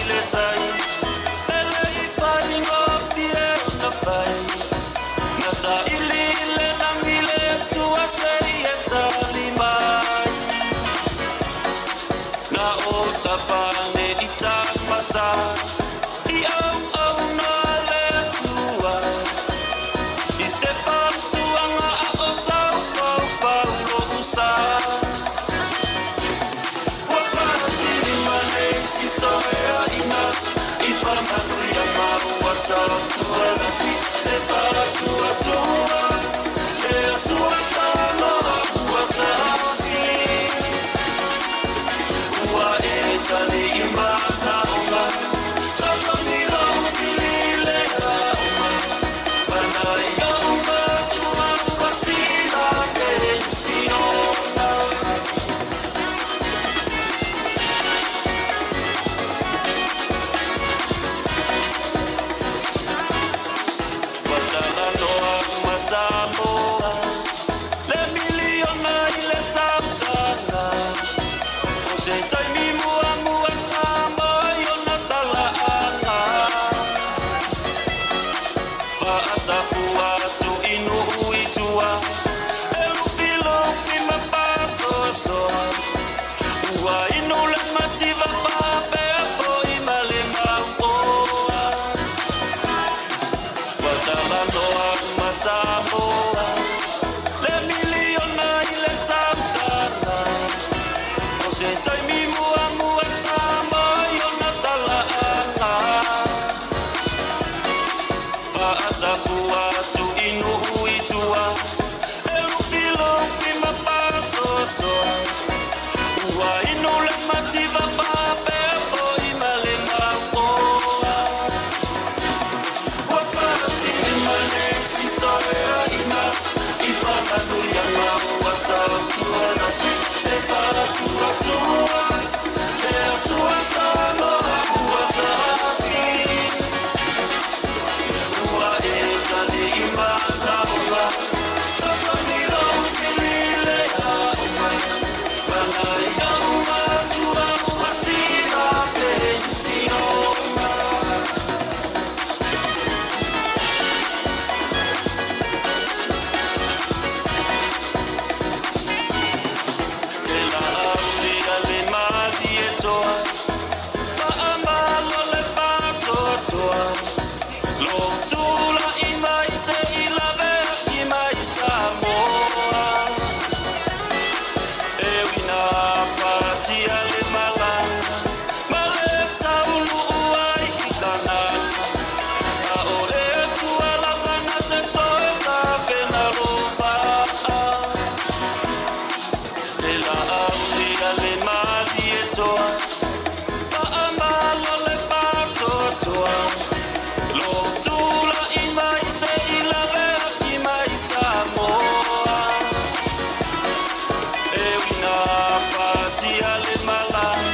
le tai. E le i faigofie ona fai. Na saili i le lagi le Atua seia tali mai. Na ou tapa ane i Tanumasa i auauna a le Atua. I se fautuaga a o taufaufau lou sa. Ua patili ma le isi toeaiina i faamanuia ma ua sautualasi le faatuatua le Atua Samoa ua tasi. Ua e tali i manaoga, totogi lou pili le aoga. Mana i ou matua ua sila penisiona. Ua talanoa ma Samoa le miliona i le tausaga. O se taimi muamua Samoa i ona talaaga. Faasafua atu i nuu i tua, e lufilufi ma faasoasoa. Ua inu le mativa faapea foi ma le mauoa. Ua talanoa ma Samoa le miliona i le tausaga. O se taimi muamua Samoa i ona talaaga. Faasafua atu i nuu i tua, e lufilufi ma faasoasoa. Ua inu le mativa faapea foi ma le mauoa. Ua patili ma le isi toeaiina i faamanuia ma ua sautualasi le faatuatua le Atua Samoa ua tasi. Ua e tali i manaoga, totogi lou pili le aoga. Mana i ou matua ua sila penisiona. E laauli a le Malietoa, faamalo le faatoatoa. Lou tulai mai se i laveai mai Samoa. E ui ina afatia le malaga ma le taunuu ai i Kanana. A o le Atua lava na te toe tapena lou vaa. E laauli a le Malietoa, faamalo le faatoatoa. Lou tulai mai se i laveai mai Samoa. E ui ina afatia le malaga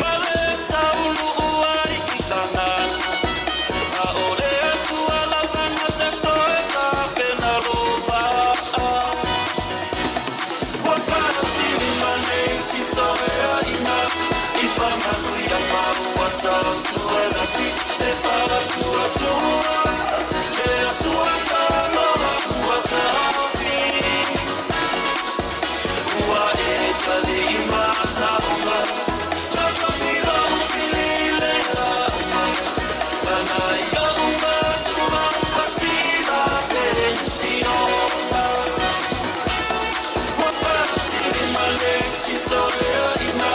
ma le taunuu ai i Kanana. A o le Atua lava na te toe tapena lou vaa. Ua patili ma le isi toeaiina i faamanuia ma ua sautualasi le faatuatua le Atua Samoa ua tasi. Ua e tali i manaoga, totogi lou pili le aoga. Mana i ou matua ua sila penisiona. Ua patili ma le isi toeaiina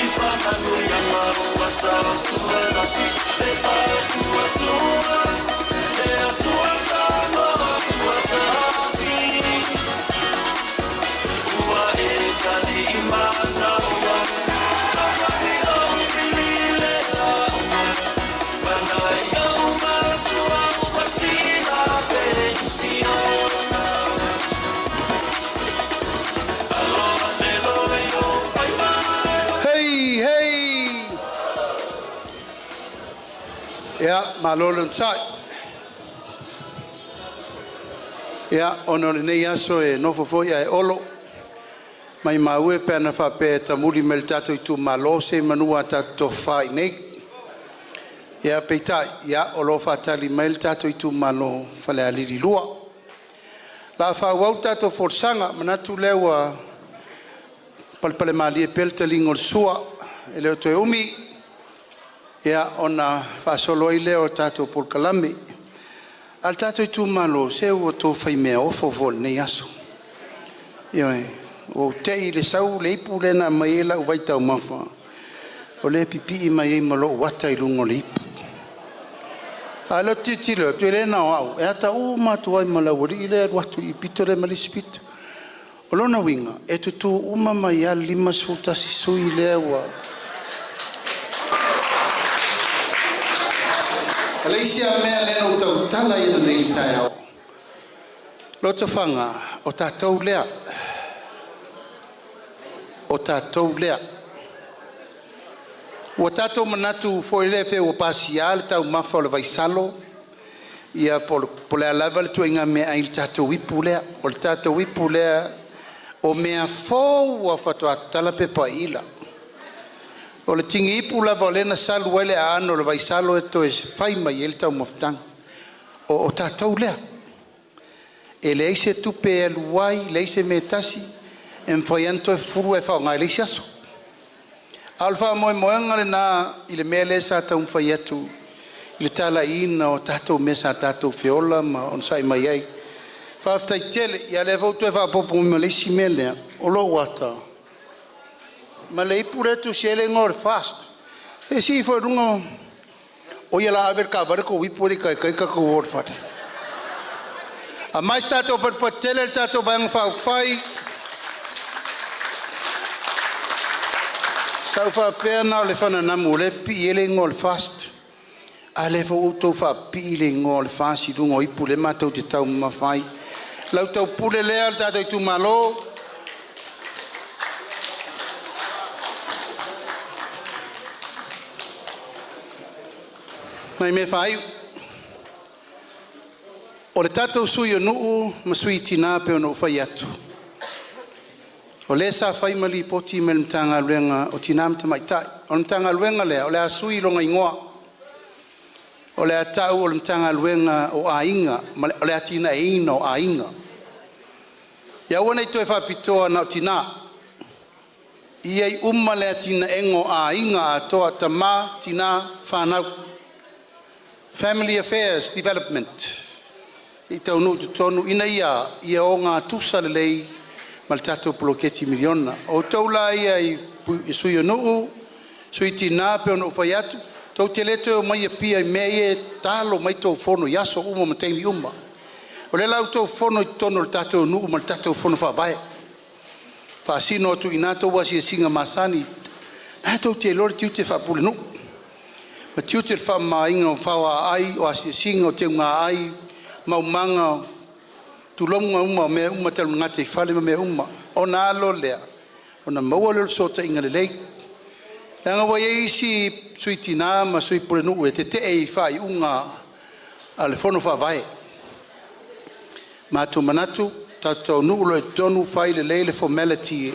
i faamanuia ma ua sautualasi le faatuatua le Atua Samoa ua tasi. Ua e tali i manaoga, totogi lou pili le aoga. Mana i ou matua ua sila penisiona. Alo ane loa i ou faiva. Hey, hey! Ia, malo le onosai. Ia, ona o lenei aso e nofo foi ae olo, maimau e pe ana faapea e tamuli mai le tatou itumalo, semeamanu a tatou tofafa i inei. Ia peitai, ia o lo o faatali mai le tatou itumalo o Falealili 2. O le a faaauau le tatou folasaga, manatu o lea ua palepalemalie pea le taliga o le sua, e le o toe umi ona faasolo ai lea o le tatou polokalame. A o le tatou itumalo, se ua outou fai meaofo foi i lenei aso. Ioe, ua ou tei i le sau le ipu lea na aumai ai lau vaitaumafa, o lea e pipii mai ai ma lou ata i luga o le ipu. A o lea ou te tilotilo atu e le na o au, e ata uma atu ai ma le aualii lea e alu atu i le pito lea ma le isi pito. O lona uiga, e tutu uma mai lava le 51 sui usufono lea ua… O le isi lava mea lea na ou tautala i ai nei i le taeao, Lotofaga, o tatou lea. O tatou lea. Ua tatou manatu foi lea pei ua pasia le taumafa o le vaisalo ia po o le a lava le ituaiga meaai i le tatou ipu lea. O le tatou ipu lea o mea fou lava faatoa tatala pepa iila. O le tigi ipu lava lea na salu ai le aano o le vaisalo e toe fai mai ai le taumafataga. O tatou lea. E leai se tupe e alu ai, leai se mea e tasi e mafai lava ona toe fufulu ae faaaoga i le isi aso. A o le faamoemoega lena i le mea lea sa taumafai atu i le talaiina o tatou mea sa tatou feola ma onosai mai ai. Faafetai tele. Ia o lea foi ua toe faaopoopo mai ma le isi mea lea, o lou ata ma le ipu lea e tusi ai le igoa o le FAST. Se i sii ifo i luga, oi o le a ave i le taavale tou ipu ae le i taitai tatou o i le fale. Aumai se tatou patupatu tele le tatou Vaega Faaupufai. Sa ou faapea na o le fananamu o lea e pipii ai le igoa o le FAST, a o lea foi ua outou faapipii le igoa o le FAST i luga o ipu o lea matou te taumamafa ai. La outou pule lea le tatou itumalo, o nai mea faaiu. O le tatou Sui o Nuu ma Sui Tina e pei ona ou fai atu, o lea sa fai ma lipoti mai e le Matagaluega o Tina ma Tamaitai. O le Matagaluega lea o le a sui lona igoa, o le a tau o le Matagaluega o Aiga ma le Atinaeina o Aiga. Ia aua nei toe faapitoa na o tina, ia i ai uma le atinaeina o aiga atoa, tama, tina, fanau. Family Affairs Development se i taunuu i totonu ina ia ia ogatusa lelei ma le tatou poloketi miliona. O outou la ia i Sui o Nuu, Sui Tina e pei ona ou fai atu, tou te le toe omai i Apia i mea ia e talo mai tou fono i aso uma ma taimi uma. O lea la ua outou fono i totonu o le tatou nuu ma le tatou fono faavae, faasino atu i ina tou asiasiga masani. O lena tou te iloa le tiute faapulenuu, ma tiute le faamamaina o faoaai, o asiasiga o teuga ai, maumaga, tulouna uma o mea uma tau le gataifale ma mea uma, ona alo lea ona maua lea o le fesootaiga lelei. Leaga ua i ai isi Sui Tina ma Sui Pulenuu e tetee i faaiuga a le Fono Faavae. Matou te manatu tatou taunuu loa i totonu fai lelei le formality o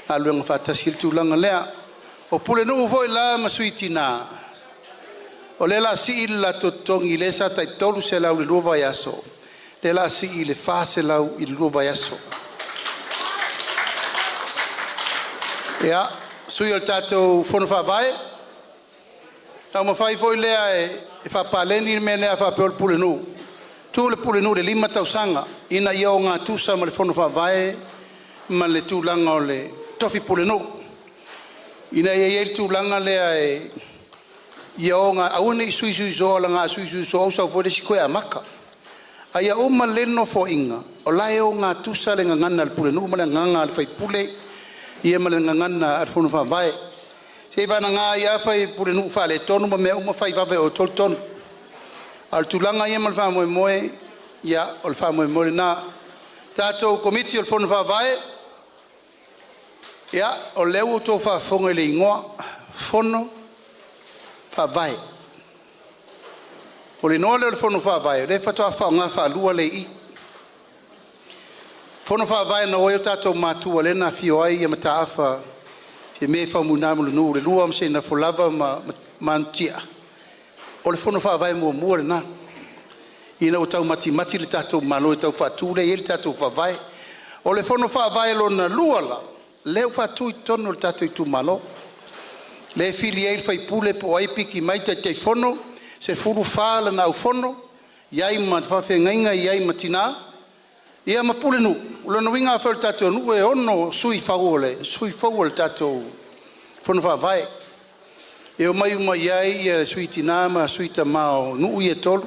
galuega faatasi i le tulaga lea. O Pulenuu foi la ma Sui Tina, o lea o le a sii lo latou totogi lea sa tai $300 i le lua vaiaso, lea o le a sii i le $400 i le lua vaiaso. Ia, sui o le tatou Fono Faavae, taumafai foi lea e faapaleni le mea lea a faapea o le pulenuu, tuu le pulenuu i le 5 tausaga ina ia ogatusa ma le fono faavae ma le tulaga o le tofi pulenuu, ina ia i ai le tulaga lea ia aua ne i sui sui soo leaga a sui sui soo ua sau foi le isi toe amata. A ia uma lelei le nofoaiga o la e ogatusa le gagana a le pulenuu ma le gagana a le faipule ia ma le gagana a le fono faavae. Seiavagana ai lava pulenuu faaletonu ma mea uma, fai vave e outou le tonu. A o le tulaga ia ma le faamoemoe, ia o le faamoemoe lena. Tatou Komiti o le Fono Faavae, ia o lea ua outou faafofoga i le igoa, Fono Faavae. O le igoa lea o le Fono Faavae o lea faatoa faaaoga faalua lea i i, Fono Faavae na o ai o tatou matua lea na afio ai Mataafa Fiame Faumuina Mulinu LUA ma Seinafo lava ma Manutia. O le Fono Faavae muamua lena, ina ua taumatimati le tatou Malo e tau faatu lea e i ai le tatou Faavae. O le Fono Faavae lona lua la, lea ua faatu i totonu o le tatou itumalo, lea e fili ai le faipule po o ai e piki mai Taitaifono, 14 lana aufono, i ai ma faafeagaiga, i ai ma tina ia ma pulenuu. O lona uiga afai o le tatou nuu e 6 sui fou o le tatou fono faavae, e omai uma i ai sui tina ma sui tama o nuu ia e tolu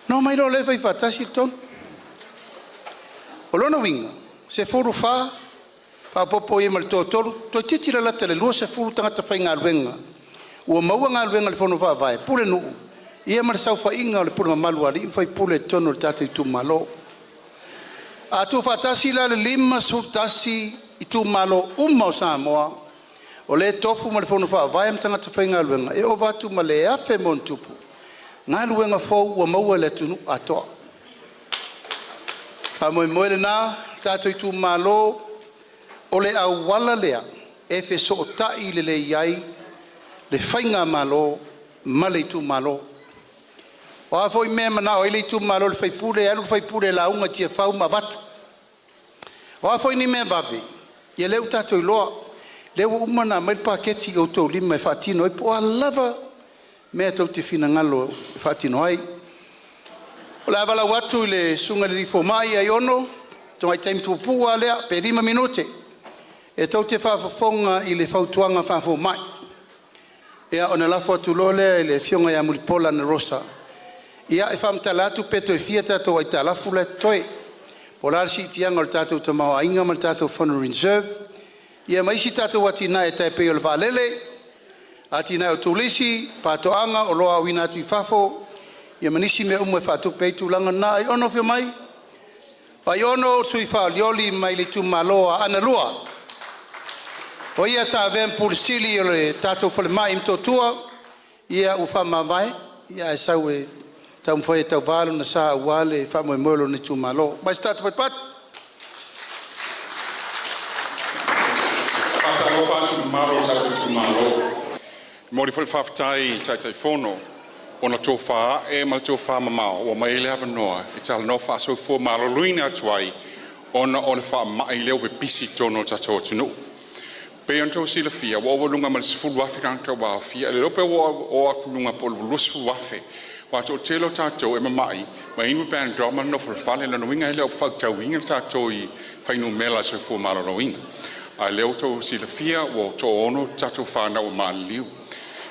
ona omai loa lea fai faatasi le tonu. O lona uiga, e 14 faaopoopo i ai ma le toatolu, toeitiiti lalata i le 20 tagata faigaluega ua maua galuega i le fono faavae, pulenuu ia ma le saofaiga a le pule mamalu a alii ma faipule i totonu o le tatou itumalo. A tuufaatasi la le 51 itumalo uma o Samoa o lea e tofu ma le fono faavae ma tagata faigaluega, e ova atu ma le 1,000+ galuega fou ua maua e le atunuu atoa. O le faamoemoe lena le tatou itumalo, o le auala lea e fesootai lelei ai le faigamalo ma le itumalo. O a foi mea e manao ai le itumalo i le sui usufono, e alu le sui usufono e lauga i Tiafau ma avatu. O a foi ni mea vave, ia lea ua tatou iloa, lea ua uma ona aumai le paketi i o outou lima e faatino ai po o a lava mea tou te finagalo e faatino ai. O le a valaau atu i le susuga i le alii fomai Aiono le tamaitai puupuu lava lea pe 5 minute e tou te faafofoga i le fautuaga faafomai. Ia ona lafo atu loa lea i le Afioga ia Mulipola Anarosa e faamatala atu pe toe fia tatou aitalafu la e totoe, po o le a le siitiaga o le tatou tamaoaiga ma le tatou foreign reserve, ia ma isi tatou atinae e tai pei o le vaalele, atinae o turisi, faatoaga, oloa auina atu i fafo, ia ma nisi mea uma e faatupe ai tulaga na. Aiono afio mai. Aiono o le sui usufono faolioli mai le itumalo o Aana 2. O ia sa avea ma Pule Sili o le tatou Falemai i Motootua, ia ua faamavae ae sau e taumafai e tauva lona sa aua le faamoemoe o lona itumalo. Mai se tagata patupatu. Faatalofa atu i le mamalu o le tatou itumalo. E momoli foi le faafetai i le Taitaifono ona tofa ae ma le tofamamao ua aumai ai le avanoa e talanoa faa-soifua maloloina atu ai ona o le faamai lea ua pipisi i totonu o le tatou atunuu. E pei ona outou silafia ua ova i luga ma le 10,000 tagata ua aofia. E le iloa pe ua oo atu i luga po o le 20,000 aua o le toatele o tatou e mamai ma inu Panadol ma nonofo i le fale. O lona uiga e le o faitauina tatou i fuainumera a le Soifua Maloloina. A o lea ua outou silafia ua toaono tatou fanau ua maliliu.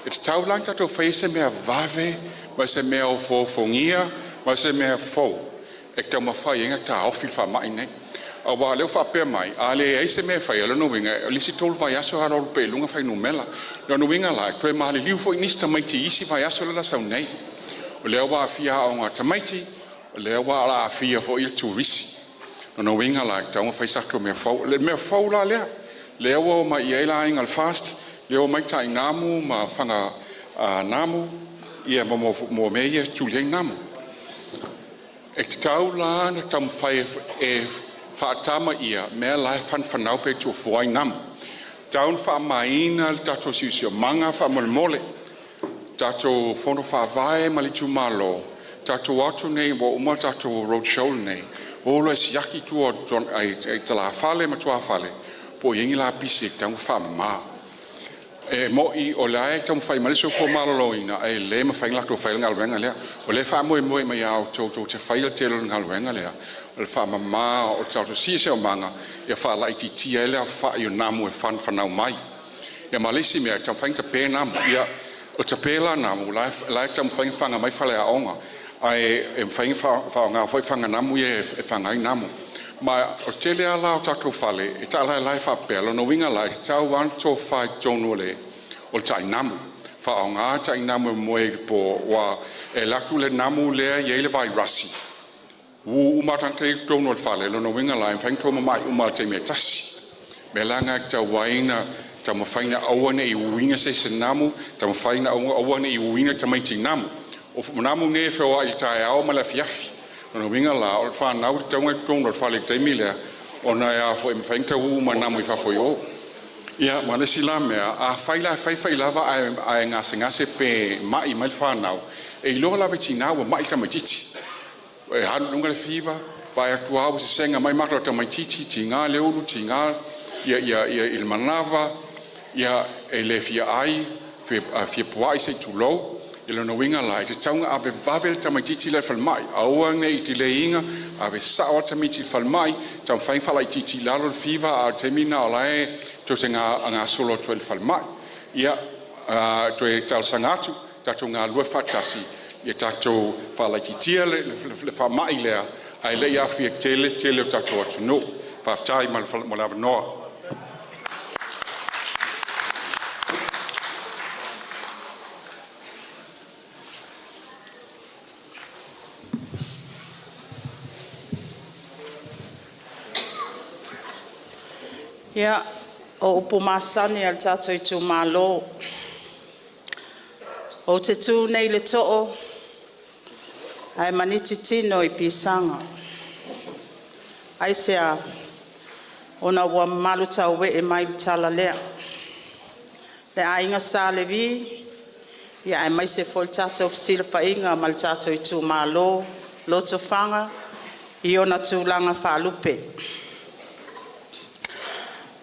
E tatau la ona tatou faia se mea vave ma se mea ofoofogia ma se mea fou e taumafai ai ona taofi le faamai lenei. Aua o lea ua faapea mai, a leai se mea e faia, o lona uiga o le isi 3 vaiaso e alualu pea i luga fuainumera. O lona uiga la, e toe maliliu foi nisi tamaiti i isi vaiaso lea o le a sau nei. O lea ua aafia aoga a tamaiti, o lea ua aafia foi turisi. O lona uiga la, e tatau ona fai se tatou mea fou. O le mea fou la lea, lea ua omai i ai le aiga o le FAST, lea ua omai tainamu ma faga namu ma mea ia e tuli ai namu. E tatau la ona taumafai e faatamaia mea la e fanafanau pe tuafua ai namu. E tatau ona faamamaina le tatou siosiomaga faamolemole. Tatou fono faavae ma le itumalo, tatou o atu nei ua uma le tatou roadshow lenei, o loa e siaki tua o tulafale ma tuafale po o i ai ni lapisi e tatau ona faamama. E moni o la e taumafai mai le Soifua Maloloina ae le mafai ona latou faia le galuega lea. O lea e faamoemoe mai ia outou tou te faia le tele o le galuega lea o le faamama o le tatou siosiomaga ia faalaititia ai le aofai o namu e fanafanau mai. Ia ma le isi mea, e taumafai ona tape namu. Ia, o le tape la o namu, o la e taumafai ona faga mai faleaoga, ae mafai ona faaaoga foi fana namu ia e faga ai namu. Ma o le tele lava la o tatou fale e taalaalae faapea, o lona uiga la e tatau lava ona tofafa i totonu o le tainamu, faaaoga tainamu e moe ai i le po aua e alu atu le namu lea e i ai le vairasi, wu uma lava tagata ia i totonu o le fale, o lona uiga la e mafai ona outou mamai uma lava i le taimi e tasi. O le mea la lena e tatau ai ona taumafai ina aua ne i wuina se isi i namu, taumafai ina aua ne i wuina tamaiti i namu. O namu nei e feoai i le taeao ma le afiafi. O lona uiga la o le fanau e tatau ona i totonu o le fale i le taimi lea ona e mafai ona tau uu mai namu i fafo i o. Ia, ma le isi la mea, afai la e fai fai lava ae gasegase pe mai mai le fanau, e iloa lava e tina ua mai le tamaitiiti. E alu i luga le fiva, vaai atu lava ua sesega mai maka o le tamaitiiti, tiga le ulu, tiga ia i le manava, ia e le fia ai, fia puai se i tulou. I lona uiga la, e tatau ona ave vave le tamaitiiti la i le falemai, aua ne i delay ina, ave sao lava le tamaiti i le falemai, taumafai e faalaitiiti i lalo le fiva, a o le taimi lena o la e tou te gasolo atu ai i le falemai. Ia, toe talosaga atu, tatou galulue faatasi ia tatou faalaitiitia le faamai lea ae le i aafia tele le tele o le tatou atunuu. Faafetai mo le avanoa. Ia, o upu masani a le tatou itumalo, ou te tu nei i le too ae maniti tino i pisaga. Aisea? Ona ua mamalu tauee mai le tala lea. Le aiga Sa Levi, aemaise foi le tatou fesilafaiga ma le tatou itumalo Lotofaga i ona tulaga faalupe.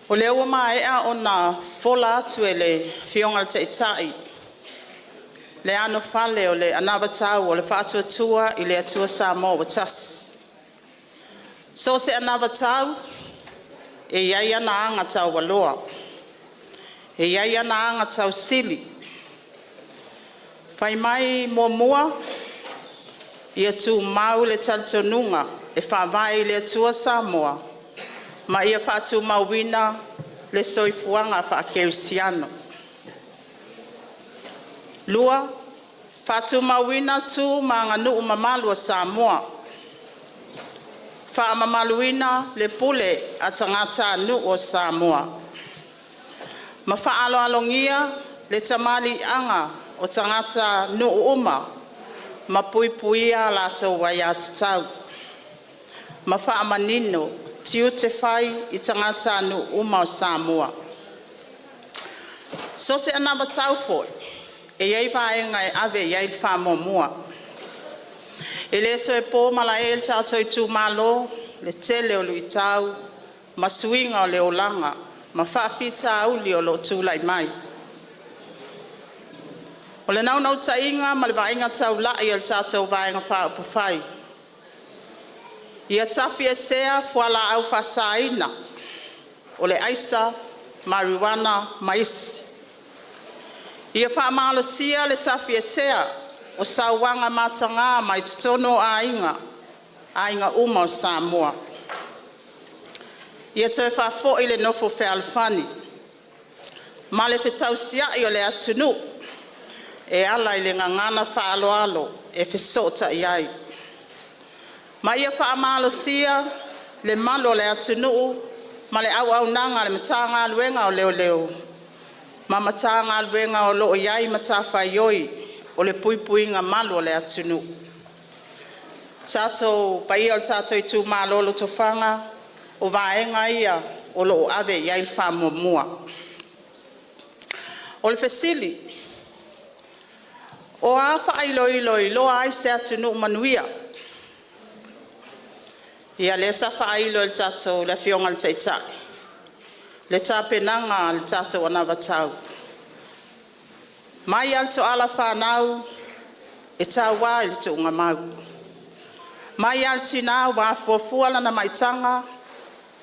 O lea ua maea ona fofola atu e le Afioga i le Taitai le anofale o le anavatau o le Faatuatua i le Atua Samoa ua Tasi. So o se anavatau e i ai ana aga taualoa, e i ai ana agatausili. Fai mai muamua, ia tumau le talitonuga e faavae i le Atua Samoa ma ia faatumauina le soifuaga faakerisiano. 2. Faatumauina tu ma aganuu mamalu a Samoa. Faamamaluina le pule a tagatanuu o Samoa. Ma faaaloalogia le tamaliiaga o tagatanuu uma ma puipuia a latou aiatatau. Ma faamanino tiute fai i tagatanuu uma o Samoa. So o se anavatau foi, e i ai vaega e ave i ai le faamuamua. E le toe po malae i le tatou itumalo le tele o luitau ma suiga o le olaga ma faafitauli o lo o tulai mai. O le naunautaiga ma le vaaiga taulai a le tatou Vaega Faaupufai, ia tafiesea fualaau faasaina o le aisa, mariuana ma isi. Ia faamalosia le tafiesea o sauaga mataga mai totonu o aiga, aiga uma o Samoa. Ia toe faafoi le nofo fealofani ma le fetausiai o le atunuu e ala i le gagana faaaloalo e fesootai ai, ma ia faamalosia le malu o le atunuu ma le auaunaga a le Matagaluega o Leoleo ma Matagaluega o lo o i ai matafaioi o le puipuiga malu o le atunuu. Le paia o le tatou itumalo o Lotofaga, o vaega ia o lo o ave i ai le faamuamua. O le fesili; o a faailoilo e iloa ai se atunuu manuia? Ia lea sa faailo e le tatou le Afioga i le Taitai le tapenaga a le tatou anavatau. Mai lava i le toala fanau e taua i le tuugamau, mai lava i le tina ua afuafua lana maitaga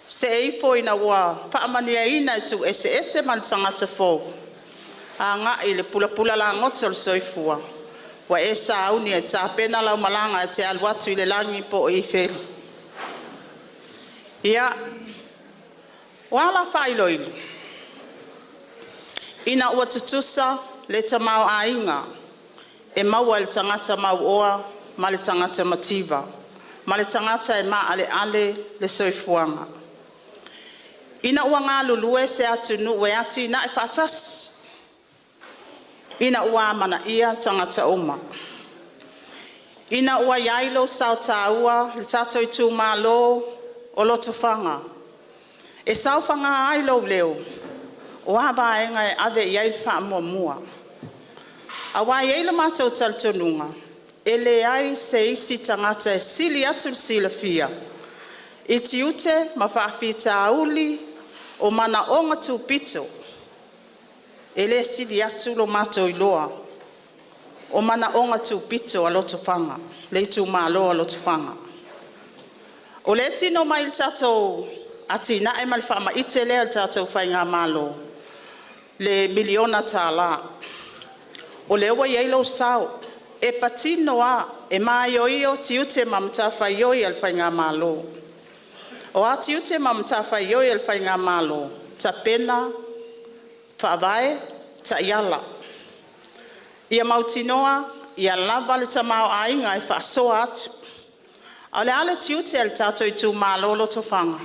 se'e ifo ina ua faamanuiaina e tuueseese ma le tagata fou, agai i le pulapula lagoto o le soifua, ua e sauni e tapena lau malaga e te alu atu i le lagi po o ifeli. Ia, o a la faailoilo? Ina ua tutusa le tamaoaiga e maua e le tagata mauoa ma le tagata mativa ma le tagata e maaleale le soifuaga. Ina ua galulue se atunuu e atinae faatasi. Ina ua amanaia tagata uma. Ina ua i ai lou sao taua le tatou itumalo o Lotofaga, e saofaga ai lou leo O a vaega e ave i ai le faamuamua? Aua e i ai le matou talitonuga, e leai se isi tagata e sili atu le silafia i tiute ma faafitauli o manaoga tupito, e le sili atu lo matou iloa o manaoga tupito a Lotofaga, le itumalo o Lotofaga. O lea e tino mai i le tatou atinae ma le faamaite lea a le tatou faigamalo le miliona tala. O lea ua i ai lou sao, e patino lava, e maioio tiute ma matafaioi a le faigamalo. O a tiute ma matafaioi a le faigamalo? Tapena faavae, taiala. Ia mautinoa ia lava le tamaoaiga e faasoa atu. A o le a le tiute o le tatou itumalo o Lotofaga?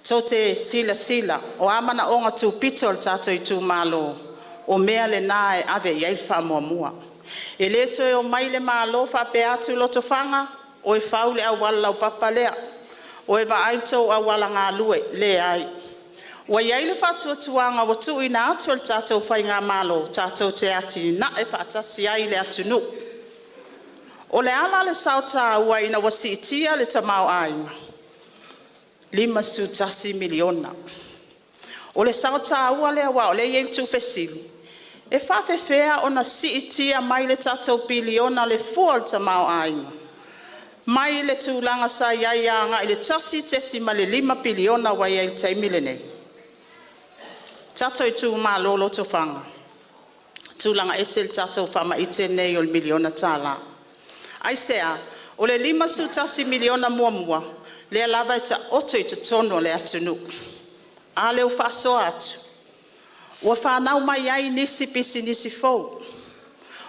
Tou te silasila o a manaoga tupito o le tatou itumalo, o mea lena e ave i ai le faamuamua. E le toe omai le Malo faapea atu, Lotofaga, o e fau le auala laupapa lea, o e vaai le tou auala galue. Leai. Ua i ai le faatuatuaga ua tuuina atu e le tatou faigamalo tatou te atinae faatasi ai le atunuu. O le a la le sao taua ina ua siitia le tamaoaiga? $51 miliona. O le sao taua lea aua o lea e i ai le tupe sili. E faapefea ona siitia mai le tatou piliona le fua o le tamaoaiga mai le tulaga sa i ai agai i le $1.5 piliona ua i ai i le taimi lenei? Tatou itumalo o Lotofaga, tulaga ese le tatou faamaite lenei o le miliona tala. Aisea? O le $51 miliona muamua lea lava e taoto i totonu o le atunuu. A lea ua faasoa atu? Ua fanau mai ai nisi pisinisi fou,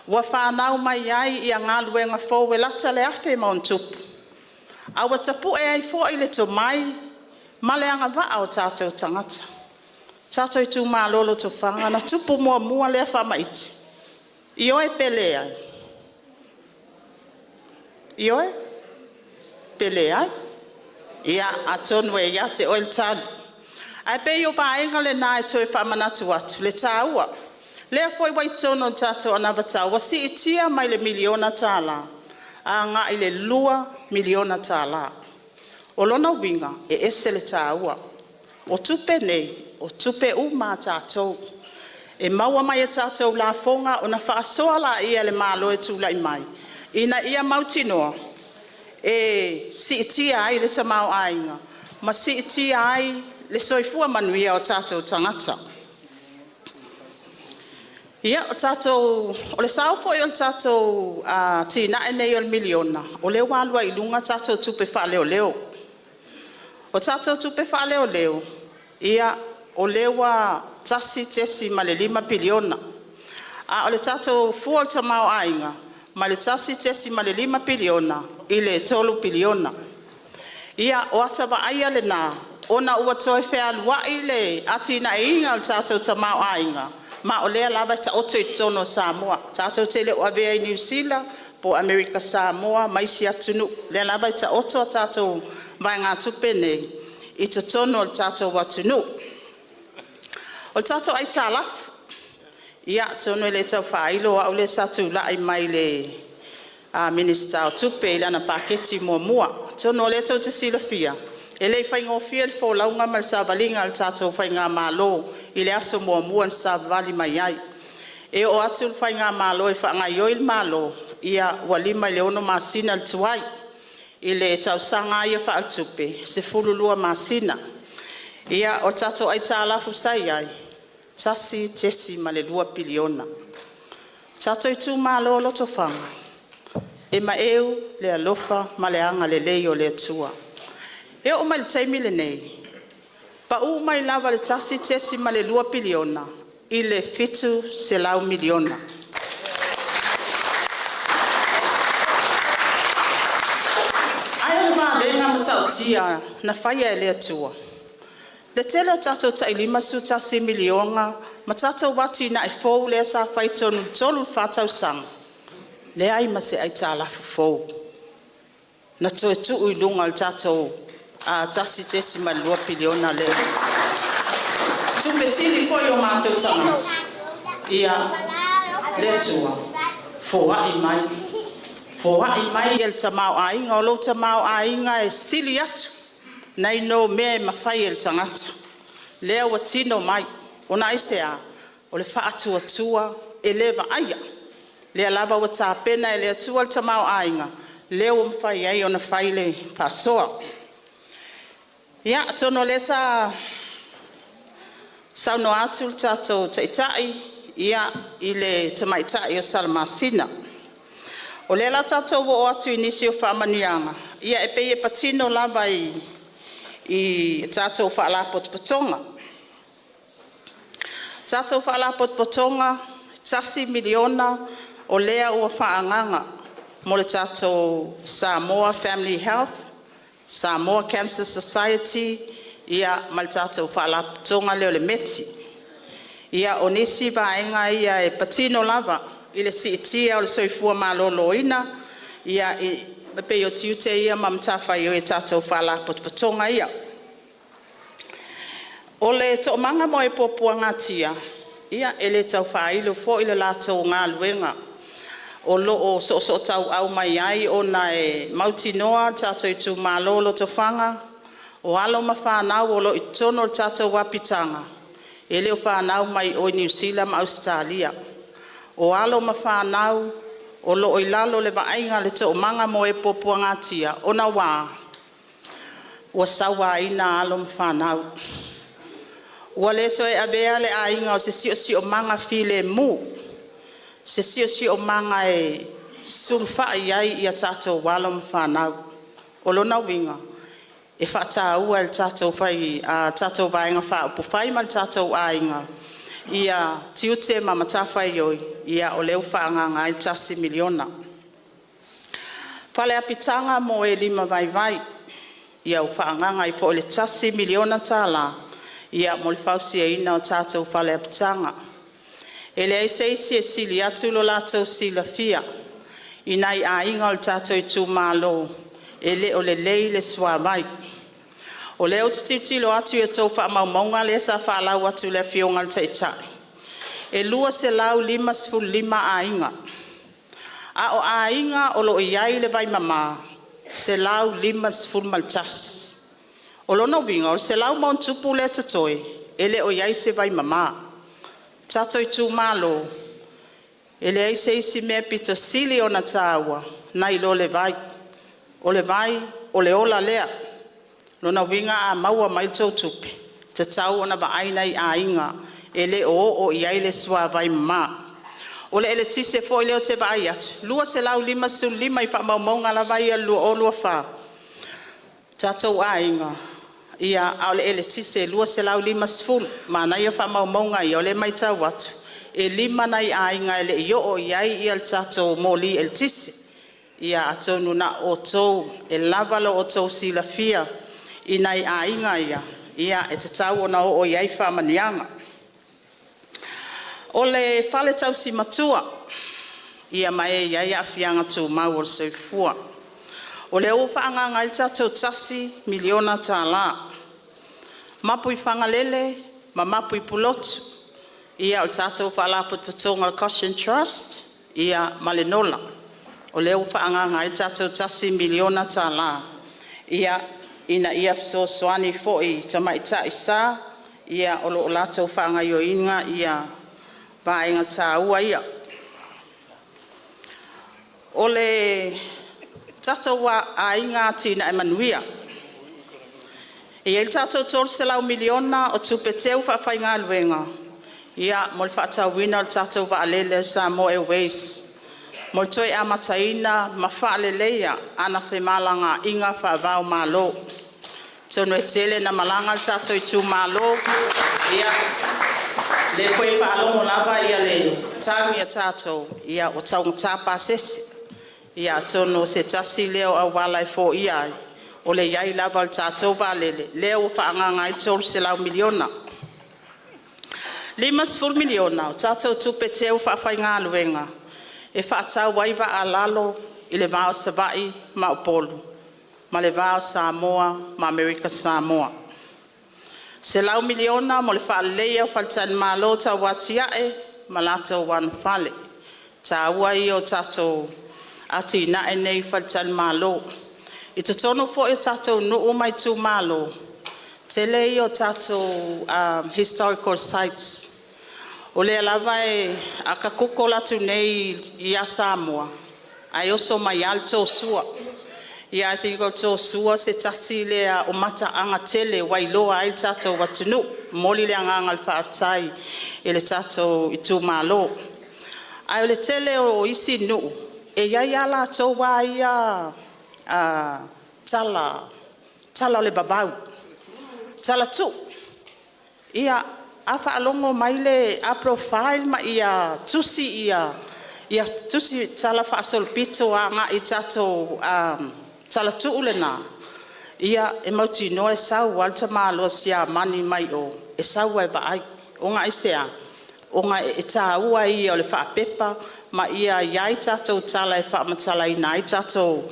ua fanau mai ai galuega fou e lata i le 1000+, a ua tapu'e ai foi le tomai ma le agavaa o tatou tagata. Tatou itumalo o Lotofaga, na tupu muamua lea faamaite? Ioe pe leai? Ioe pe leai? Ia, atonu e ia te oe le tali. Ae pei o vaega lena e toe faamanatu atu le taua. Lea foi ua i totonu o le tatou anavatau ua siitia mai le miliona tala agai le $2 miliona. O lona uiga e ese le taua. O tupe nei o tupe uma a tatou e maua mai i a tatou lafoga ona faasoa laia e le Malo e tulai mai ina ia mautinoa e siitia ai le tamaoaiga ma siitia ai le soifua manuia o tatou tagata. Ia, o le sao foi o le tatou atinae lenei o le miliona, o lea ua alu ai i luga tatou tupe faaleoleo. O tatou tupe faaleoleo, o lea ua $1.5 piliona, a o le tatou fua o le tamaoaiga mai le $1.5 piliona i le $3 piliona. Ia, o ata vaaia lena ona ua toe fealuai le atinaeina o le tatou tamaoaiga, ma o lea lava e taoto i totonu o Samoa. Tatou te le o avea i Niu Sila po o Amerika Samoa ma isi atunuu. O lea lava e taoto a tatou vaegatupe nei i totonu o le tatou atunuu. O le tatou aitalafu, ia atonu e le tau faailo o au lea sa tulai mai i le Minisita o Tupe i lana paketi muamua. Atonu o lea tou te silafia e le i faigofie le folauga ma le savaliga a le tatou faigamalo i le aso muamua na savavali mai ai. E oo atu le faigamalo e faagaoioi le Malo ua 5 i le 6 masina le tuai. I le tausaga lava ia faaletupe e 12 masina. O le tatou aitalafu sa i ai, $1.2 piliona. Tatou itumalo o Lotofaga, e maeu le alofa ma le agalelei o le Atua. E oo mai i le taimi lenei, pa'u mai lava i le $1.2 piliona i le $700 miliona. Ai o le vavega matautia na faia e le Atua? Le tele o tatou tai $51 miliona ma tatou atinae fou lea sa fai i totonu i le 3 i le 4 tausaga, leai ma se aitalafu fou na toe tuu i luga o le tatou $1.2 piliona lea. Tupe sili foi i o matou tagata, ia le Atua foai mai, foai mai le tamaoaiga. O lou tamaoaiga e sili atu nai lo mea e mafai e le tagata, lea ua tino mai. Ona aisea? O le faatuatua e le vaaia, lea lava ua tapena e le Atua le tamaoaiga lea ua mafai ai ona fai le faasoa. Ia, atonu o lea sa saunoa atu le tatou Taitai i le tamaitai o Salamasina. O lea o le a tatou oo atu i nisi o faamanuiaga, e pei e patino lava i tatou Faalapotopotoga. Tatou Faalapotopotoga, $1 miliona o lea ua faaagaga mo le tatou Samoa Family Health, Samoa Cancer Society ma le tatou Faalapotopotoga lea o le METI. O nisi vaega ia e patino lava i le siitia o le soifua maloloina, e pei o tiute ia ma matafaioi a tatou Faalapotopotoga ia. O le Toomaga mo e Puapuagatia, e le tau faailo foi le latou galuega o loo soosootauau mai ai, ona e mautinoa le tatou itumalo o Lotofaga, o alo ma fanau o loo i totonu o le tatou apitaga e le o fanau mai i Niu Sila ma Ausetalia. O alo ma fanau o loo i lalo o le vaaiga a le Toomaga mo e Puapuagatia, ona ua a? Ua sauaina alo ma fanau, ua le toe avea le aiga o se siosiomaga filemu, se siosiomaga e sulufai i ai a tatou alo ma fanau. O lona uiga e faataua e le tatou Vaega Faaupufai ma le tatou aiga ia tiute ma matafaioi o lea ua faaagaga ai le $1 miliona. Fale apitaga mo e limavaivai, ua faaagaga ai foi le $1 miliona mo le fausiaina o tatou fale apitaga. E leai se isi e sili atu lo latou silafia i nai aiga o le tatou itumalo e le o lelei le suavai. O lea ou te tilotilo atu ia outou faamaumauga lea sa faalau atu i le Afioga i le Taitai, e 255 aiga, a o aiga o loo i ai le vaimama e 151. O lona uiga o le 100+ lea e totoe e le o i ai se vaimama. Tatou itumalo, e leai se isi mea pito sili ona taua nai lo le vai. O le vai o le ola lea. O lona uiga a maua mai le tou tupe, e tatau ona vaai nai aiga e le o oo i ai le suavai mama. O le eletise foi lea ou te vaai atu, 255 i faamaumauga lava ia i le 2024 tatou aiga, a o le eletise e 250. Manaia faamaumauga ia o lea e maitau atu e 5 nai aiga e le i oo i ai le tatou moli eletise. Ia atonu na o outou e lava lo outou silafia i nai aiga ia e tatau ona oo i ai faamanuiaga. O le fale tausi matua ma e e i ai aafiaga tumau o le soifua. O lea ua faaagaga ai le tatou $1 miliona. Mapuifagalele ma Mapuipulotu, o le tatou Faalapotopotoga o le Goshen Trust ma le NOLA o lea ua faaagaga ai le tatou $1 miliona ina ia fesoasoani foi i tamaitai sa o loo latou faagaoioiga vaega taua ia. O le tatou Aiga Atinae Manuia, e i ai le tatou $300 miliona o tupe teu faafaigaluega mo le faatauina o le tatou vaalele a le Samoa Airways mo le toe amataina ma faaleleia ana femalagaaiga faavaomalo. Atonu e tele ina malaga le tatou itumalo, o lea foi e faalogo lava le tagi a tatou ua taugata pasese. Ia atonu o se tasi lea o auala e foia ai o le i ai lava o le tatou vaalele lea ua faaagaga ai le $300 miliona. $50 miliona o tatou tupe teu faafaigaluega e faatau ai vaa a lalo i le va o Savaii ma Upolu ma le va o Samoa ma Amerika Samoa. $100 miliona mo le faaleleia o faletalimalo tauatia'e ma latou anofale. O le taua ia o tatou atinae nei i faletalimalo. I totonu foi o tatou nuu ma itumalo, tele ia o tatou historical sites. O lea lava e… a ta google atu nei ia Samoa, ae oso mai lava le Josua. Ia ae o le Josua o se tasi lea o mataaga tele ua iloa ai le tatou atunuu. E momoli le agaga o le faafetai i le tatou itumalo. Ae o le tele o isi nuu e i ai a latou lava ia tala o le vavau, talatuu. Ia, a faalogo mai a profile ma ia tusi talafaasolopito agai i tatou talatuu lena, ia e mautinoa e sau lava le tamaloa Siamani mai o e sau lava e vaai. Ona aisea? Ona e taua ia o le faapepa ma ia i ai tatou tala e faamatalaina ai tatou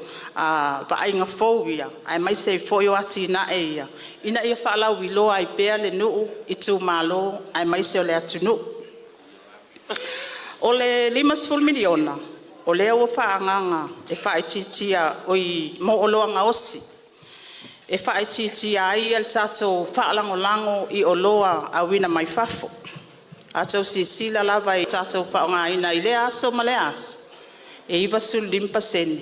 vaaiga fou ia aemaise ai foi o atinae ia ina ia faalauiloa ai pea le nuu, itumalo aemaise o le atunuu. O le $50 miliona o lea ua faaagaaga e faaitiitia mo oloa gaosi e faaitiitia ai le tatou faalagolago i oloa auina mai fafo. A outou silasila lava i le tatou faaaogaina i lea aso ma lea aso, e 95%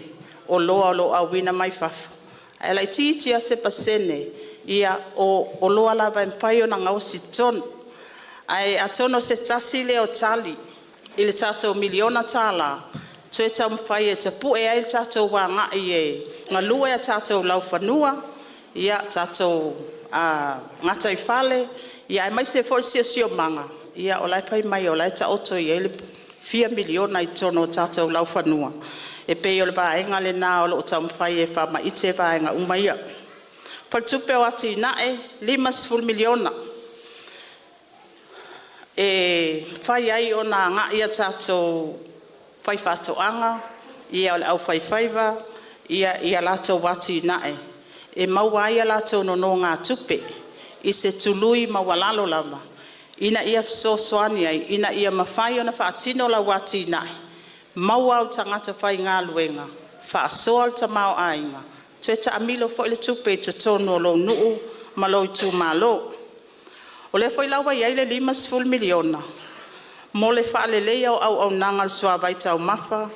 oloa o loo auina mai fafo, ae laitiiti a se pasene o oloa lava e mafai ona gaosi i totonu. Ae atonu o se tasi lea o tali i le tatou miliona tala toe taumafai e tapue ai le tatou agai e galue a tatou laufanua, tatou gataifale aemaise foi le siosiomaga. O la e fai mai o la e taoto i ai le fia miliona i totonu o tatou laufanua. E pei o le vaega lena o loo taumafai e faamaite vaega uma ia. Faletupe o Atinae $50 miliona e mafai ai ona agai a tatou faifaatoaga, o le aufaifaiva i a latou atinae e maua ai a latou nonogatupe i se tului maualalo lava ina ia fesoasoani ai ina ia mafai ona faatino lau atinae, maua au tagata faigaluega, faasoa le tamaoaiga, toe taamilo foi le tupe i totonu o lou nuu ma lou itumalo. O lea foi la ua i ai le $50 miliona mo le faaleleia o auaunaga a le suavai taumafa,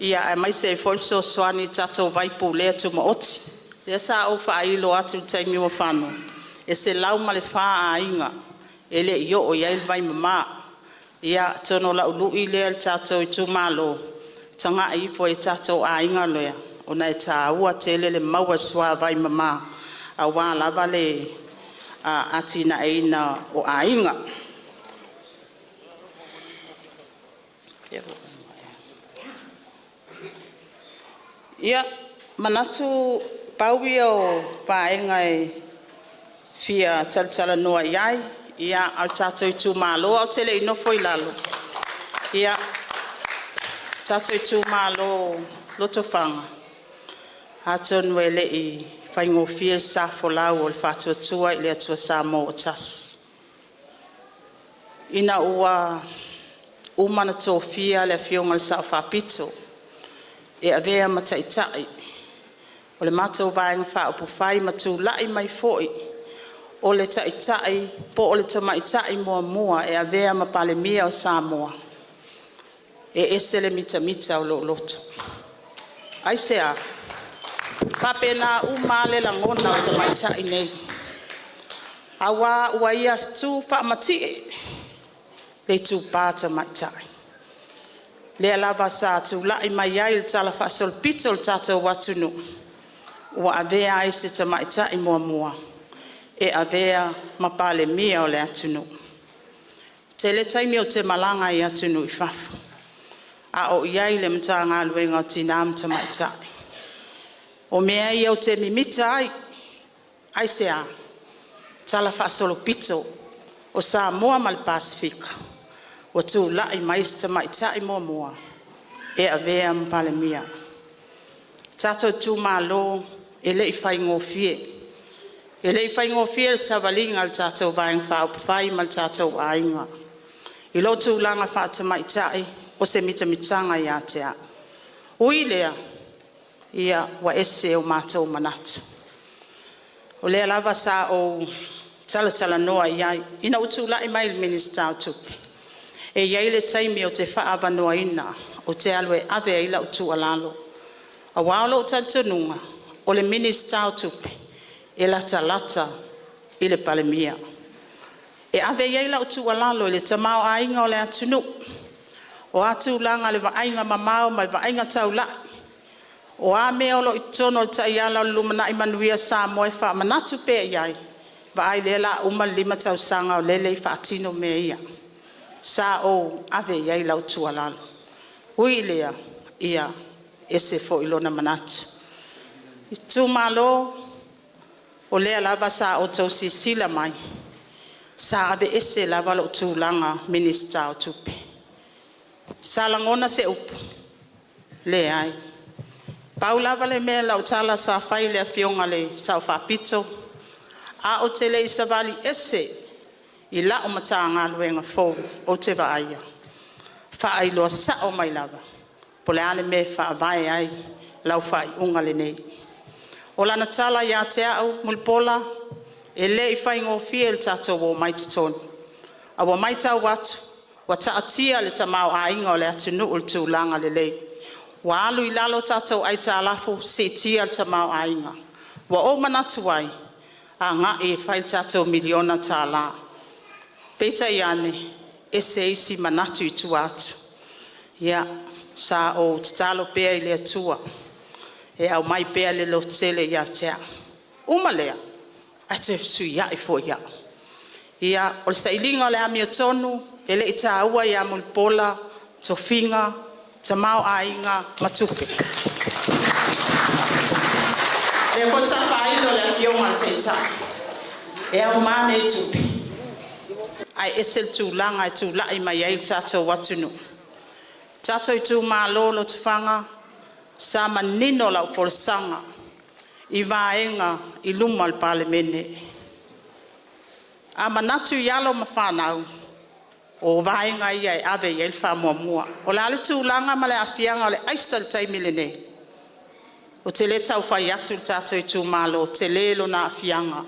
aemaise ai foi le fesoasoani i tatou vaipulea tumaoti. Lea sa ou faailo atu i le taimi ua fano e 104 aiga e le i oo i ai le vaimama. Ia atonu o lau lui lea i le tatou itumalo, tagai ifo i tatou aiga lea ona e taua tele le maua o le suavai mama aua lava le atinaeina o aiga. Ia, manatu pau ia o vaega e fia talatalanoa i ai. A o le tatou itumalo ae ou te le i nofo i lalo, le tatou itumalo o Lotofaga, atonu e le i faigofie le sa folau o le Faatuatua i le Atua Samoa ua Tasi. Ina ua uma ona tofia le Afioga i le Sa'o Faapito e avea ma Taitai o le matou Vaega Faaupufai ma tulai mai foi o le Taitai po o le Tamaitai muamua e avea ma Palemia o Samoa, e ese le mitamita o lou loto. Aisea? E faapena uma lava le lagona o tamaitai nei, aua ua ia tu faamatie le itupa tamaitai. Lea lava sa tulai mai ai i le talafaasolopito o le tatou atunuu ua avea ai se tamaitai muamua e avea ma Palemia o le atunuu. E tele taimi ou te malaga ai i atunuu i fafo a o i ai i le Matagaluega o Tina ma Tamaitai. O mea ia ou te mimita ai. Aisea? Talafaasolopito o Samoa ma le Pasefika ua tulai mai se tamaitai muamua e avea ma Palemia. Le tatou itumalo e le i faigofie. E le i faigofie le savaliga a le tatou Vaega Faaupufai ma le tatou aiga. I lou tulaga faa-tamaitai, o se mitamitaga ia te au. Ui i lea, ia ua ese o matou manatu. O lea lava sa ou talatalanoa i ai ina ua tulai mai i le Minisita o Tupe, e i ai le taimi ou te faaavanoaina ou te alu e ave ai lau tuualalo, aua o lou talitonuga o le Minisita o Tupe e latalata i le Palemia. E ave i ai lau tuualalo i le tamaoaiga o le atunuu, o a tulaga i le vaaiga mamao ma le vaaiga taulai, o a mea o lo o i totonu o le taiala o le lumanai manuia o Samoa e faamanatu pea i ai, vaai o lea o le a uma le 5 tausaga o lea e le i faatino mea ia. Sa ou ave i ai lau tuualalo. Ui i lea, ia, e ese foi lona manatu. Itumalo, o lea lava sa outou silasila mai sa aveese lava lou tulaga Minisita o Tupe. Sa lagona se upu? Leai. Pau lava le mea lau tala sa fai i le Afioga i le Sao Faapito, ae ou te le i savali ese i lau Matagaluega fou ou te vaaia, faailoa sao mai lava po o le a le mea e faavae ai lau faaiuga lenei. O lana tala ia te au, “Mulipola, e le i faigofie le tatou omai i totonu, ae ua maitau atu ua taatia le tamaoaiga o le atunuu i le tulaga lelei, ua alu i lalo tatou aitalafu, siitia le tamaoaiga. Ua ou manatu ai, agai e fai le tatou miliona tala.” Peitai ane, ese isi manatu i tua atu. Ia, sa ou tatalo pea i le Atua e aumai pea le lototele ia te au. Uma lea, ae toe fesuiai foi au. Ia, o le sailiga o le amiotonu, e le i taua ia Mulipola tofiga, tamaoaiga ma tupe. O lea foi sa faailo e le Afioga i le Taitai, e auma nei tupe ae ese le tulaga e tulai mai ai le tatou atunuu. Tatou itumalo o Lotofaga, sa manino lau folasaga i vaega i luma o le Palemene. A manatu i alo ma fanau, o vaega ia e ave i ai le faamuamua. O le a le tulaga ma le aafiaga o le aisa i le taimi lenei? Ou te le tau fai atu le tatou itumalo, e tele lona aafiaga,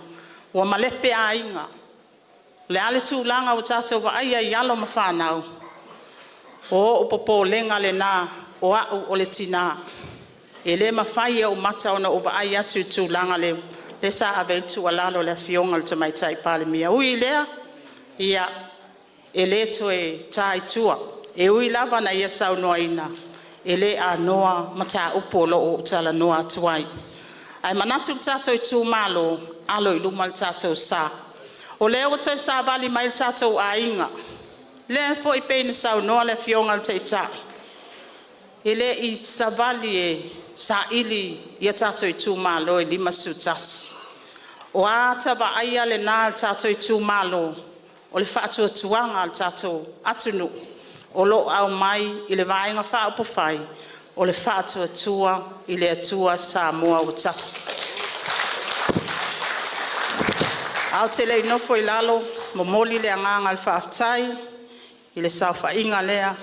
ua malepe aiga. O le a le tulaga ua tatou vaaia i alo ma fanau? O o'u popolega lena, o a'u o le tina, e le mafai e o'u mata ona ou vaai atu i le tulaga lea, lea sa ave ai le tuualalo a le Afioga i le Tamaitai Palemia. Ui i lea, ia, e le toe ta i tua, e ui lava na ia saunoaina e le anoa mataupu o loo ou talanoa atu ai. Ae manatu le tatou itumalo, alo i luma le tatou sa. O lea ua toe savali mai le tatou aiga, lea foi pei ona saunoa le Afioga i le Taitai, e le i savali e saili ia tatou itumalo e 51. O a ata vaaia lena a le tatou itumalo, o le faatuatuaga a le tatou atunuu o loo aumai i le Vaega Faaupufai o le Faatuatua i le Atua Samoa ua Tasi. Ae ou te le i nofo i lalo, momoli le agaga o le faafetai i le saofaiga lea,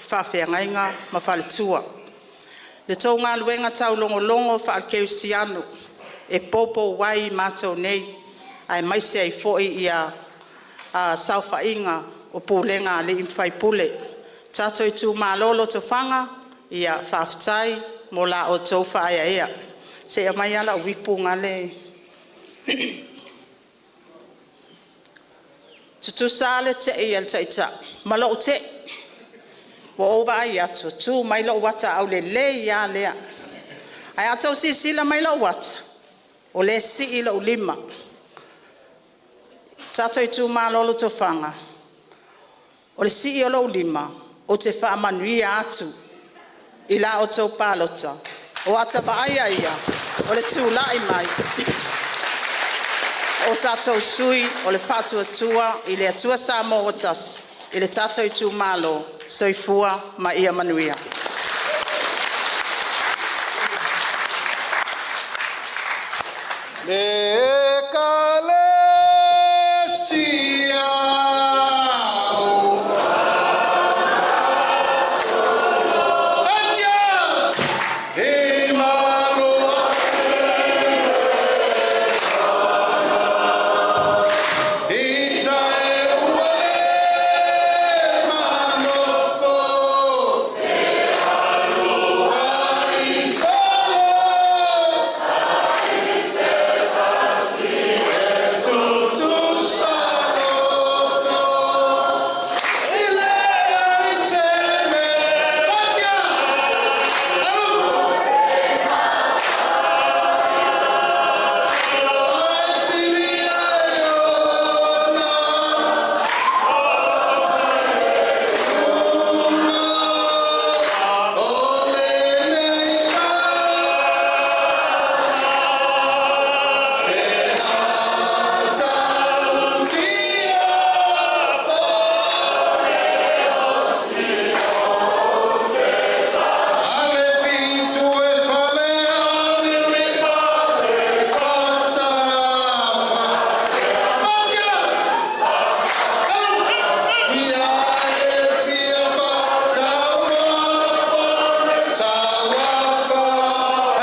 faafeagaiga ma faletua, i le tou galuega taulogologo faakerisiano e poupou ai i matou nei, aemaise ai foi ia saofaiga o pulega a alii ma faipule. Tatou itumalo o Lotofaga, ia faafetai mo la outou faaeaea. Se i aumai lava lau uipu gale. Tutusa lava le tei a le Taitai ma lou tei. Ua ou vaai atu ua tu mai lou ata aulelei lava lea. Ae a outou silasila mai i lou ata, o lea e sii lou lima. Tatou itumalo o Lotofaga, o le sii o lou lima, ou te faamanuia atu i la outou palota. O ata vaaia ia o le tulai mai o tatou sui o le Faatuatua i le Atua Samoa ua Tasi i le tatou itumalo. Soifua ma ia manuia. Le Ekalesia o Atia e malo i tae ua le manofo ai solos tutusa loto ile ai se me Atia alu ai silia e ona o lenei Ale fitu e fale ale le patafa. Matia! Ia e fia fa tauafa, sauafa,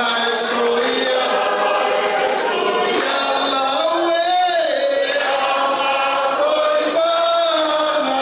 ae soia. Ia laue, foifana.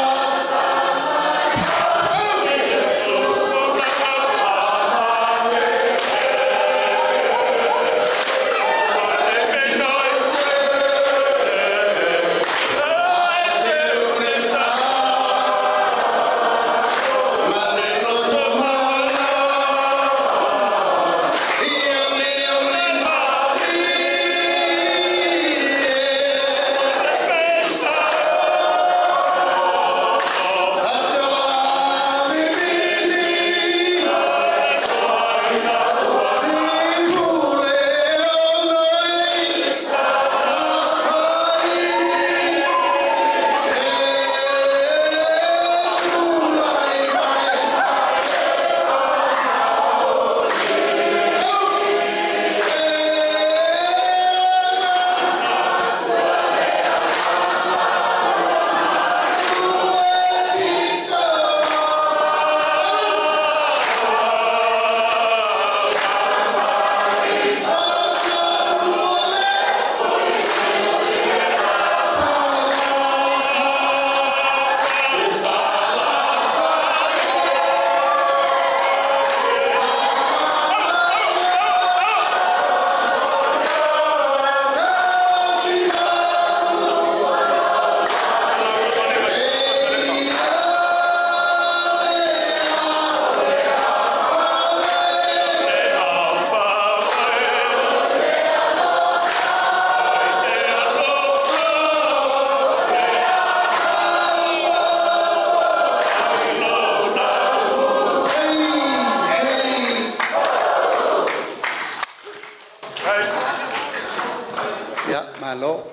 Yeah, malo.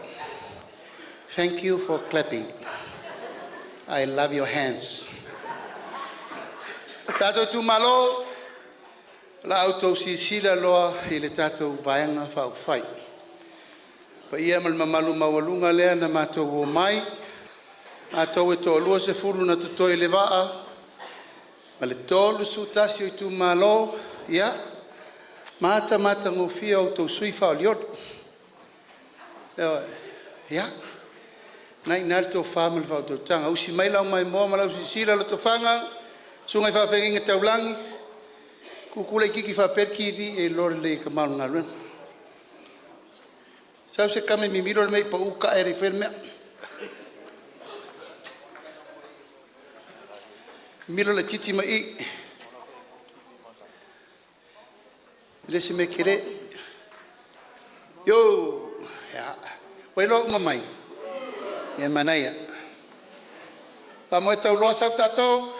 Thank you for clapping. I love your hands. Tatou tumalo, la outou silasila loa i le tatou Vaega Faaupufai. Paia ma le mamalu maualuga lea na matou omai, matou e toa-20 na totoe i le vaa ma le 31 o itumalo, ia, matamatagofie a outou sui usufono faaolioli. Ioe. Ia, o lena e i ina le tofa ma le faautautaga, usi mai lau maimoa ma lau silasila Lotofaga, susuga i faafeagaiga taulagi, tutu laitiiti faapea le TV e iloa lelei e tama o le galuega. Sau se tama e mimilo le mea ae pau tae ae le i faia le mea. Mimilo laitiiti mai i, e le o se mea tele. Io, ia, ua iloa uma mai? Ia manaia. Faamoe tauloa sau tatou.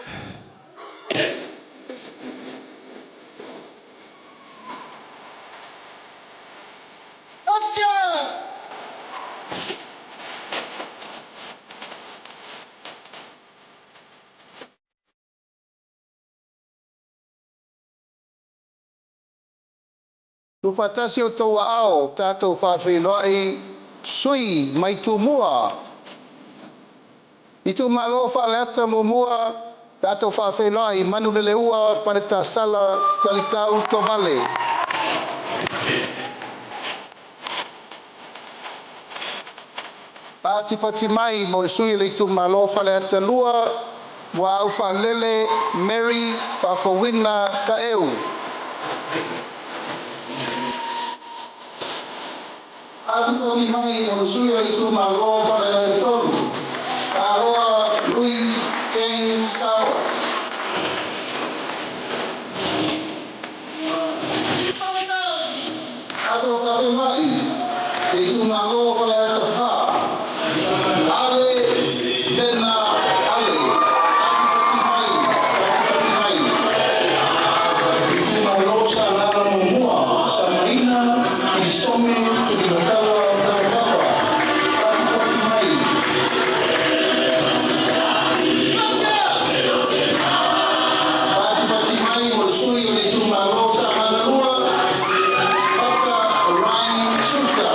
Tuufaatasi o outou aao tatou faafeiloai. sui mai Tumua. Itumalo Faleata 1, tatou faafeiloai Manuleleua Paletasala Talitau Tovale. Patipati mai mo le sui o le itumalo Faleata 2, Muaau Faalele Mary Faafouina Taeu. Patipati mai mo le sui o le itumalo Faleata 3, Taloa Louis James Tower. Tatou faafeiloai le itumalo Faleata 4, Ale Pena Ale. Patipati mai, patipati mai. Itumalo Sagaga 1, Samaina Kirisome Tulimatala Taulapapa. Patipati mai. Patipati mai mo le sui o le itumalo Sagaga 2, Pata Ryan Schuster.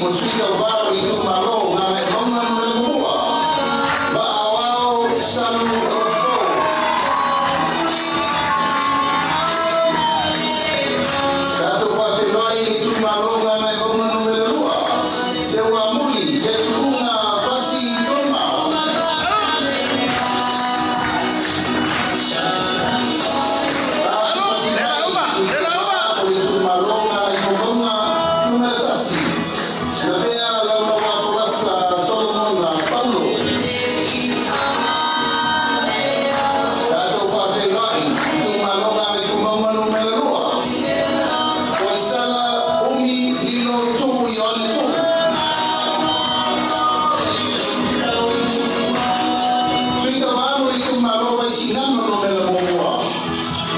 mo le Sui Tauva o le Itumalo o Gagaemauga Nu.1, Vaaoao Salu Lofo. Tatou faafeiloai i le Itumalo o Gagaemauga Nu.2, Seuamuli Fetuunga Fasi Toma. Faafeiloai o le Itumalo o Gagaifomauga Nu.1, Lavea Laulauafolasa Solomona Paulo. Tatou faafeiloai i Itumalo o Gagaifomauga Nu.2, Waisala Umi Lilo Tuu Ioane Tuu. Sui Tauva mo le Itumalo Vaisigano Nu.1,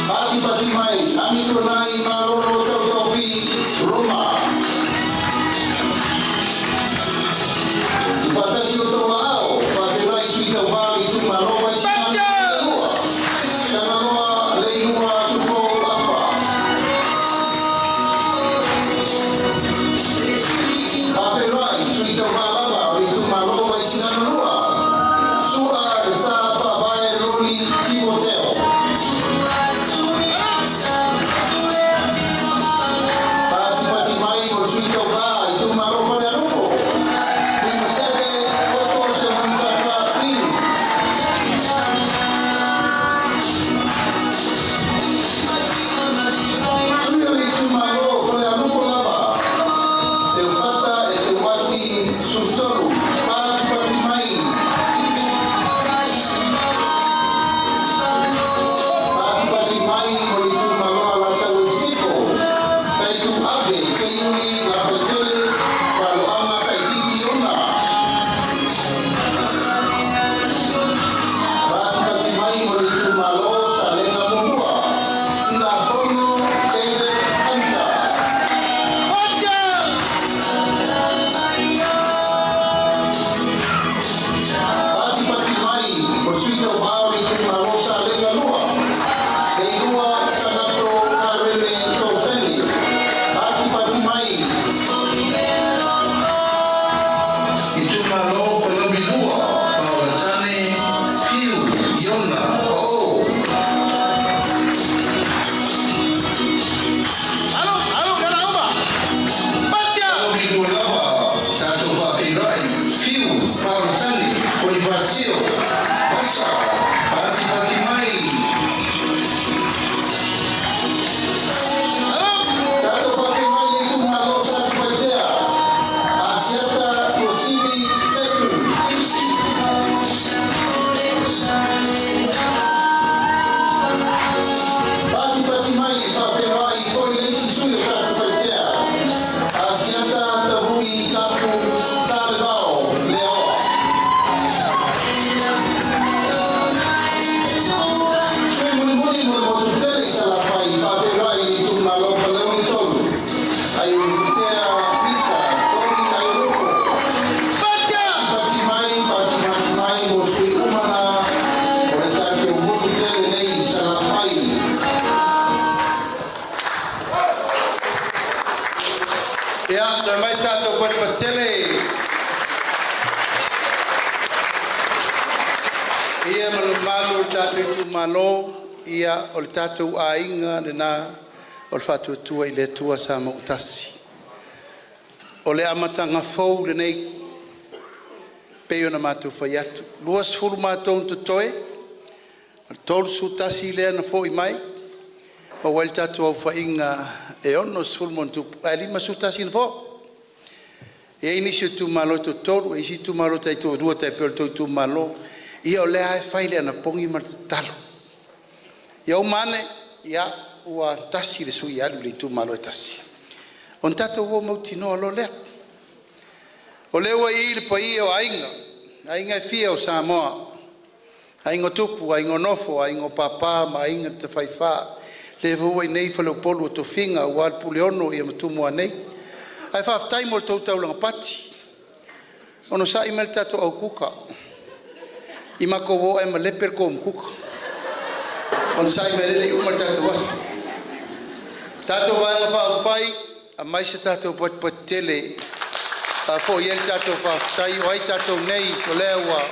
Patipati mai Amituanai Malolo Tautofi Roma. I faatasi o outou aao, faafeiloai i Sui Tauva o le Itumalo Vaisigano Nu.2, Tagaloa Leilua Tupou Afa. Faafeiloai Sui Tauva lava o le Itumalo Vaisigano 2, Su'a le Sa Faavae Loli Timoteo. Patipati mai o le Sui Tauva Itumalo Falealupo, Tuimaseve Poto Seumanutafa Fiu. Sui o le Itumalo Falealupo lava, Seufata Eteuati Sutolu. Patipati mai. Patipati mai o le Itumalo Alataua i Sisifo, Taituave Seiuli Lafaitele Faloaga Taititi Ona. Patipati mai o le Itumalo Salega 1, Tilafono David Hunter. Patipati mai o le Sui Tauva o le Itumalo Salega 2, Leilua Sanato Karene Soseni. Patipati mai. Itumalo Palauli 2, Paolatane Piu Iona Pao. Palauli 2 lava, tatou faafeiloai, Piu Paolatane Ponifasio Vasa. Patipati mai. Tatou faafeiloai le Itumalo Satupaitea, Asiata Tuasivi Setu. Patipati mai e faafeiloai foi le isi sui o Satupaitea, Asiata Tavui Tapu Salevao Leaoa. Sui mulimuli mo le motu tele i Salafai, faafeiloai i le Itumalo Palauli 3, Aiulutea Misa Tony Aiolupo. Patipati mai, patipati mai mo sui uma na o le tatou motu tele nei i Salafai. Ia, toe mai se tatou patipatitele. Ia ma le mamalu o le tatou itumalo, ia o le tatou aiga lena o le Faatuatua i le Atua Samoa ua Tasi. O le amataga fou lenei pei ona matou fai atu, 20 matou na totoe, o le 31 lea na foi mai, pau ai le tatou aofaiga e 60+ ae 51 na foi. E i ai nisi o itumalo e toatolu, e i ai isi itumalo taitoalua e tai pei o le tou itumalo. Ia o lea lava e fai le anapogi ma le tatalo. Ia uma ane, ia ua tasi le sui e alu i le itumalo e tasi, ona tatou o mautinoa loa lea. O lea ua i i le paia o Aiga, Aiga e fia o Samoa, Aiga o Tupu, Aiga o Nofo, Aiga o Papa ma Aiga na Tafaifa. O lea foi ua i inei faleupolu o tofiga aua le Puleono ma Tumua nei. Ae faafetai mo le tou taulaga pati, onosai mai le tatou au kuka, i matou o ae malepe le tou umukuka. Onosai mai e le i uma le tatou aso. Tatou Vaega Faaupufai, aumai se tatou patipati tele. Faafoi ai le tatou faafetai, o ai tatou nei, o lea ua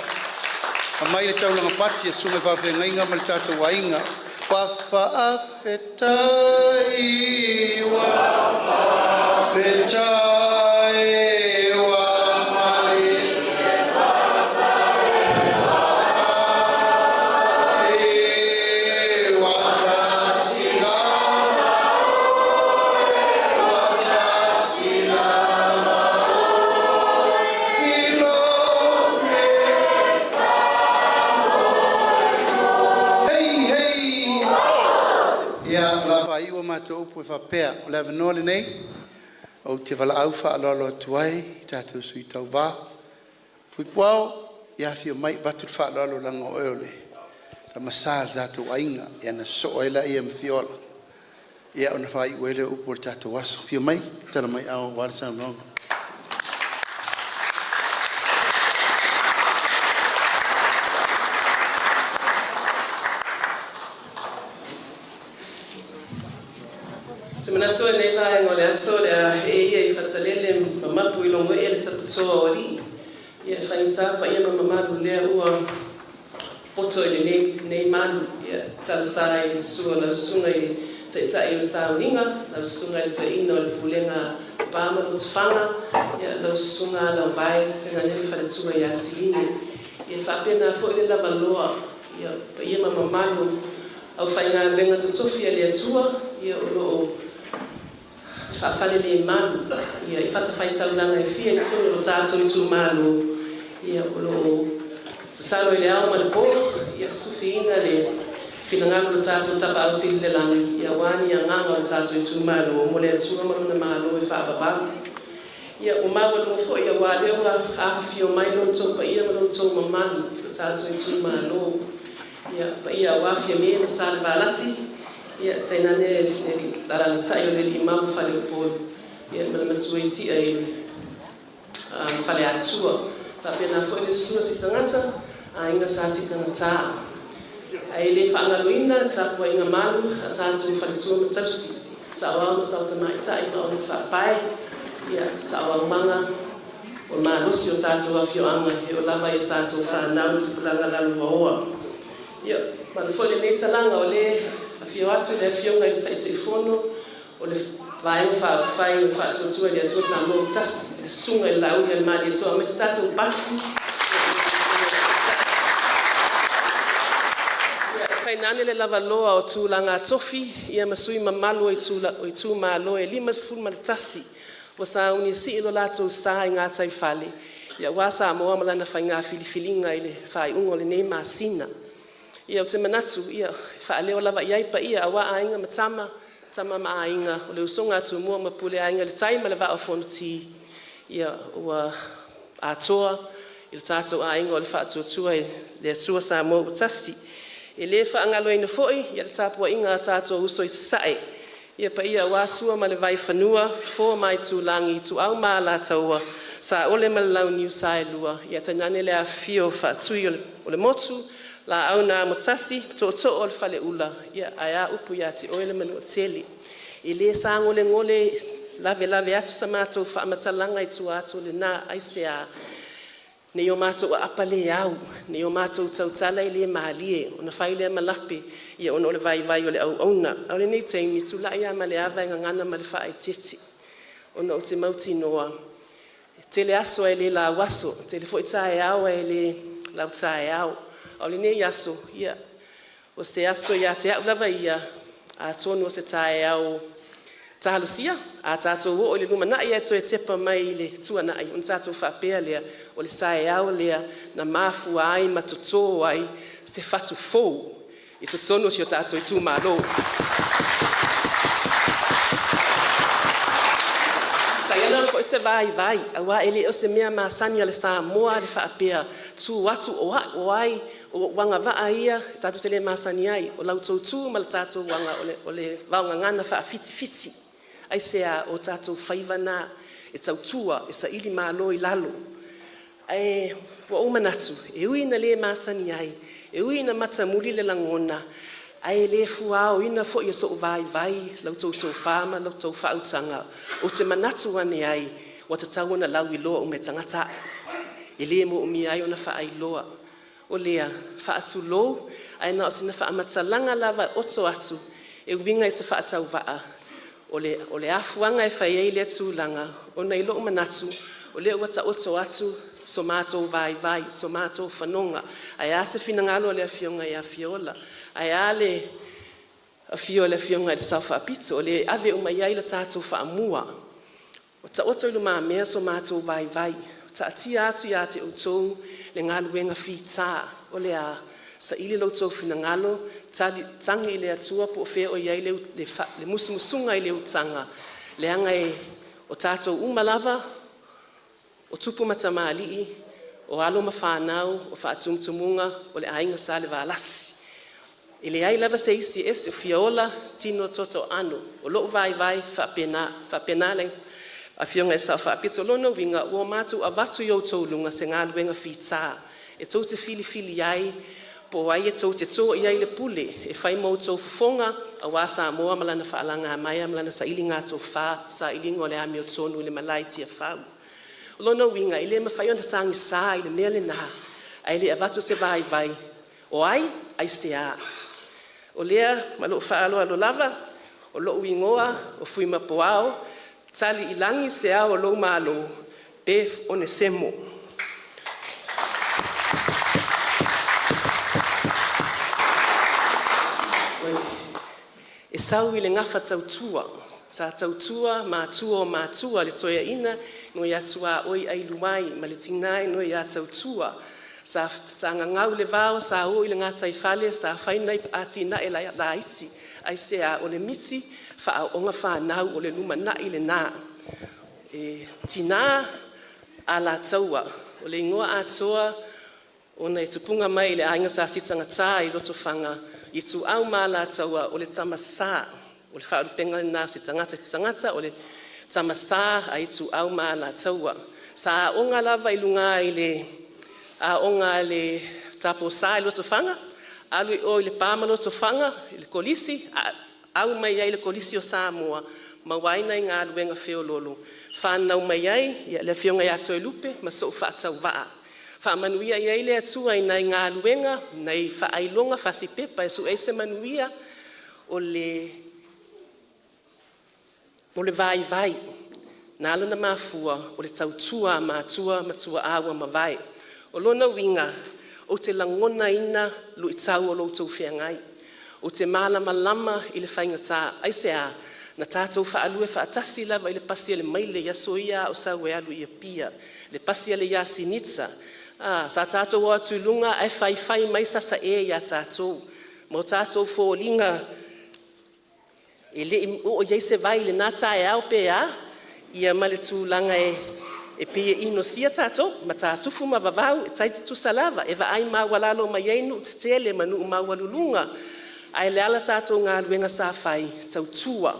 aumai le taulaga pati a susuga i faafeagaiga ma le tatou aiga. Ua faafetai ua faafetai ua malie Ua tasi lava oe i lou Hei hei Ia, o le a faaiu a matou upu e faapea, o le avanoa lenei ou te valaau faaaloalo atu ai i tatou Sui Tauva. Fuipuao, ia afio mai e avatu le faaaloalo leaga o oe o le tama sa o le tatou aiga, ia ona sosoo ai lea ma Fiola ona faaiu ai lea o upu o le tatou aso. Afio mai, tala mai aao aua le saunoaga. Ou te manatu o lenei vaega o le aso o le a ee ia i Fatalele ma mapu i logoee le taputoa o alii. Ia e faigata paia ma mamalu o lea ua poto i lenei malu. Ia, talosa i le susu o lau Susuga i le Taitai o le Sauniga, lau Susuga i le Toeaina o le Pulega a Lepa ma Lotofaga, lau Susuga Alaovae tainane le faletua ia Silini. Ia e faapena foi le lavaloa o paia ma mamalu o le aufaigaluega totofi a le Atua o lo o faafalelemalu i fatafaitaulaga e fia i totonu o tatou itumalo, o lo o tatalo i le ao ma le po ia sufiina le finagalo o le tatou Tapaau Sili i le Lagi aua ni agaga o le tatou itumalo mo le Atua ma Lona Malo e faavavau. Ia, ua maualuga foi aua o lea ua afifio mai lo outou paia ma lo outou mamalu i lo tatou itumalo, ia, paia aua Fiame ma Salevalasi, tainane le alaalatai o le alii Mau o Faleupolu ma le matua i Tia i le Faleatua. E faapena foi le susu o Sitagata, Aiga Sa Sitagata. Ae le faagaloina le tapuaiga malu a tatou faletua ma tausi, saoao ma saotamaitai ma aunafaapae, saoaomaga o le malosi o tatou afioaga e oo lava i a tatou fanau ma tupulaga lalovaoa. Ia, mamalu foi lenei talaga o lea e afio atu le Afioga i le Taitaifono o le Vaega Faaupufai o le Faatuatua i le Atua Samoa ua Tasi, le Susuga i le Laaulialemalietoa aemaise tatou Pati, tainane le lavaloa o tulaga tofi ma sui usufono mamalu o itumalo e 51 ua sauni e sii lo latou sa i gataifale aua Samoa ma lana faiga filifiliga i le faaiuga o lenei masina. Ia, ou te manatu e faaleo lava i ai paia aua Aiga ma Tama, Tama ma Aiga, o le usoga a Tumua ma Pule, Aiga i le Tai ma le Vaa o Fonoti. Ua atoa i le tatou aiga o le Faatuatua i le Atua Samoa ua Tasi. E le faagaloina foi le tapuaiga a tatou uso i Sasae, ia paia aua Sua ma le Vaifanua, Fofo ma Aitulagi, Ituau ma Alataua, Saole ma le Launiu Saelua, tainane le afifio o Faatui o le Motu, Laau na Amotasi, Tootoo o le Faleula, ae a upu ia te oe le Manuatele. E le sagolegole lavelave atu sa matou faamatalaga i tua atu o lena. Aisea? Ne i o matou aapa le au, ne i o matou tautala e le malie ona fai lea ma lape ona o le vaivai o le auauna. A o lenei taimi, e tulai lava ma le ava e gagana ma le faaeteete ona ou te mautinoa e tele aso ae le lauaso, e tele foi taeao ae le lautaeao. A o lenei aso, ia, o se aso ia te au lava ia, atonu o se taeao talosia a tatou oo i le lumanai ae toe tepa mai i le tuanai ona tatou faapea lea, o le taeao lea na mafua ai ma totō ai se fatu fou i totonu o si o tatou itumalo. Sa i ai lava foi se vaivai aua e le o se mea masani a le Samoa le faapea, tu atu o au o ai, o ou agavaa ia tatou te le masani ai. O la outou tu ma le tatou aga o le vaogagana faafitifiti. Aisea? O tatou faiva na e tautua, e saili malo i lalo. Ae ua ou manatu, e ui ina le masani ai, e ui ina matamuli le lagona, ae le fuaoina foi e sou vaivai la outou tofa ma la outou faautaga. Ou te manatu ane ai, ua tatau ona lauiloa uma e tagata a'u, e le moomia ai ona faailoa. O lea, faatulou, ae na o sina faamatalaga lava e oto atu e uiga i se faatauvaa o le afuaga e fai ai lea tulaga, ona i lou manatu o lea ua taoto atu so matou vaivai, so matou fanoga. Ae a se finagalo o le Afioga ia Fiola? Ae a le afio o le Afioga i le Sao Faapito, o le ave uma i ai le tatou faamua. Ua taoto i lumamea so matou vaivai, taatia atu ia te outou le galuega fita o le a? Saili lo outou finagalo, tagi i le Atua po o fea o i ai le musumusuga i le utaga, leaga o tatou uma lava o tupu ma tamalii, o alo ma fanau, o faatumutumuga o le aiga Salevalasi. E leai lava se isi e ese, o Fiola tino toto aano. O lou vaivai e faapena, e faapena le Afioga i le Sao Faapito. O lona uiga ua matou avatu i o outou luga se galuega fita e tou te filifili ai po o ai tou te tua i ai le pule e fai ma outou fofoga aua Samoa ma lana faalagamaea ma lana sailiga tofa, sailiga o le amiotonu i le malae i Tiafau. O lona uiga e le mafai ona tagisa i le mea lena ae le avatu se vaivai o ai, aisea? O lea ma lou faaaloalo lava, o lou igoa o Fuimapuao, tali i lagi se ao o lou Malo, Beth Onesemo. E sau i le gafa tautua sa tautua matua o matua le toeaina nai Atuaoi Ailuai ma le tina ia Tautua. Sa gagau le vao sa uu i le gataifale sa fai nai atinae laiti, aisea? O le miti faaooga fanau o le lumanai lena. E tina Alataua, o le igoa atoa ona e tupuga mai i le aiga Sa Sitagata i Lotofaga, Ituau ma Alataua, o le tama sa, o le faalupega lena o se tagata, o se tagata o le tama sa a Ituau ma Alataua. Sa aoga lava i luga i le aoga a le Tapo Sa i Lotofaga, alu i o i Lepa ma Lotofaga i le Kolisi, au mai ai i le Kolisi o Samoa, maua ai nai galuega feoloolo, fanau mai ai le afioga ia Toelupe ma sou faatauvaa. Faamanuia i ai le Atua i nai galuega, nai faailoga fasipepa e sue ai se manuia. O le vaivai na ala ona mafua o le tautua a matua ma tuaa ua mavae. O lona uiga ou te lagonaina luitau o lo outou feagai, ou te malamalama i le faigata. Aisea? Na tatou faalue faatasi lava i le pasi a le maile i aso ia a o sau e alu i Apia, le pasi a le Yasinita. A, sa tatou o atu i luga ae faifai mai sasae ia tatou ma o tatou foliga e le i oo i ai se vai i lena taeao pe a, ia ma le tulaga e pei e inosia tatou, matatufu ma vavau e tai tutusa lava, e vaai maualalo mai ai nuu tetele ma nuu maualuluga. Ae o le a le tatou galuega sa fai? Tautua,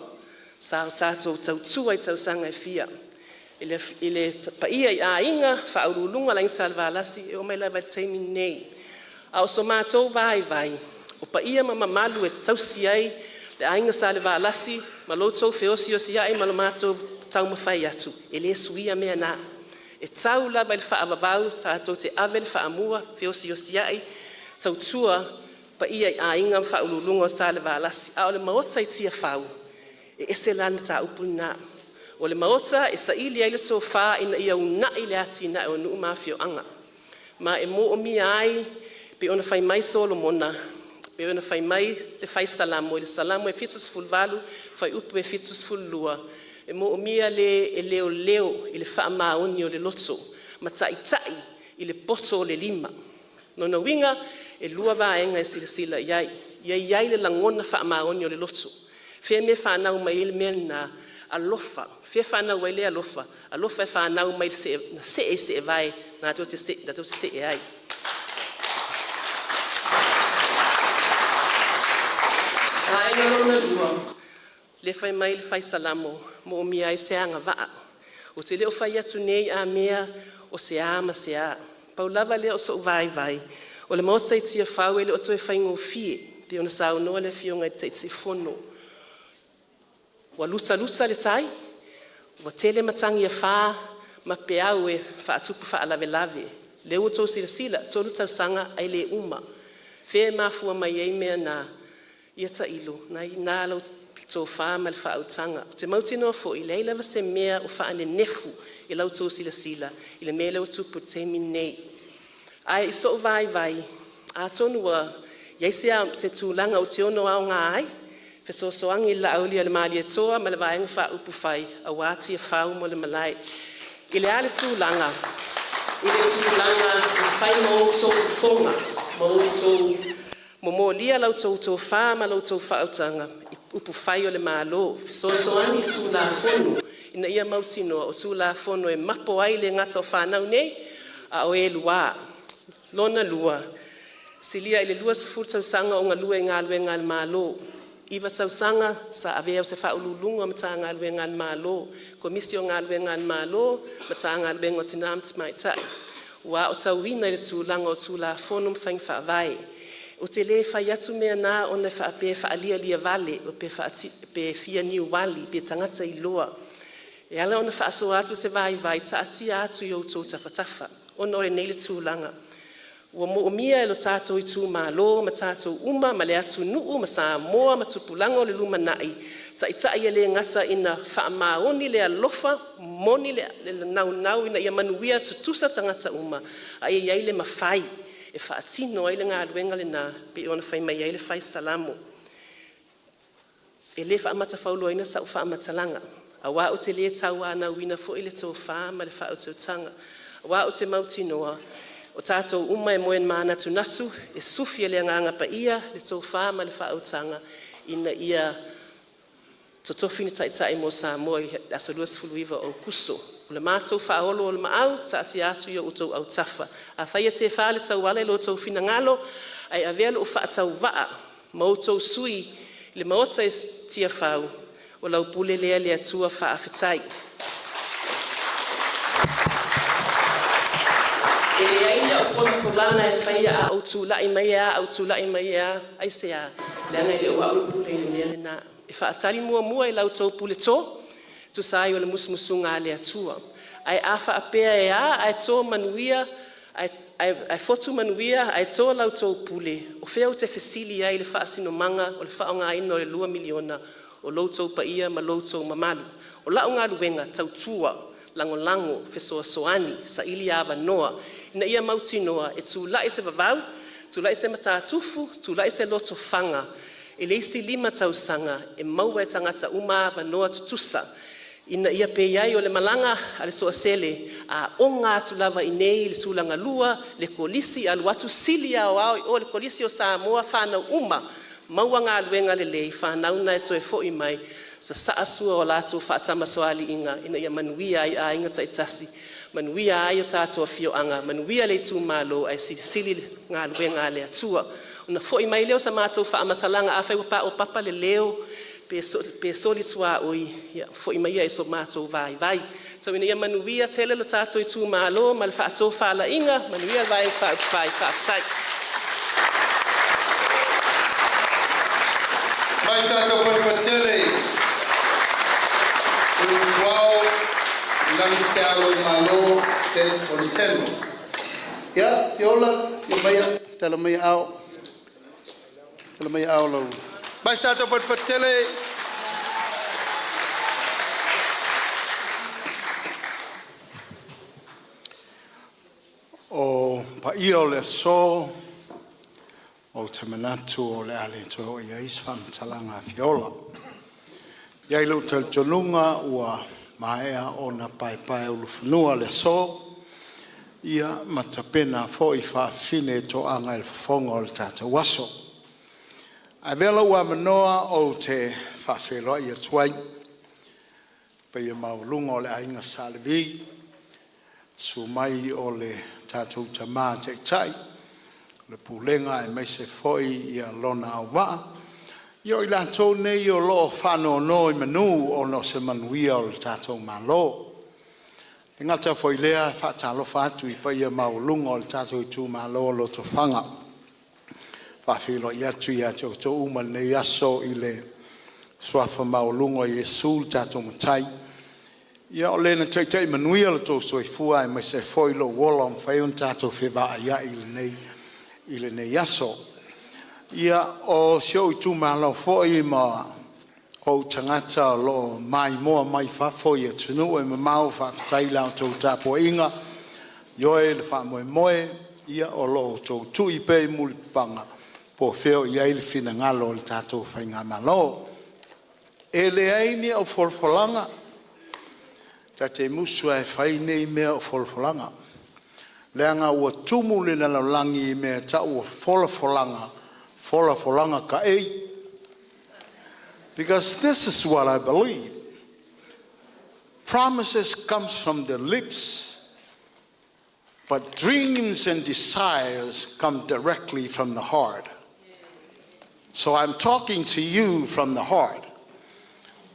sa tatou tautua i tausaga e fia i le paia i aiga, faauluuluga le Aiga Salevalasi e oo mai lava i le taimi lenei. A o so matou vaivai, o paia ma mamalu e tausi ai le aiga Salevalasi ma lo outou feosiosiai ma lo matou taumafai atu, e le suia mea na. E tau lava i le faavavau tatou te ave le faamua, feosiosiai, tautua paia i aiga ma faauluuluga o Salevalasi. A o le Maota i Tiafau, e ese la le mataupu lena. O le Maota e saili ai le tofa ina ia uunai le atinae o nuu ma afioaga, ma e moomia ai pei ona fai mai Solomona, pei ona fai mai le Fai Salamo i le Salamo 78 fuaiupu e 72, e moomia le e leoleo i le faamaoni o le loto ma taitai i le poto o le lima. O lona uiga e lua vaega e silasila i ai, ia i ai le lagona faamaoni o le loto. Fea mea e fanau mai ai le mea lena? Alofa. Fea e fanau ai le alofa? Alofa e fanau mai na see i seevae latou te see ai. Vaega lona lua, lea e fai mai le Fai Salamo, e moomia ai se agavaa. Ou te le o fai atu nei a mea o se a ma se a, pau lava lea o sou vaivai, o le Maota i Tiafau e le o toe faigofie pei ona saunoa le Afioga i le Taitaifono. Ua lutaluta le tai, ua tele matagi e fa. ma peau e faatupu faalavelave. Lea ua outou silasila, 3 tausaga ae le uma. Fea e mafua mai ai mea na? Ia tailo, o lena e i ina la outou tofa ma le faautaga. Ou te mautinoa foi e leai lava se mea o faanenefu i la outou silasila i le mea lea ua tupu i le taimi lenei. Ae i sou vaivai, atonu ua i ai se tulaga ou te ono aoga ai, fesoasoani i le Laaulialemalietoa ma le Vaega Faaupufai aua Tiafau ma le malae. I le a le tulaga? I le tulaga e fai ma outou fofoga ma outou momolia la outou tofa ma la outou faautaga i upufai o le Malo, fesoasoani i Tulafono ina ia mautinoa o Tulafono e mapo ai le gata o fanau nei a o e lua. Lona lua, silia i le 20 tausaga o ou galue i galuega a le Malo, 9 tausaga sa avea o se Faauluuluga o Matagaluega a le Malo, Komisi o Galuega a le Malo, Matagaluega o Tina ma Tamaitai, ua aotauina i le tulaga o Tulafono ma Faiga Faavae. Ou te le fai atu mea na ona faapea e faalialiavale pe fia niuali pe tagata iloa. E ala ona faasoa atu se vaivai, taatia atu i o outou tafatafa ona o lenei le tulaga ua moomia e lo tatou itumalo ma tatou uma ma le atunuu ma Samoa ma tupulaga o le lumanai, taitai e le gata ina faamaoni le alofa, moni le naunau ina ia manuia tutusa tagata uma, a ia i ai le mafai e faatino ai le galuega lena pei ona fai mai ai le fai Salamo. E le faamatafauloaina sau faamatalaga aua ou te le tauanauina foi le tofa ma le faautautaga, aua ou te mautinoa o tatou uma e moemanatunatu e sufi e le Agaga Paia le tofa ma le faautaga ina ia totofi ni taitai mo Samoa i le aso 29 o Aokuso. O le matou faaoloolomaau, taatia atu i o outou autafa, afai e tefa le tauala i lo outou finagalo ae avea lou faatauvaa ma outou sui i le Maota i Tiafau, o lau pule lea le Atua. Faafetai. E leai ni au folafolaga e faia a ou tulai mai e a, a ou tulai mai e a. Aisea? Leaga e le o au e pule i le mea lena. E faatali muamua i la outou puleto e tusa ai o le musumusuga a le Atua. Ae a faapea e a ae to manuia ae fotu manuia ae to la outou pule, o fea ou te fesili ai i le faasinomaga o le faaaogaina o le $2 miliona? O lo outou paia ma lo outou mamalu. O lau galuega, tautua, lagolago, fesoasoani, saili avanoa ina ia mautinoa e tulai se vavau, tulai se matatufu, tulai se lotofaga i le isi 5 tausaga e maua e tagata uma avanoa tutusa ina ia pei ai o le malaga a le toatele, a oga atu lava i inei i le tulagalua le Kolisi alu atu sili aoao i o i le Kolisi o Samoa fanau uma, maua galuega lelei, fanau na e toe foi mai sasaa sua o latou faatamasoaliiga ina ia manuia ai aiga taitasi, manuia ai o tatou afioaga, manuia le itumalo, ae silisili le galuega a le Atua. Ona foi mai lea o se matou faamatalaga, afai ua paopapa le leo pe soli suaui, ia foi maia i so matou vaivai. Tau ina ia manuia tele lo tatou itumalo ma le faatofalaiga, manuia le Vaega Faaupufai. Faafetai. Mai tatou patele Uluao Langisealomalo Ted Poliseno. Ia, Fiola, afio maia, tala mai aao, tala mai aao o lau. Mai se tatou fatufatu tele. O paia o le aso, ou te manatu o le a le toe oo i ai se faamatalaga a Fiola. E i ai lou talitonuga ua maea ona paepaeulufanua le aso, ia ma tapena foi faafafine e toaga i le fofoga o le tatou aso. Ae avea lou avanoa ou te faafeiloai atu ai i le paia maualuga o le Aiga Sa Levi, susu mai o le tatou Tama Taitai, le Pulega aemaise foi lona auvaa, ia o i latou nei o lo o faanonomanu ona o se manuia o le tatou Malo. E le gata foi i lea, e faatalofa atu i le paia maualuga o le tatou itumalo o Lotofaga. E faafeiloai atu ia te outou uma i lenei aso i le suafa maualuga o Iesu lo tatou Matai Ia o le na taitai manuia lo outou soifua aemaise ai foi lou ola ua mafai ona tatou fevaaiai i lenei aso. Ia, o si ou itumalo foi ma ou tagata o lo o maimoa mai fafo i atunuu e mamao, faafetai i la outou tapuaiga, ioe le faamoemoe o lo o outou tui pea i mulipapaga po o fea o i ai le finagalo o le tatou faigamalo. E leai ni au folafolaga, ta te musu lava e fai nei mea o folafolaga, leaga ua tumu le lalolagi i mea e tau o folafolaga, folafolaga taei. Because this is what I believe. Promises comes from the lips, but dreams and desires come directly from the heart. So I'm talking to you from the heart.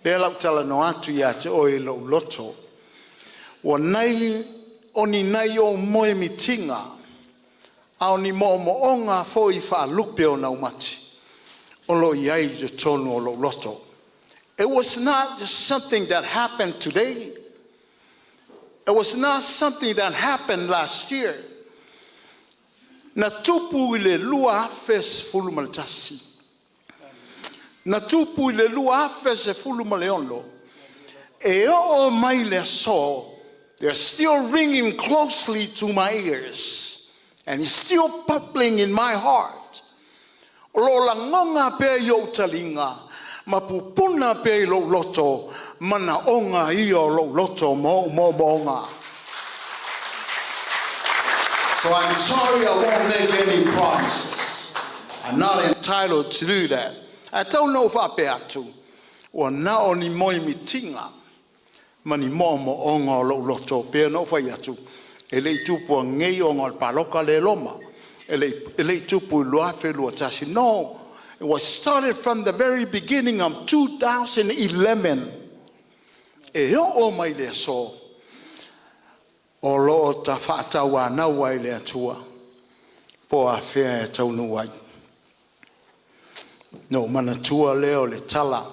Lea la ou talanoa atu ia te oe i lou loto. Ua nai o ni nai ou moemitiga, a o ni moomooga foi faalupe o naumati o lo o i ai i totonu o lou loto. It was not just something that happened today. It was not something that happened last year. Na tupu i le 2011, na tupu i le 2016, e oo mai le aso, they're still ringing closely to my ears and it's still bubbling in my heart. O lo o lagoga pea i ou taliga ma pupuna pea i lou loto manaoga ia o lou loto ma ou moomooga. So I'm sorry I won't make any promises. I'm not entitled to do that. Ae tau na ou faapea atu, ua na o ni moemitiga ma ni moomooga o lou loto pei ona ou fai atu, e le i tupu ananei ona o le palota lea e loma. E le i tupu i le 2021. No, it was started from the very beginning of 2011. E oo mai le aso, o lo o faatauanau ai le Atua po o afea e taunuu ai. Na ou manatua lea o le tala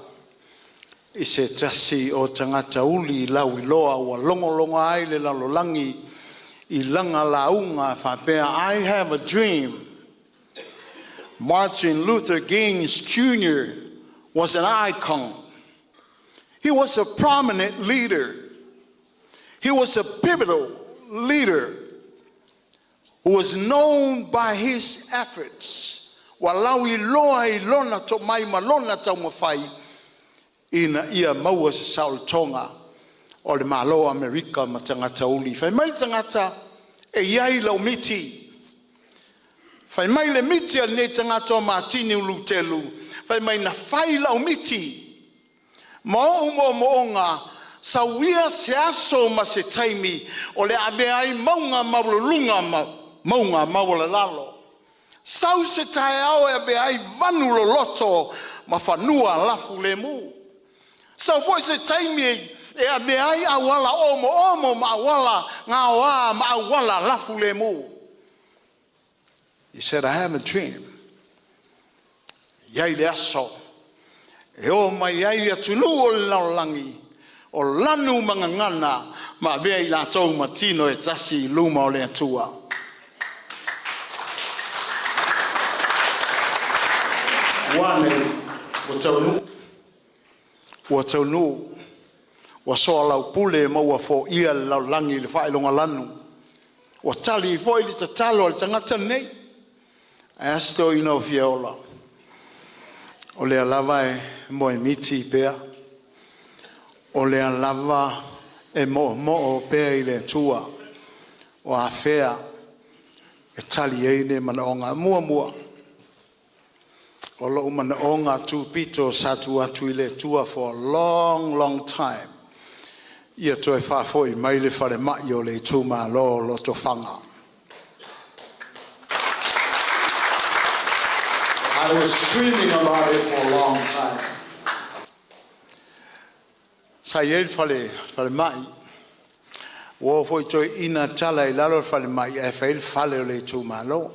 i se tasi o tagata uli lauiloa ua logologa ai le lalolagi i lana lauga faapea, "I have a dream." Martin Luther King Jr. was an icon. He was a prominent leader. He was a pivotal leader who was known by his efforts. Ua lauiloa i lona tomai ma lona taumafai ina ia maua se saolotoga o le Malo o Amerika ma tagata uli. Fai mai le tagata, e i ai lau miti. Fai mai le miti a lenei tagata o Matini Luteru, fai mai na fai lau miti ma ou moomooga sauia se aso ma se taimi o le avea ai mauga maualuluga ma mauga maualalalo. Sau se taeao e avea ai vanu loloto ma fanua lafulemu. Sau foi se taimi e avea ai auala omoomo ma auala gaoa ma auala lafulemu. He said, "I have a dream." Iai le aso e o mai ai atunuu o le lalolagi o lanu ma gagana ma avea i latou ma tino e tasi i luma o le Atua. Ua a nei? Ua taunuu, ua taunuu, ua soalaupule ma ua foia le lalolagi i le faailogalanu. Ua tali foi le tatalo a le tagata lenei. Ae a si toeaina o fia ola? O lea lava e moemiti pea, o lea lava e moomoo pea i le Atua o afea e tali ai nei manaoga. Muamua, o lou manaoga tupito sa tuu atu i le Atua for a long, long time, ia toe faafoi mai le falemai o le itumalo o Lotofaga. I was dreaming about it for a long time. Sa i ai le falemai, ua oo foi toeaiina tala i lalo le falemai ae fai i ai le fale o le itumalo.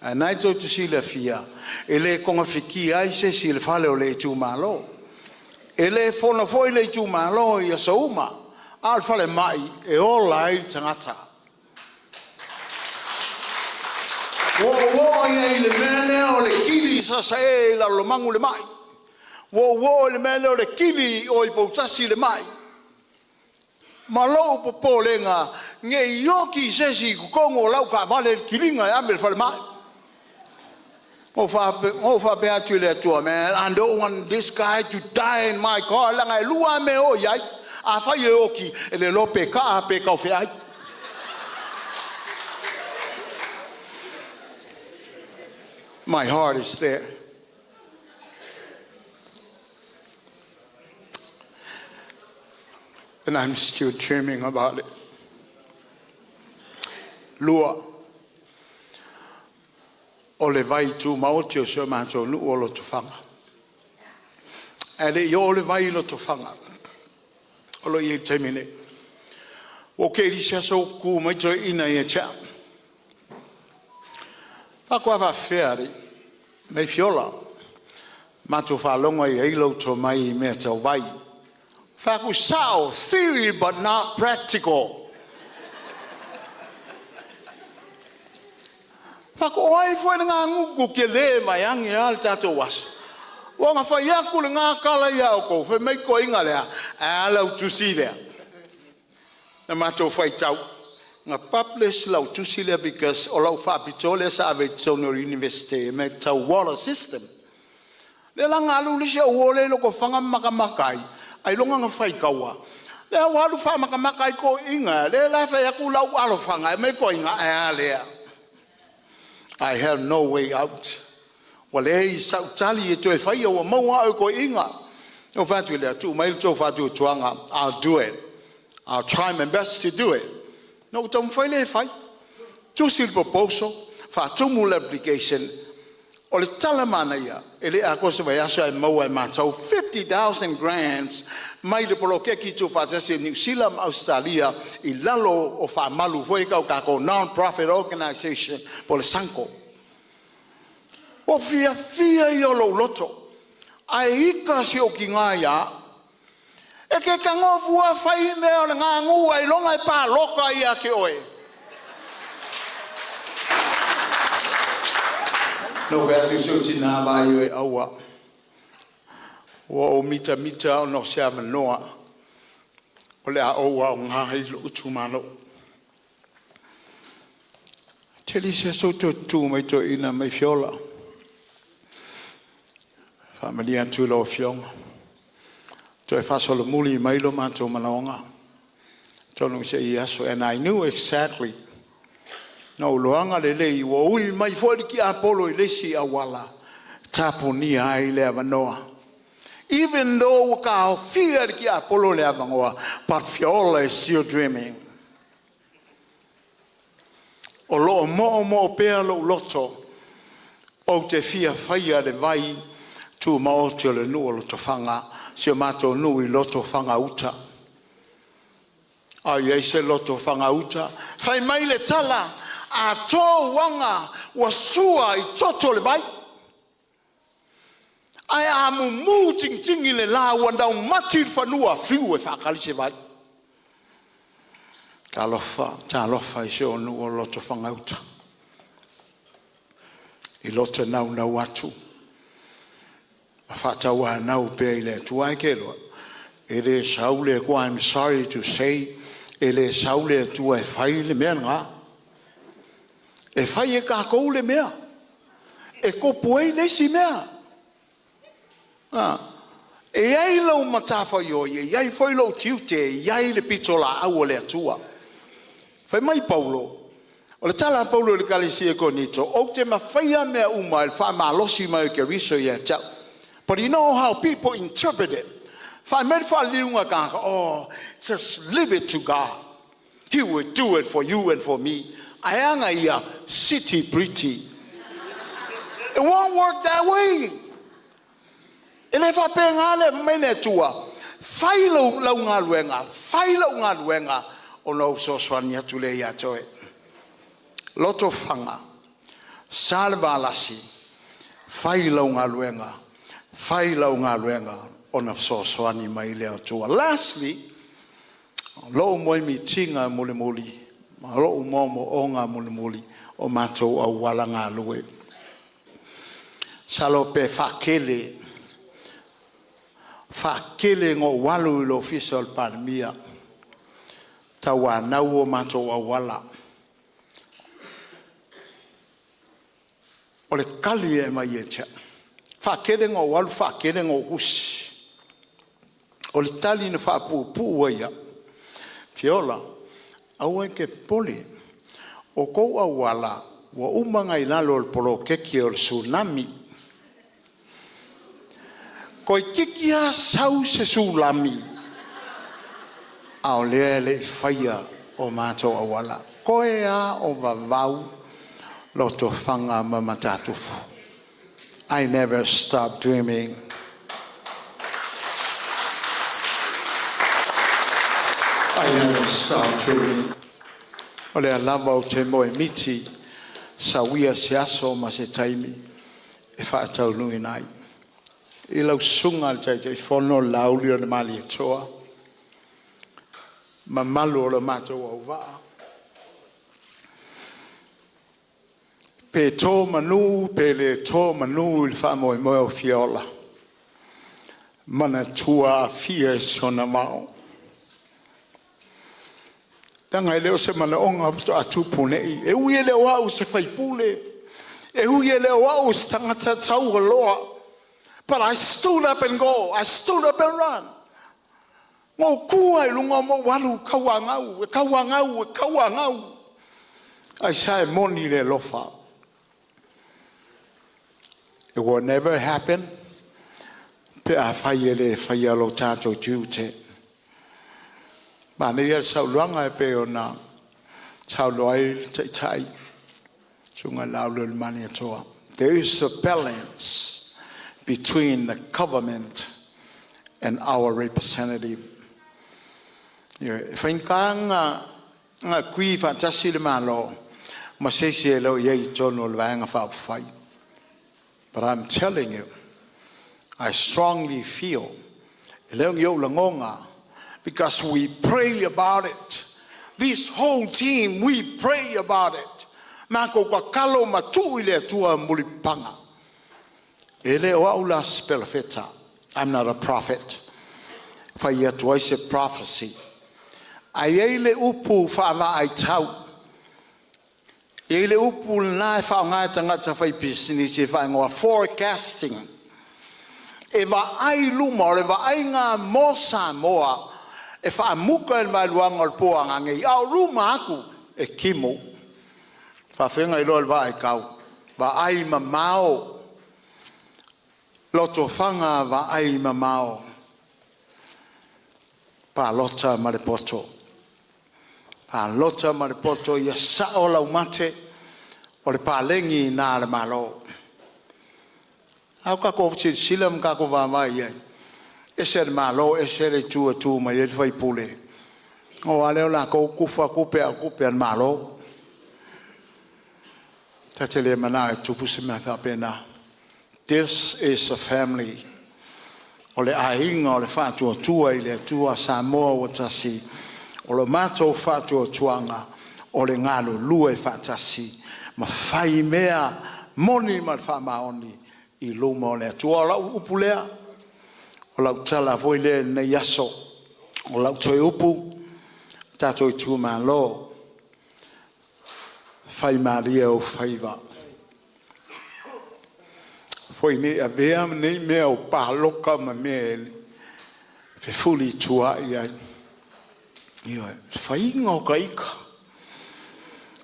Ae na tou te silafia, e le togafitia ai se isi i le fale o le itumalo. E le fono foi le itumalo i aso uma, A o le falemai e ola ai le tagata. Ua ou oo ai i le mea lea o le kili i Sasae i Lalomanu le mai. Ua ou oo i le mea lea o le kili i o i Poutasi le mai. Ma lou popolega ne i oti se isi i totonu o lau taavale i le kiliga e ave i le falemai. Na ou faapea atu i le Atua, “Man, I don't want this guy to die in my car,” leaga e lua lava mea e oo i ai. Afai e oti, e le iloa pe taa pe taufeai. My heart is there. And I'm still dreaming about it. Lua, o le vai tumaoti o si o matou nuu o Lotofaga. Ae le i oo le vai i Lotofaga, o lo o i ai i le taimi nei. Ua tele isi aso ua tutu mai toeaiina ia te au. Ou fai atu, a faapefea alii? Fai mai Fiola, matou faalogo e i ai lou tomai i mea tau vai. Ou fai atu, sao, theory but not practical. Ou fai atu, o ai foi lena gutu tele vaeane lava le tatou aso? Ua ona fai atu lena tala ia outou, fai mai toeaiina lea, ae a lau tusi lea? Na matou faitau, na publish lau tusi lea because o lau faapitoa lea sa ave i totonu o le Iunivesite i mea tau water system. Lea la na alu le isi au uo lea i Lotofaga ma matamata ai, ailoga na faitaua. Lea ua alu faamatamata ai toeaiina, lea la e fai atu lau alofaga, ae fai mai toeaiina, ae a lea? I have no way out. Ua leai sau tali e toe faia ua maua au e toeaiina. Ou fai atu lea, tuu mai lo outou faatuatuaga, I'll do it. I'll try my best to do it. Na ou taumafai lea e fai, tusi le proposal, faatumu le application. O le tala manaia, e le atoa se vaiaso ae maua e matou 50,000 grants mai le poloketi tuufaatasi e Niu Sila ma Ausetalia i lalo o faamalu foi tau tatou non-profit organization po o le SUNGO. Ua fiafia ia o lou loto, ae ita si ou tina ia au. E te tago fua fai mea o le gagu ailoga e palota ia te oe. Na ou fai atu, si ou tina, vaai oe aua. Ua ou mitamita ona o se avanoa o le a ou aoga ai i lou itumalo. E tele isi aso ua toe tutu mai toeaiina fai mai, Fiola, e faamalie atu i lau afioga, toe faasolomuli mai lo matou manaoga atonu se i ai aso. And I knew exactly, na ou iloaga lelei ua ui mai foi le tiapolo i le isi auala e tapunia ai le avanoa. Even though ua taofia e le tiapolo le avanoa, but Fiola is still dreaming. O lo o moomoo pea lou loto ou te fia faia le vai tumaoti o le nuu o Lotofaga, si o matou nuu i Lotofaga Uta. A o i ai se Lotofaga Uta? Fai mai le tala, a to uaga ua sua i toto le vai, ae a mumu tigitigi le la ua laumati le fanua, fiu e faatali se vai. Talofa, talofa i si ou nuu o Lotofaga Uta, i lo ta naunau atu ma faatauanau pea i le Atua. Ae te iloa, e le sau le Atua, I'm sorry to say, e le sau le Atua e fai le mea lena. E fai e tatou le mea e tupu ai le isi mea. E i ai lau matafaioi, e i ai foi lou tiute, e i ai le pitolaau a le Atua. Fai mai Paulo, o le tala a Paulo i le ekalesia i Korinito, ou te mafaia mea uma i le faamalosi mai o Keriso ia te au. But you know how people interpret it? Fai mai le faaliliuga a tagata, oh, just leave it to God. He will do it for you and for me. Ae aga ia, siti pretty. It won't work that way. E le faapena le mai le Atua, fai lau galuega, fai lau galuega, ona ou fesoasoani atu lea ia te oe. Lotofaga, Salevalasi, fai lau galuega, fai lau galuega, ona fesoasoani mai lea o le Atua. Lastly, Lo'u moemitiga mulimuli ma lo'u moomooga mulimuli o matou auala galue. Masalo pe faatele, faatele ona ou alu i le ofisa o le Palemia, tauanau o matou auala. O le tali e aumai ia te au, faatele ona ou alu faatele ona ou tusi. O le tali na faapuupuu ai au, Fiola aua e te popole, o tou auala ua uma ona i lalo o le poloketi o le Tsunami. Toeitiiti lava sau se Sulami a o lea e le i faia o matou auala. Toe lava o vavau Lotofaga ma Matatufu. I never stop dreaming. I never stop dreaming. O lea lava ou te moemiti, sauia se aso ma se taimi e faataunuuina ai. I lau susuga i le Taitaifono Lauliolemalietoa, mamalu o le matou auvaa, pe to manu pe le to manu i le faamoemoe o Fiola, manatua Afia i sona mao. Leaga e le o se manaoga faatoa tupu nei, e ui e le o au o se sui usufono, e ui e le o au o se tagata taualoa, but I stood up and go, I stood up and run. Na ou tu lava i luga ma ou alu tauanau, e tauanau, e tauanau. Aisea e moni le alofa? It will never happen pe afai e le faia lo tatou tiute. Manaia le saunoaga e pei ona saunoa ai le Taitai, Susuga Laumalietoa. There is a balance between the government and our representative. E faigata ona agree faatasi le Malo ma se isi e le o i ai i totonu o le Vaega Faaupufai. But I'm telling you, I strongly feel, e le o ni ou lagona, because we pray about it. This whole team, we pray about it. Matou tatalo ma tuu i le Atua mulipapaga. E le o au la se perofeta. I'm not a prophet. Fai atu ai se prophecy. Ae i ai le upu faavaaitau. E i ai le upu lena e faaaoga e tagata faipisinisi e faaigoa forecasting. E vaai i luma, o le vaaiga mo Samoa e faamuta i le vaeluaga o le po a nanei, a o luma atu e timu. E faafefea ona iloa e le vaatau? Vaai mamao, lotofaga vaai mamao, palota ma le poto. Palota ma le poto ia sao lau mate, o le paleni lena a le Malo. A tatou silasila ma tatou vaavaai i ai, ese le Malo ese le itu e tu mai ai le sui usufono, ona o lava lea o latou tufa tupe a o tupe a le Malo. Ta te le manao e tupu se mea faapena. This is a family. O le aiga o le Faatuatua i le Atua Samoa ua tasi. O le matou faatuatuaga o le galulue faatasi ma fai mea moni ma le faamaoni i luma o le Atua. O lau upu lea, o lau tala foi lea i lenei aso. O lau toe upu, tatou itumalo, faimalie ou faiva. Foi ne i avea nei mea o palota ma mea e fefulituaai ai. Ioe, le faiga o ta ita,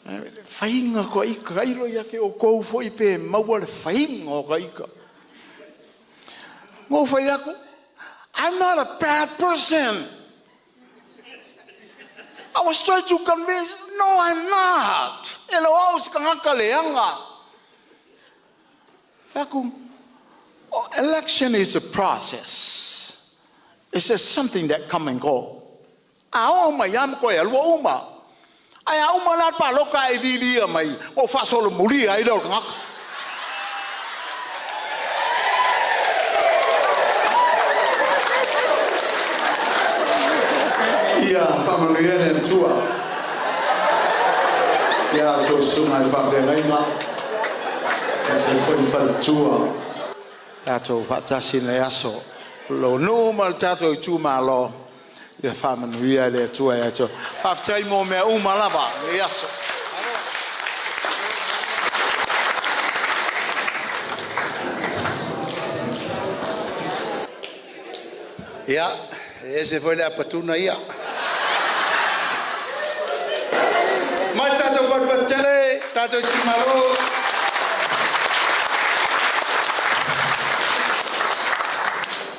le faiga o ta ita, tailo ia te outou foi pe maua le faiga o ta ita. Na ou fai atu, I'm not a bad person. I was trying to convince, no, I'm not. E le o au o se tagata leaga. Fai atu, oh, election is a process. It's just something that come and go. A oo mai lava ma toe alu ua uma. Ae a uma la le palota ae lilia mai, ua ou faasolomulia ai lea o le tagata. Ia, Ia faamanuia le Atua ia outou susuga i faafeagaiga, aemaise foi le faletua, tatou faatasi i lenei aso. Lou nuu ma le tatou itumalo, ia faamanuia le Atua ia te outou. Faafetai mo mea uma lava i lenei aso. Ia, e ese foi le apatuna ia. Mai le tatou paripari tele, tatou itumalo.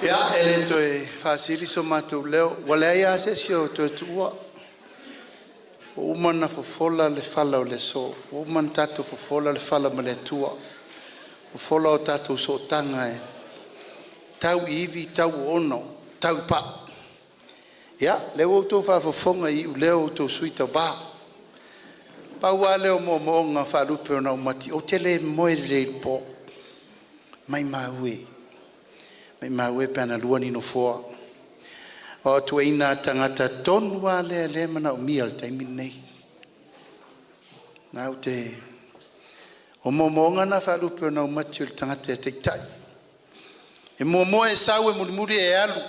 Ia, e le toe faasili so matou leo, ua leai lava se isi o toe tuua. Ua uma ona fofola le fala o le aso, ua uma ona tatou fofola le fala ma le Atua, fofola o tatou sootaga e tau i ivi tau i ono, tau i pau. Ia, lea ua outou faafofoga i iuleo o outou sui tauva. Pau lava lea o moomooga faalupe o naumati, ou te le moe lelei i le po, maimau e, maimau e pe ana lua ni nofoa. Aua o tuaiga tagata tonu lava lea o lea e manaomia i le taimi lenei. O lena ou te… O moomooga na faalupe o naumati o le tagata e taitai. E muamua e sau e mulimuli e alu,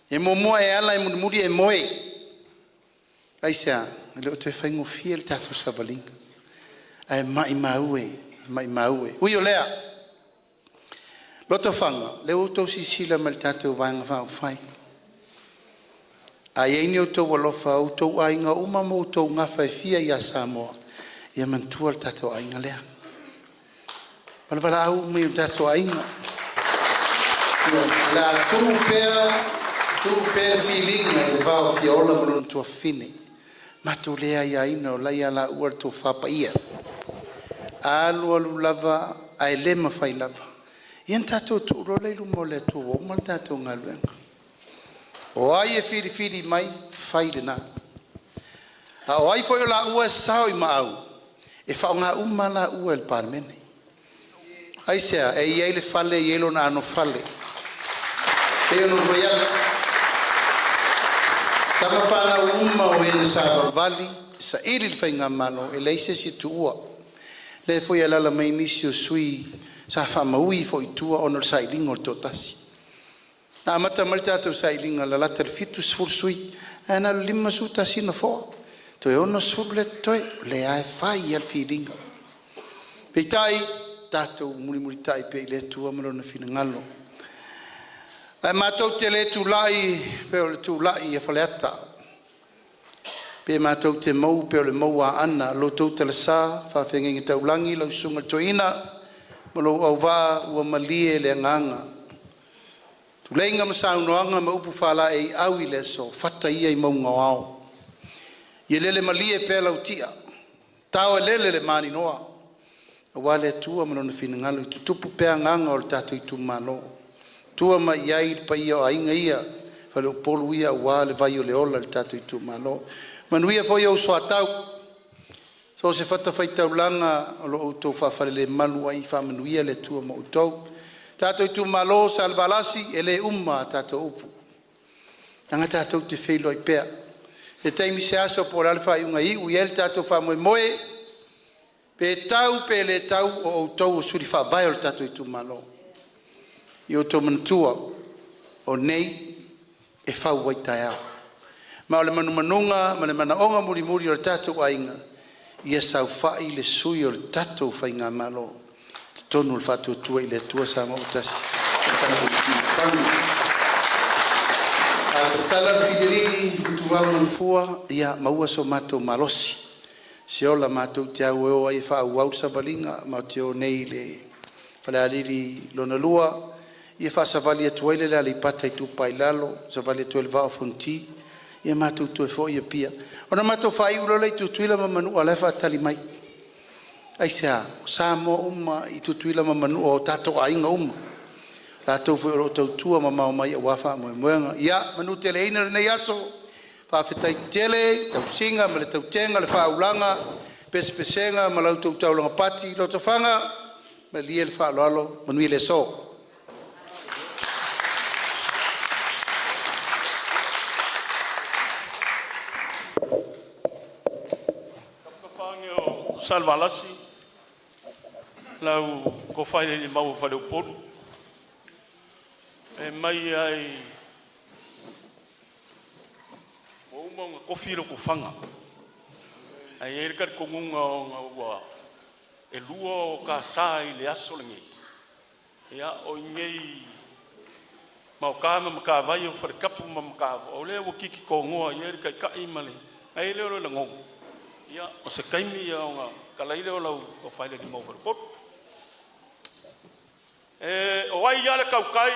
e muamua e ala e mulimuli e moe. Aisea? E le o toe faigofie le tatou savaliga, ae maimau e, maimau e. Ui o lea, Lotofaga, o lea ua outou silasila mai i le tatou Vaega Faaupufai. A i ai ni outou alofa o outou aiga uma ma outou gafa e fia ia Samoa, ia manatua le tatou aiga lea. Valaau uma i o tatou aiga. O le a tuu pea, tuu pea le filiga i le va o Fiaola ma lona tuafafine. Matou te le aiaina o la e ia laua le tofa paia. Alu alu lava ae le mafai lava, ia ona tatou tuu loa lea i luma o le Atua ua uma le tatou galuega. O ai e filifili mai, fai lena. A o ai foi o laua e sao i maau, e faaaoga uma lava laua e le Palemene. Aisea? E i ai le fale e i ai lona anofale. E pei ona ou fai atu, o tama fanau uma o e na savavali e saili le faigamalo, e leai se isi e tuua. O lea foi e alaala mai nisi o sui usufono sa faamaui foi i tua ona o le sailiga o le toatasi. Na amata mai le tatou sailiga e lalata i le 70 sui usufono, ae na o le 51 nofoa, toe 60 lea e totoe. O lea lava e fai lava le filiga. Peitai, tatou mulimulitai pea i le Atua ma Lona finagalo. Ae matou te le tulai pei o le tulai a Faleata, pe matou te mou pei o le mou a Aana, lo outou talasa, faafeagaiga taulagi, lau susuga i le Toeaina ma lou auvaa ua malie le agaga. Tuleiga ma saunoaga ma upu faalaeiau i le aso, fata ia i mauga o ao. Ia lele malie pea lau tia, tao e lele le maninoa aua le Atua ma Lona finagalo ia tutupu pea agaga o le tatou itumalo, tua mai i ai le paia o aiga ia, faleupolu ia aua le vai o le ola i le tatou itumalo. Manuia foi ou soatau, so o se fatafaitaulaga o lo o outou faafalelemalu ai, faamanuia le Atua ma outou. Le tatou itumalo o Salevalasi e le uma a tatou upu, leaga tatou te feiloai pea se taimi se aso po o le a le faaiuga e iu i ai le tatou faamoemoe, pe tau pe le tau, o outou o suli faavae o le tatou itumalo. Ia outou manatua, o nei e fau ai taeao. Ma o le manumanuga ma le manaoga mulimuli o le tatou aiga, ia saofai le sui o le tatou faigamalo i totonu o le Faatuatua i le Atua Samoa ua Tasi po o le tatou Silisili. A tatala le filialii ma ituau ma fua, ia maua so matou malosi, se ola matou te au e o ai e faaauau le savaliga. Matou te o nei i le Falealili 2 e faasavali atu ai le Aleipata Itupa i Lalo, savali atu ai le Vaa o Fonoti, ia matou toe foi i Apia, ona matou faaiu loa lea i Tutuila ma Manua o la e faatali mai. Aisea? O Samoa uma i Tutuila ma Manua, o tatou aiga uma, o latou foi o lo o tautua mamao mai aua faamoemoega. Ia manuteleina lenei aso, faafetai tele i le tausiga ma le tautega, le faaulaga, pesepesega ma la outou taulaga pati. Lotofaga, malie le faaaloalo, manuia le aso. Salevalasi lau tofa i le Alii Mau o Faleupolu, e mai ai ua uma ona tofi le tofaga, ae i ai le talitonuga ona ua e lua o ta sa i le aso lenei, ia o i inei i Maota ma Matavai o Faletapu ma Matavoa o lea ua titi tonoa i ai le taitai ma le… Ona i ai lea o le lagona, ia o se taimi ona talai lea o lau tofa i le alii Mauu o Faleupolu. O ai lava le tautai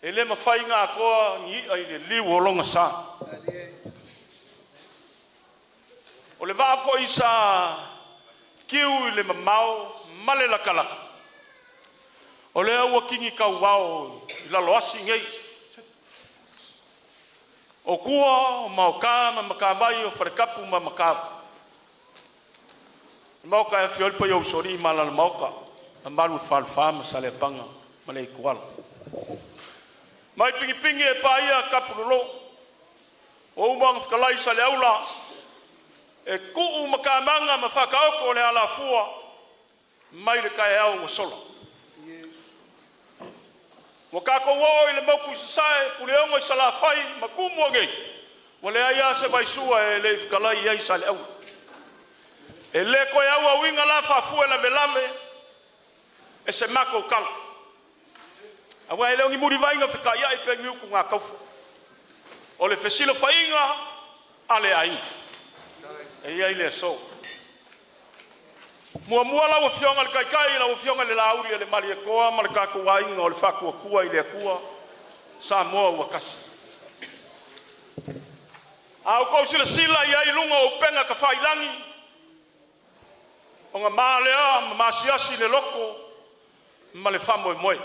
e le mafai ona atoa ni i'a i le liu o lona sa. O le vaa foi sa tiu i le mamao ma le latalata, o lea ua tini tauao i laloasi nei, o tua o maota ma matavai o Faletapu ma Matavoa. Le maota e afio ai le paia o usoalii ma Alaalamaota, mamalu i le falefa ma Saleapaga ma le Ituala. Mai piginipigi e paia tapu lolo, ua uma ona fetalai Saleaula e tuu matamaga ma faataoto le alafua mai le taeao ua sola. Ua tatou oo i le motu i Sasae, Puleono i Salafai ma Tumua nei, ua leai lava se vaisua e le i fetalai i ai Saleaula. E le toe auauina la faafue lavelave e se matou tala, aua e le o ni mulivai na fetaiai pe ni utugataufa, o le fesilafaiga a le aiga e i ai le aso. Muamua lau Afioga i le Taitai lau Afioga i le Laaulialemalietoa ma le tatou aiga o le Faatuatua i le Atua Samoa ua Tasi. A outou silasila i ai i luga o upega tafailagi, ona ma lea ma masiasi le loto ma le faamoemoe.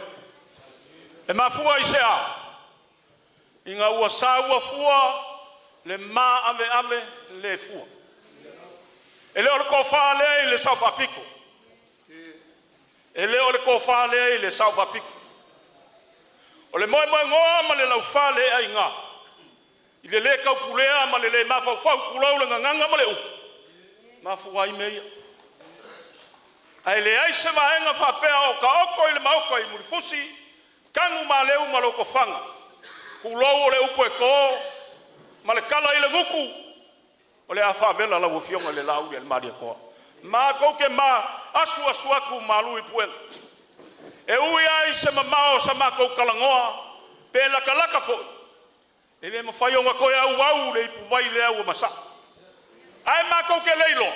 E mafua i se a? Ina ua saua fua le maaveave le fua. E le o le tofa lea i le Sao Faapito, e le o le tofa lea i le Sao Faapito, o le moemoenoa ma le laufaleaiga i le le taupulea ma le le mafaufau tulou le gagana ma le upu, e mafua ai mea ia. Ae leai se vaega faapea o taoto i le Maota i Mulifusi, Tanumaleu ma Lotofaga, tulou o le upu e to ma le tala i le gutu, o le a faavela lau Afioga i le Laaulialemalietoa. Matou te ma asuasu atu malu i puega, e ui lava i se mamao o sa matou talanoa pe latalata foi, e le mafai ona toe auau le ipuvai lea ua masaa. Ae matou te le iloa,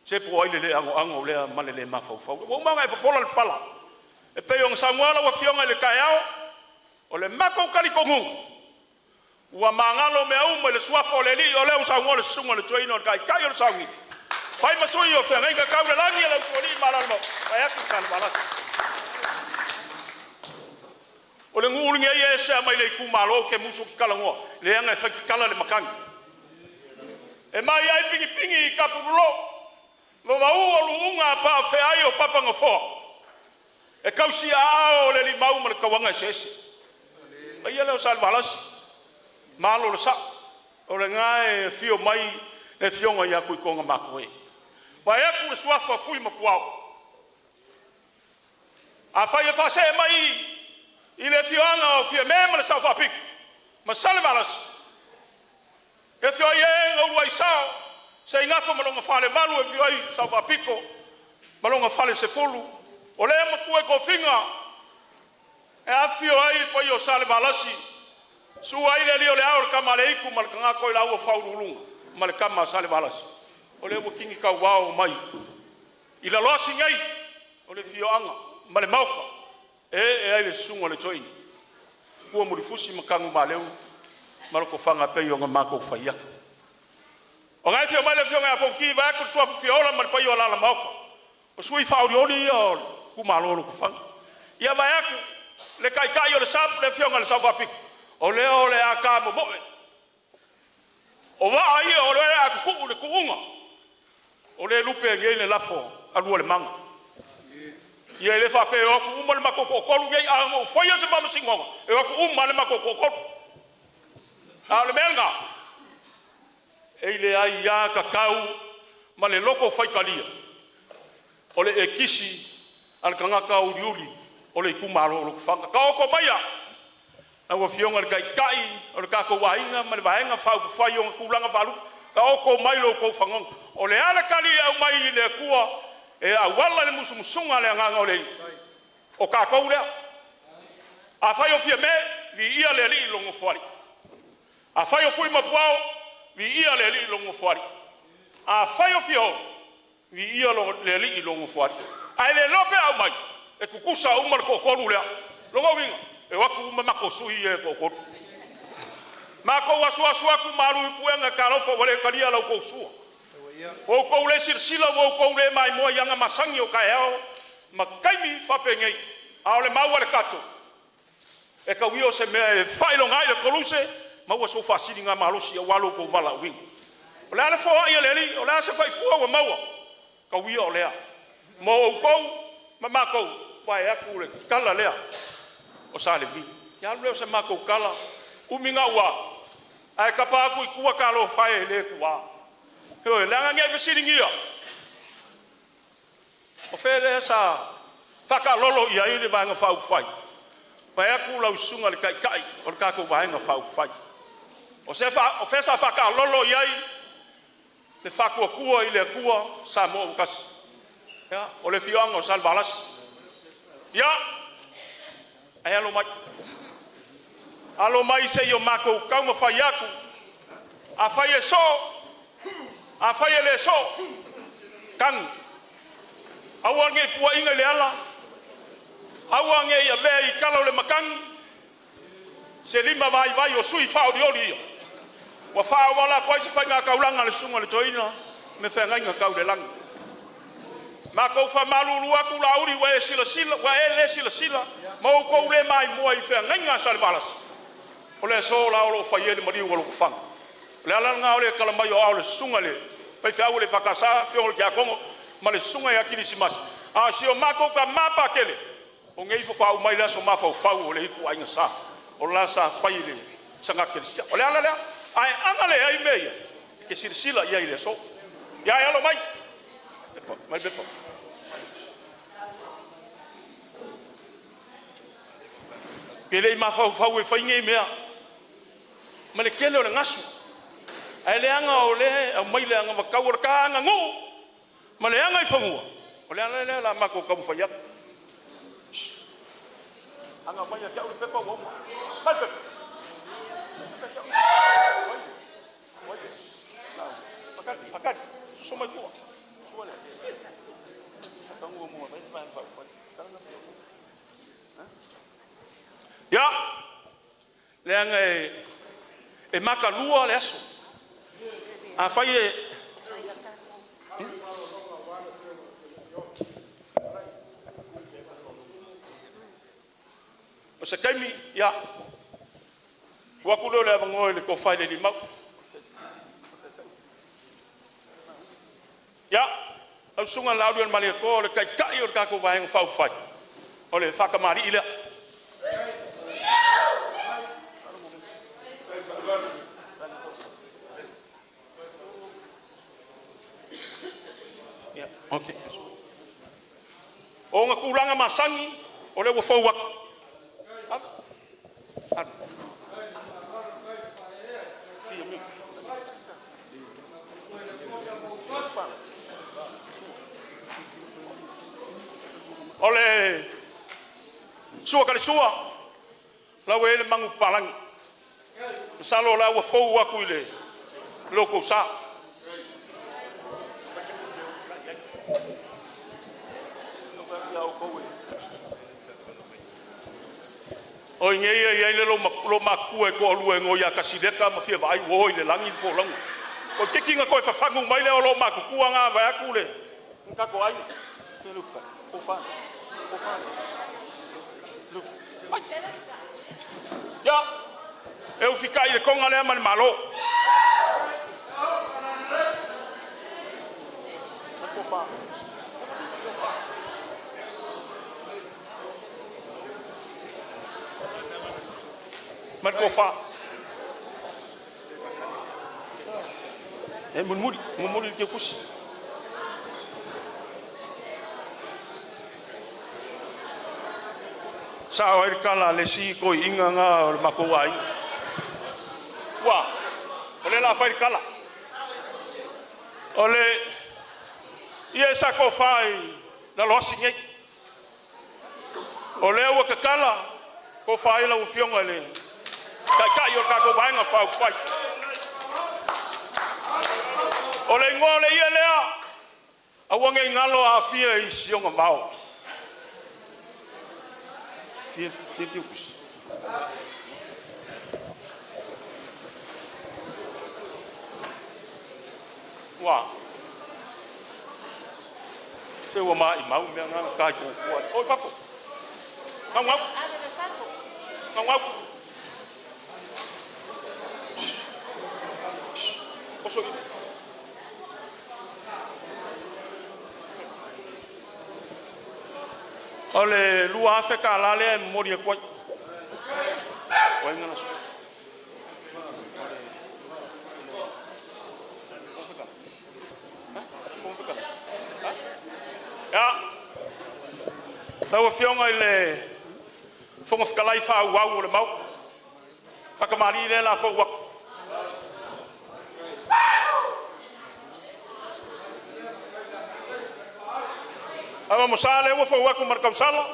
se po o ai le le anoano lea ma le le mafaufau. Ua uma ona e fofola le fala e pei ona saunoa lau Afioga i le taeao. O le matou talitonuga, ua magalo mea uma i le suafa o le Alii, o lea ua saunoa le susuga i le toeaina o le taitai o le sauniga, fai ma sui o feagaiga tau i le lagi le usoalii malietoa vaeatu Salevalasi. O le nuu lenei e ese lava mai le itumalo, ou te musu ou te talanoa leaga e faitatala le matagi. E mai ai pinipigi i tapululou ma pau o luuga faafeai o papanofoa e tausi aao o le alii mau ma le tauagaeseese. Le paia lea o Salevalasi ma Alo o le Sao, o lena e afio mai le afioga ia Tuitoga Matoe, vaeatu le suafa o Fui ma Puao. Afai e faasee mai i le afioaga o Fiame ma le Sao Faapito ma Salevalasi, e afio ai e na uluai sao, Seigafa ma lona falevalu, afio ai Sao Faapito ma lona falesefulu, o le matua i tofiga e afifio ai le paia o Salevalasi, susu ai le alii o le ao le tama a Leitu ma le tagata o laua faauluuluga ma le tama a Salevalasi, o lea ua tini tauao mai i Laloasi nei, o le afioaga ma le maota e ee ai le susuga i le toeaina ua Mulifusi ma Tanumaleu ma Lotofaga e pei ona matou fai atu. O la e afio mai le afioga ia Fonoti vaeatu le suafa Fiaola ma le paia o alaala ma Maota, o sui faaolioli ia o le itumalo o Lotofaga. Ia vaeatu le taitai o le SSAP le afioga i le Sao Faapito, o lea o le a ta momoe, o vaa ia o lea o le a tutuu i le tuuga, o lea e lupe ai nei le lafo a lualemaga. Ia e le faapea e o atu uma le matou toatolu nei, ae na ou faia se faamasinoga e o atu uma lava le matou toatolu. A o le mea lena, E i le aiatatau ma le loto faitalia o le e kisi a le tagata auliuli o le itumalo o Lotofaga. Taoto maia lau Afioga i le Taitai o le tatou aiga ma le Vaega Faaupufai i ona tulaga faalupe, taoto mai lo outou fanoga. O le a le tali e aumai i le Atua e auala i le musumusuga a le Agaga o le Alii, o tatou lea. Afai o Fiame, viia le Alii i Lona Nofoalii. Afai o Fui ma Puao, viia le Alii i lona Nofoalii. Afai o Fuiono, viia le Alii i lona Nofoalii. Ae le iloa pe a aumai, e tutusa uma le toatolu lea. Lona uiga, e o atu uma matou sui ia e toatolu. Matou asuasu atu malu i puega, talofa ua le talia la outou sua. Ua outou le silasila ua outou le maimoa i aga masani o taeao ma taimi faapenei. A o le mau a le tato, e tau ia o se mea e faailoga ai le koluse, maua sou faasiligamalosi aua lo outou valaauina. O le a le foai a le Alii, o le a se faifua ua maua, tau ia o lea, mo outou ma matou, vaeatu le tala lea o Sa Levi. Ia alu lea o se matou tala, umi gauā, ae tapa atu i tua talofa e, e le tuā. Ioe, leaga ne i fesiligia, o fea lea sa faataalolo i ai le Vaega Faaupufai, vaeatu lau susuga i le Taitai o le tatou Vaega Faaupufai. O fea sa faataalolo i ai le Faatuatua i le Atua Samoa ua Tasi? Ia, o le afioaga o Salevalasi. Ia, ae alo mai, alo mai se i o matou taumafai atu. Afai e soo, afai e le soo, tagi. Aua ne i puaina i le ala, aua ne i avea i tala o le matagi se lima vaivai o sui faaolioli ia ua faaauala atu ai se faigataulaga a le susuga i le toeaina ma feagaiga tau i le lagi. Matou faamalulu atu Laauli ua e silasila, ua e le silasila ma outou le maimoa i feagaiga a Salevalasi, o le aso la o lo o fai ai le maliu a Lotofaga. O le ala lena o le tala mai o aao o le susuga i le faifeau o le EFKS, afioga i le Tiakono ma le susuga ia Kerisimasi, a o si o matou tama Patele, o nei faatoa oo mai le aso mafaufau o le ituaiga sa, o la sa fai i le saga kerisiano. O le ala lea, ae a na leai mea ia, e te silasila i ai i le aso. Ia ae alo mai, mai le pepa. E le i mafaufau e fai nei mea ma le tele o le gasu, ae leaga o lea e aumai le anavatau o le ta aganuu ma le agaifanua. O le ala lea o le a matou taumafai atu. Ana aumai ia te au le pepa ua uma. Mai le pepa. Faatali, susu mai tua. Ia, leaga e matalua le aso. Afai e o se taimi, ia, tuu atu lea o le avanoa i le tofa i le alii Mauu. Ia, lau susuga Laaulialemalietoa o le taitai o le tatou Vaega Faaupufai, o le faatamalii lea. Ok. O ona tulaga masani, o lea ua fou atu. O le sua talisua, o la ua i ai le manupapalagi, masalo o la ua fou atu i le lo outou sa. O i inei e i ai le loomatua e toalua e igoa ia Tasileta ma Fiavaai ua o i le lagi le folauga. Toeitiiti ina toe fafagu mai lea o loomatutua na vaeatu le tatou aiga. Ia, e ufitai le toga lea ma le Malo. Ma le tofa. E mulimuli, momoli le teukusi. Sao ai le tala a le isi toeaina na o le matou aiga. Ua, o lea o le a fai le tala. O le ia sa tofa i Laloasi nei. O lea ua tatala tofa ai lau Afioga i le Taitai o le tatou Vaega Faaupufai. O le igoa o le ie lea, aua ne i galo Afia i si ona vao. Fia, fia Tiukusi. Ua, se ua maumau mea na na ta i tua. Oi fafo, gaugau, gaugau. Oso i. O le $2,000 lea e momoli atu ai. O ai na sui? Ia, lau Afioga i le Fofoga Fetalai faaauau o le Maota, faatamalii lea o le a fou atu. Alamagosa lea ua fou atu ma le tausala.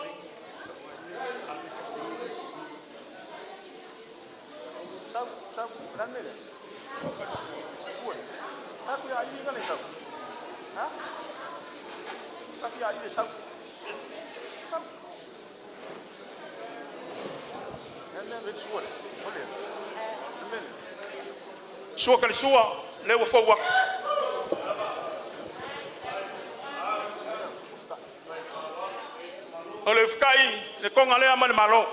Sua Sua lea ua fou atu. O le ufitai le toga lea ma le Malo.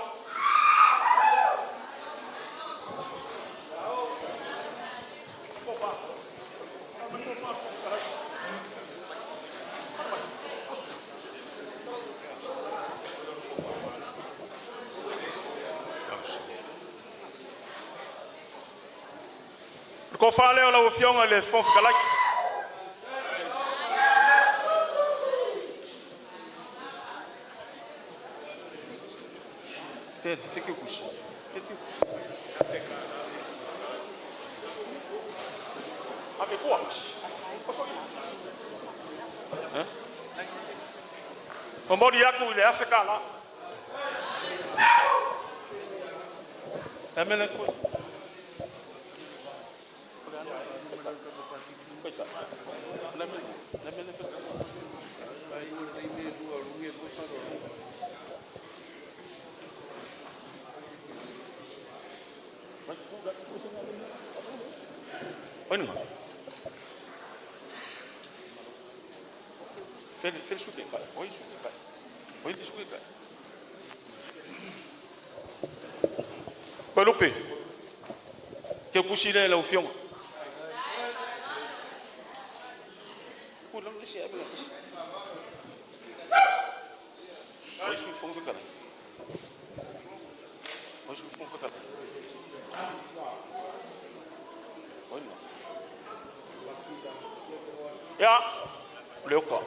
Le tofa lea o lau Afioga i le Fofoga Fetalai. Momoli atu i le $1,000. Toelupe, teukusi lea i lau Afioga. Ia, Leoka.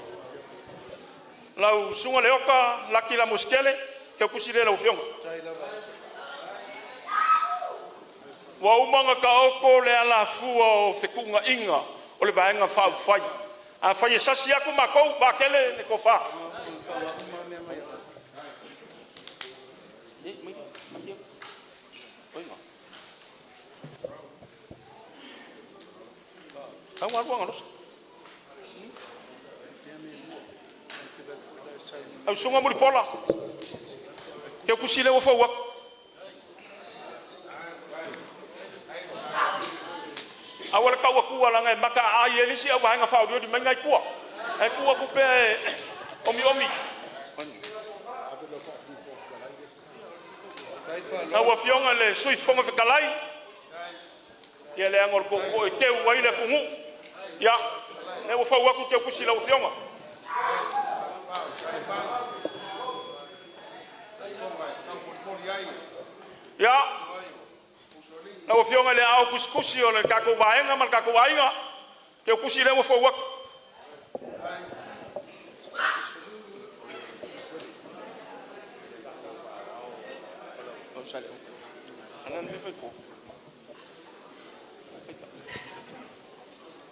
Lau Susuga Leoka Laki Lamositele, teukusi lea i lau Afioga. Ua uma ona taoto le alafua o fetuunaiga o le Vaega Faaupufai. Afai e sasi atu matou, vaatele le tofa. Lau Susuga Mulipola, Teukusi lea ua fou atu. Aua le tau atua leaga e mata aai ai le isi auvaega faaolioli mai na e i tua. Ae tuu atu pea e omiomi. Lau Afioga i le Sui Fofoga Fetalai, ia leaga o le tootoo e teu ai le atunuu. Ia, lea ua fau atu teukusi i lau Afioga. Ia, lau Afioga i le Aao Tusitusi o le tatou Vaega ma le tatou Aiga, Keukusi lea ua fou atu.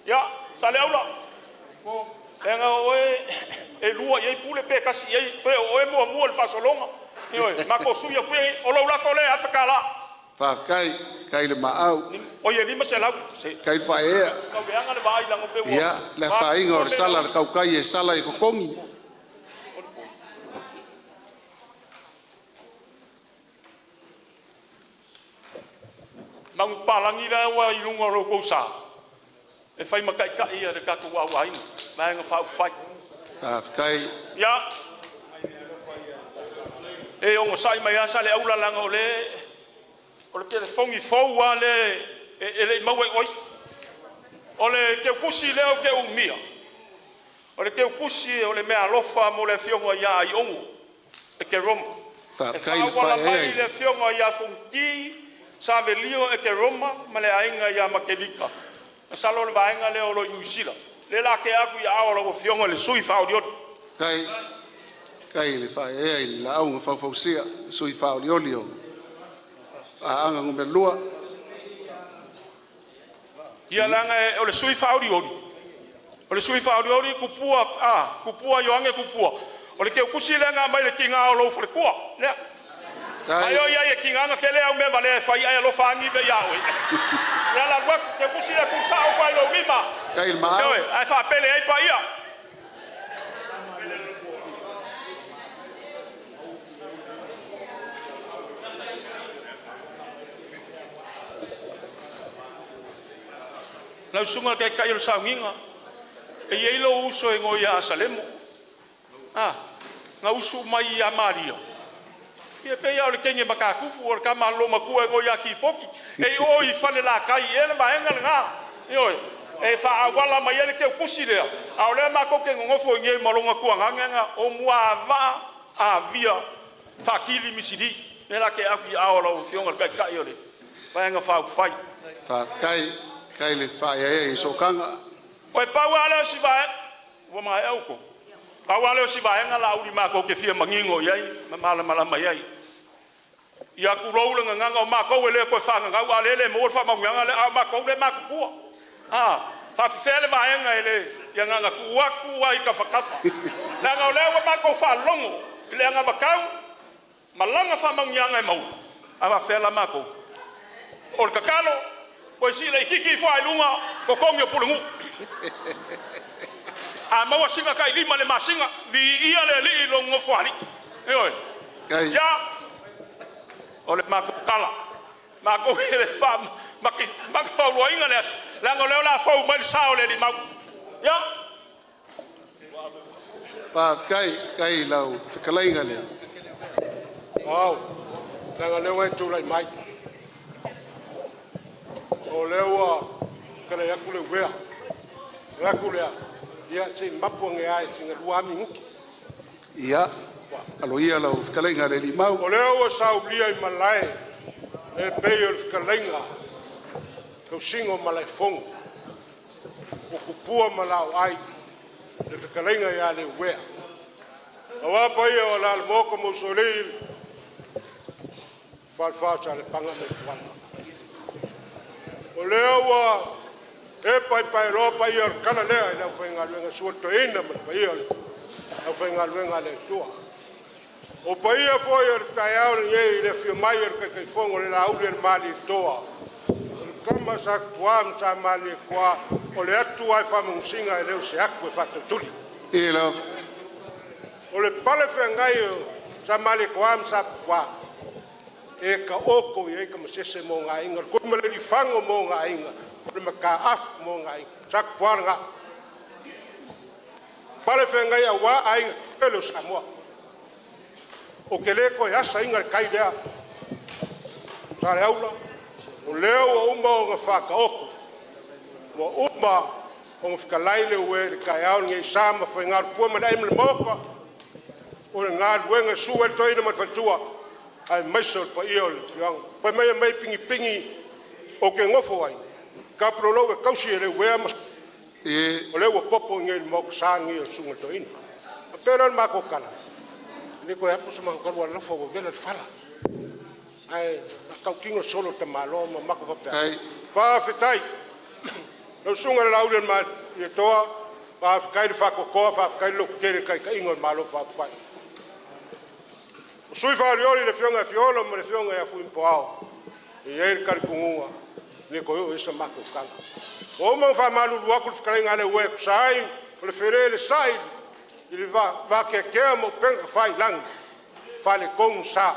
Ia, Saleaula, leaga o oe e lua i ai pule pe tasi i ai, pe o oe e muamua i le faasologa. Ioe, matou sui atu ia, o lou lafo lea e $1,000. Faafetai, tai le maau, Oi e 500, se tai le faaeaea. tau leaga le vaai leaga pei ua Ia, le afaina o le mea sala a le lau tautai e sala i totogi. Manupapalagi la ua i luga o lo outou sa e fai ma taitai o le tatou aiga Vaega Faaupufai. Faafetai. Ia, e onosai mai lava Saleaula leaga o lea o le telefoni fou lava lea e le i maua e oi. O le teutusi lea ou te umia, o le teutusi o le meaalofa mo le afioga ia Aiono Ekeroma. E Faafetai le faaauala faaeaea mai i i le afioga ia Fonoti Savelio Ekeroma ma le aiga ia Matelita. Masalo o le vaega lea o lo o i Niu Sila. O lea o le a tea atu i aao o lau afioga i le sui faaolioli. Faafetai, faafetai le faaeaea i le Laau na Faufausia, le sui faaolioli o Aana Alofi 2. Ia leaga o le sui faaolioli, o le sui faaolioli Tupua Tupua Ioane Tupua, o le teutusi lea na aumai i le tiga o lou faletua. Lea. A Faafetai. oi ai e tiga ona tele au mea valea e fai ae alofa ane ia oe. O le ala alu atu, teutusi lea e tuusao atu lava i lou lima. Faafetai le maau. Ioe, ae faapele ai paia. Lau susuga i le taitai o le sauniga, e i ai lou uso e igoa ia Asalemo, a, na usu mai ia Maria, ia pei lava o le teine matutufu o le tama a le loomatua e igoa ia Tipoti. E i o i Falelatai ea le vaega lena. Ioe, e faaauala mai ai le teutusi lea, a o lea matou te nonofo i inei ma lona tuagaga lena o Muavaa Avia Faatili Misili. O lea o le a tea atu i aao o lau Afioga i le Taitai o le Vaega Faaupufai. Faafetai, faafetai le faaeaea i le sootaga. Toe pau lava lea o si vaega, ua maea outou? Pau lava lea o si vaega Laauli matou te fia manino i ai ma malamalama i ai. Ia tulou le gagana, o matou e le toe faagagau, a o lea e le maua le faamanuiaga lea, a o matou lea e matutua. A faapefea le vaega e le… ia na ona tuu atu lava i tafatafa, leaga o lea ua matou faalogo i le anavatau ma lana faamanuiaga e maua, a faapefea la matou? O le tatalo, toe sii laitiiti ifo lava i luga totogi o pulenuu. A maua sina tai $5 i le masina, viia le Alii i lona Nofoalii. Ioe. Faafetai. Ia, o le matou tala, matou te le faamatafauloaina le aso, leaga o lea o le a fou mai le sa o le alii Mauu. Ia. Faafetai, faafetai i lau fetalaiga i le Loau, leaga o lea ua e tulai mai, o lea ua fetalai atu le uea, ona manatu lea, ia se i mapu ane lava i sina 2 lava minute. Ia, alo ia lau fetalaiga i le alii Mau. O lea ua saulia i malae le pei o le fetalaiga i tausiga o Malaefono ma tupua ma laoai le fetalaiga ia Leuea. Aua paia o le Maota ma Usoalii, Falefa o Salepaga ma Ituala. O lea ua epa i paeloa paia o le tala lea i le aufaigaluega, Susu o le Toeaina ma le paia o le aufaigaluega a le Atua. O paia foi o le taeao lenei i le afio mai o le Taitaifono o le Lauli a le Malietoa, o le tama sa Tupua ma sa Malietoa, o le atu lava i faamanusina e le o se atu e faatautuli. Lau O le palefeagai o Sa Malietoa ma Sa Tupua, e taoto i ai tamasese ma ona aiga, o le Tuimalealiifano ma ona aiga, o le Mataafu ma ona aiga. Sa Tupua lena, palefeagai aua aiga tetele o Samoa. Ou te le toe asaina le tai lea. Saleaula, o lea ua uma ona faataoto, ua uma ona fetalai Leuea i le taeao lenei i sa ma faiga o tupua ma le ai ma le maota, o le galuega e susu ai le toeaina ma le faletua aemaise o le paia o le afioaga. Fai mai aumai pinipigi ou te nofo ai, tapulou e tausi e Leuea ma E O lea ua popo i inei i le Maota sa lenei o le Susuga i le Toeaina. Ona faapea lea o le matou tala, e le toe apo se matou tala aua o le afa ua vela le fala. Ae tautino le solo a le tamaloa ma matou faapea atu, faafetai. Lau Susuga i le Laauli ma le Malietoa, faafetai le faatoatoa faafetai le lototele i le taitaiga o le Malo Faaupufai. O sui faaolioli le Afioga ia Fiaolo ma le Afioga ia Fuimapuaao, e i ai le talitonuga e le toe oo i ai sa matou tala. Ua uma ona faamalulu atu le fetalaiga a Leauela e tusa ai o le felelesai i le vateatea ma upega tafailagi, faaletonu le sa.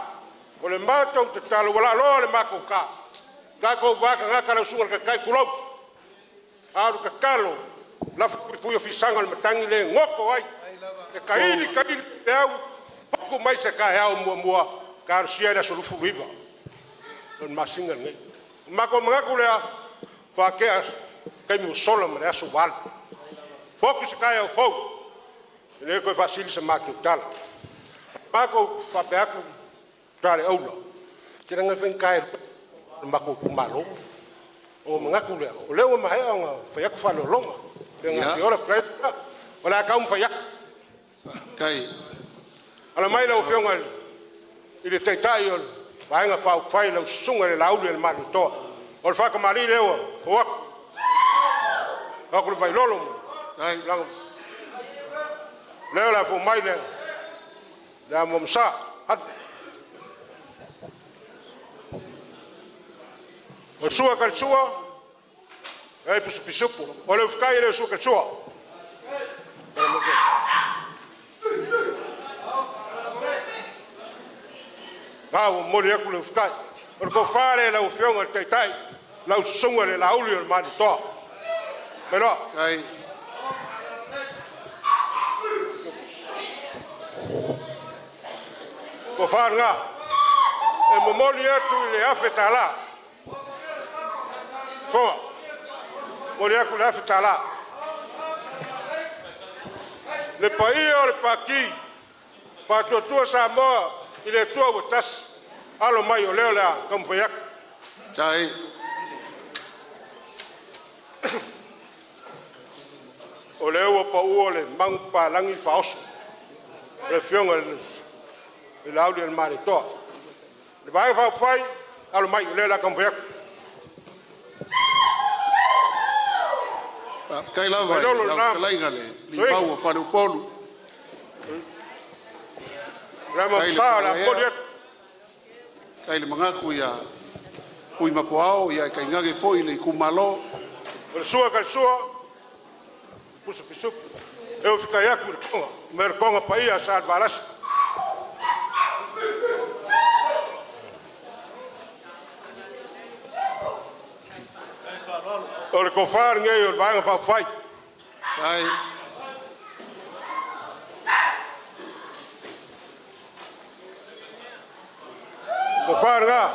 O le matou tatalo ua laaloa le matou ta, tatou va tagata lau susuga i le Taitai tulou, a o le tatalo lafo puipui o fisaga o le matagi lea e goto ai le taili taili le peau, potu mai se taeao o muamua. Talosia le aso 29 o le masina lenei. Ona matou manatu lea, faatea le taimi ua sola ma le aso ua alu, fotu se taeao fou e le toe faasili se matou tala. Matou faapea atu tualeaula, se leaga e faigata i lo matou itumalo. Ona ou manatu lea, o lea ua maea ona fai atu faaaloaloga o le a taumafai atu. Alaala mai lau Afioga i le Taitai o le Vaega Faaupufai lau Susuga i le Laauli ma le Malietoa, o le faatamalii lea ua fau atu, fau atu le vailolo o lea o le a fou mai le amuamusa. O le sua e talisua, e pisapisupu. O le ufitai e le o se sua. A ua momoli atu le ufitai. O le tofa lea i lau Afioga i le Taitai, lau Susuga i le Laauli ma le Malietoa. Faailoa. Le tofa lena e momoli atu i le $1000, momoli atu le $1000. Le paia o le Pati Faatuatua Samoa i le Atua Samoa ua Tasi, alo mai o lea o le a taumafai atu. O lea ua pau le manupapalagi faaoso i le afioga i le Laaulialemalietoa. Le Vaega Faaupufai, alo mai o lea o le a taumafai atu. Faafetai lava i Vailolo lau lena fetalaiga le Soina. Limau o Faleupolu. O le Faafetai le amoamasa o le a momoli faaeaea, atu. faafetai le manatu ia Fuimapuaao, ae tainane foi le itumalo. O le sua a talisua, pusa pisupo. E ufitai atu i le toga, ma le toga paia a Salevalasi. O le tofa lenei o le Vaega Faaupufai. Le tofa lena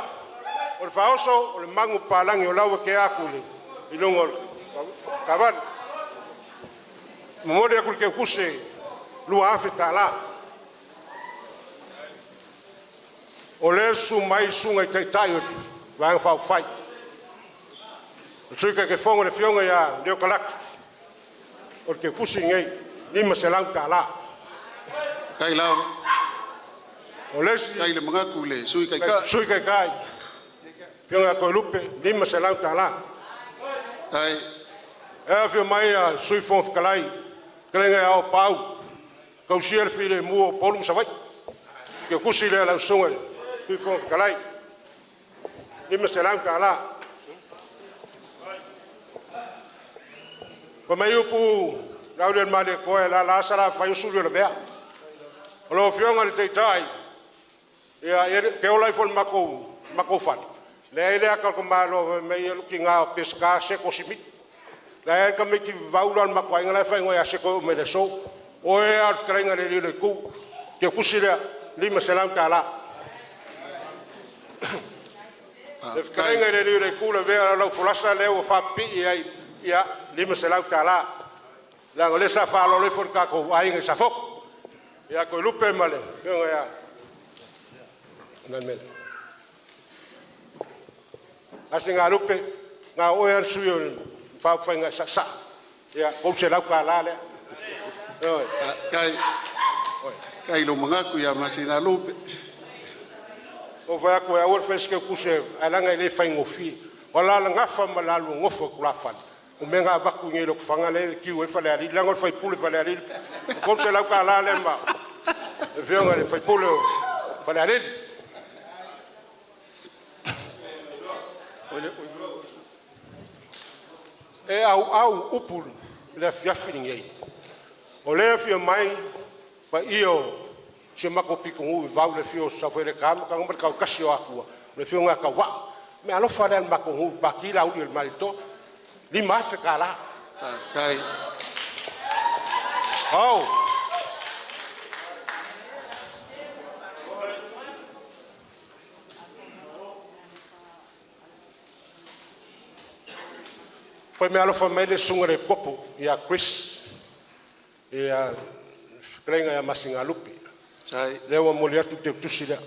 o le faaoso o le manupapalagi o la ua tea atu i luga o le taavale. Momoli atu i le teutusi e $2000. O lea e susu mai le susuga i le Taitai o le Vaega Faaupufai, le Sui Taitaifono le Afioga ia Leo Talaki, o le teutusi lenei, $500. Faafetai lava, O le isi faafetai le manatu i le Sui Taitai. Sui Taitai, afioga ia Toelupe, $500. Faafetai. E afio mai le Sui Fofoga Fetalai, fetalaiga ia Opau e tausia le filemu o Upolu ma Savaii. Le teutusi lea lau susuga i le Sui Fofoga Fetalai, $500. Fai mai upu Laaulialemalietoa, e lala Salafai o suli o Lavea. O lau Afioga i le Taitai, ia e te ola ifo i le matou fale, leai le ata o le tamaloa fai mai lou tina o Peseta Seko Simito. La e i ai le tamaitiiti vavau la o le matou aiga la e faaigoa ia Seko e oo mai le aso. O oe lava o le fetalaiga i le Alii o le Itu. O le teutusi lea, $500. Le fetalaiga i le Alii o le Itu Lavea o lau folasa lea ua faapipii ai, ia, e $500 leaga o lea sa faaaloalo ifo le tatou aiga i Safotu ia Toelupe ma le afioga ia Asigalupe, na o oe lava le sui o le Faaupufai na e saasaa. Ia, $300 lea. Ioe. Kai kai lo mangaku ia Masinalupe. Ou fai atu e aua le faia se teutusi ae leaga e le faigofie. O la le gafa ma le alu a gofo i tulafale, o mea na avatu i inei i Lotofaga lea e tiu ai Falealili, leaga o le sui usufono o Falealili. $300 lea ma le afioga i le sui usufono o Falealili. E auau upu i le afiafi lenei, o lea e afio mai paia o si o matou pitonuu i Vau i le afio o Saufeialeta ma Taga ma le Taotasi o Atua, le afioga ia Tauaa. O le meaalofa lea a le matou nuu i le Pati Laauli o le Malietoa, $5,000. Ao fai meaalofa mai le susuga i le Epikopo ia Chris i le fetalaiga ia Masinalupe, lea ua momoli atu le teutusi lea.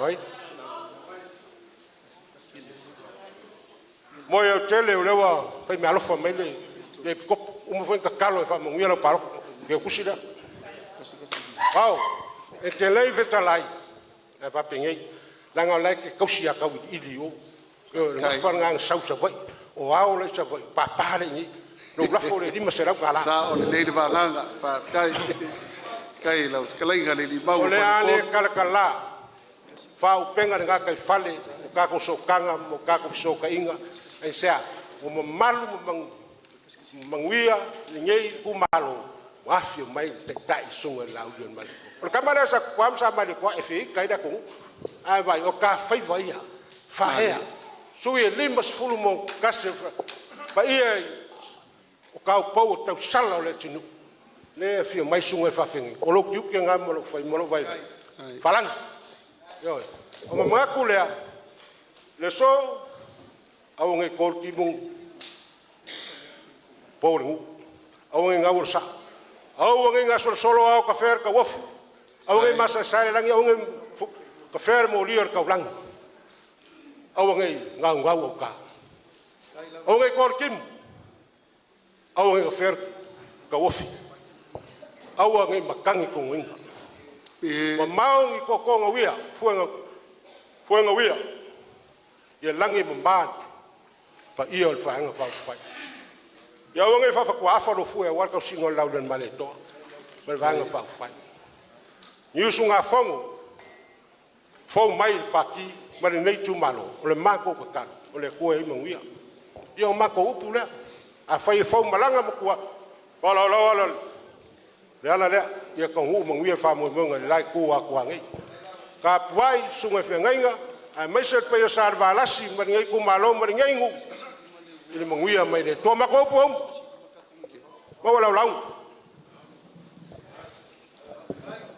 Oi? Moe autele o lea ua fai meaalofa mai le Epikopo, ua uma foi ona tatalo e faamanuia lau palota i le teutusi lea. Ao, e te le i fetalai, ae faapenei, leaga o la e te tausi ia Tauiliili i o. Ioe, o le gafa lena na sau i Savaii, o ao la e i Savaii, o papa la e i inei. Lou lafo lea e $500. Sao lelei le vagaga, faafetai. Faafetai i lau fetalaiga Alii Mau O o le a le Faleupolu. talatala faaupega i le gataifale o tatou sootaga ma o tatou fesootaiga. Aisea? Ua mamalu ma manuia lenei itumalo ua afio mai le Taitai le Susuga i le Laaulialemalietoa. O le tama lea sa Tupua ma sa Malietoa e feita ai le atunuu, ae vaai o ta faiva ia faaea, sui e 51 paia i taupou o tausala o le atunuu lea e afio mai susuga i faafeagaiga. O lou tiute lena ma lou faiva ma lou vaivai, palagi. Ioe. Ona manatu lea, Leso aua nei to le timuga, po le nuu, aua nei gau i le saa, aua nei gasolosolo ao tafea le tauofo, aua nei masaesae le lagi aua nei tafea le molia o le taulaga, aua nei gaugau auta, aua nei to le timu, aua nei afea le tauofi, aua nei matagi tonuina, mamao ni tootooga ia, fuegauia, ia lagi e mama le paia o le Vaega Faaupufai. Ia aua ne i faafatuaafa lou fue aua le tausiga o le Launiunamaletoa ma le Vaega Faaupufai. Ni usugafono fou mai i le Pati ma lenei itumalo, o le matou tatalo, o le Atua ia i ai manuia. Ia o matou upu lea, afai e fou malaga matua, faaolaolaoa le ala lea, ia taunuu manuia le faamoemoega i le la itu o Atua nei. Tapuai susuga i feagaiga aemaise le paia o Salevalasi ma lenei itumalo ma lenei nuu i le manuia mai le Atua. O matou upu ua uma, maua lau lauga.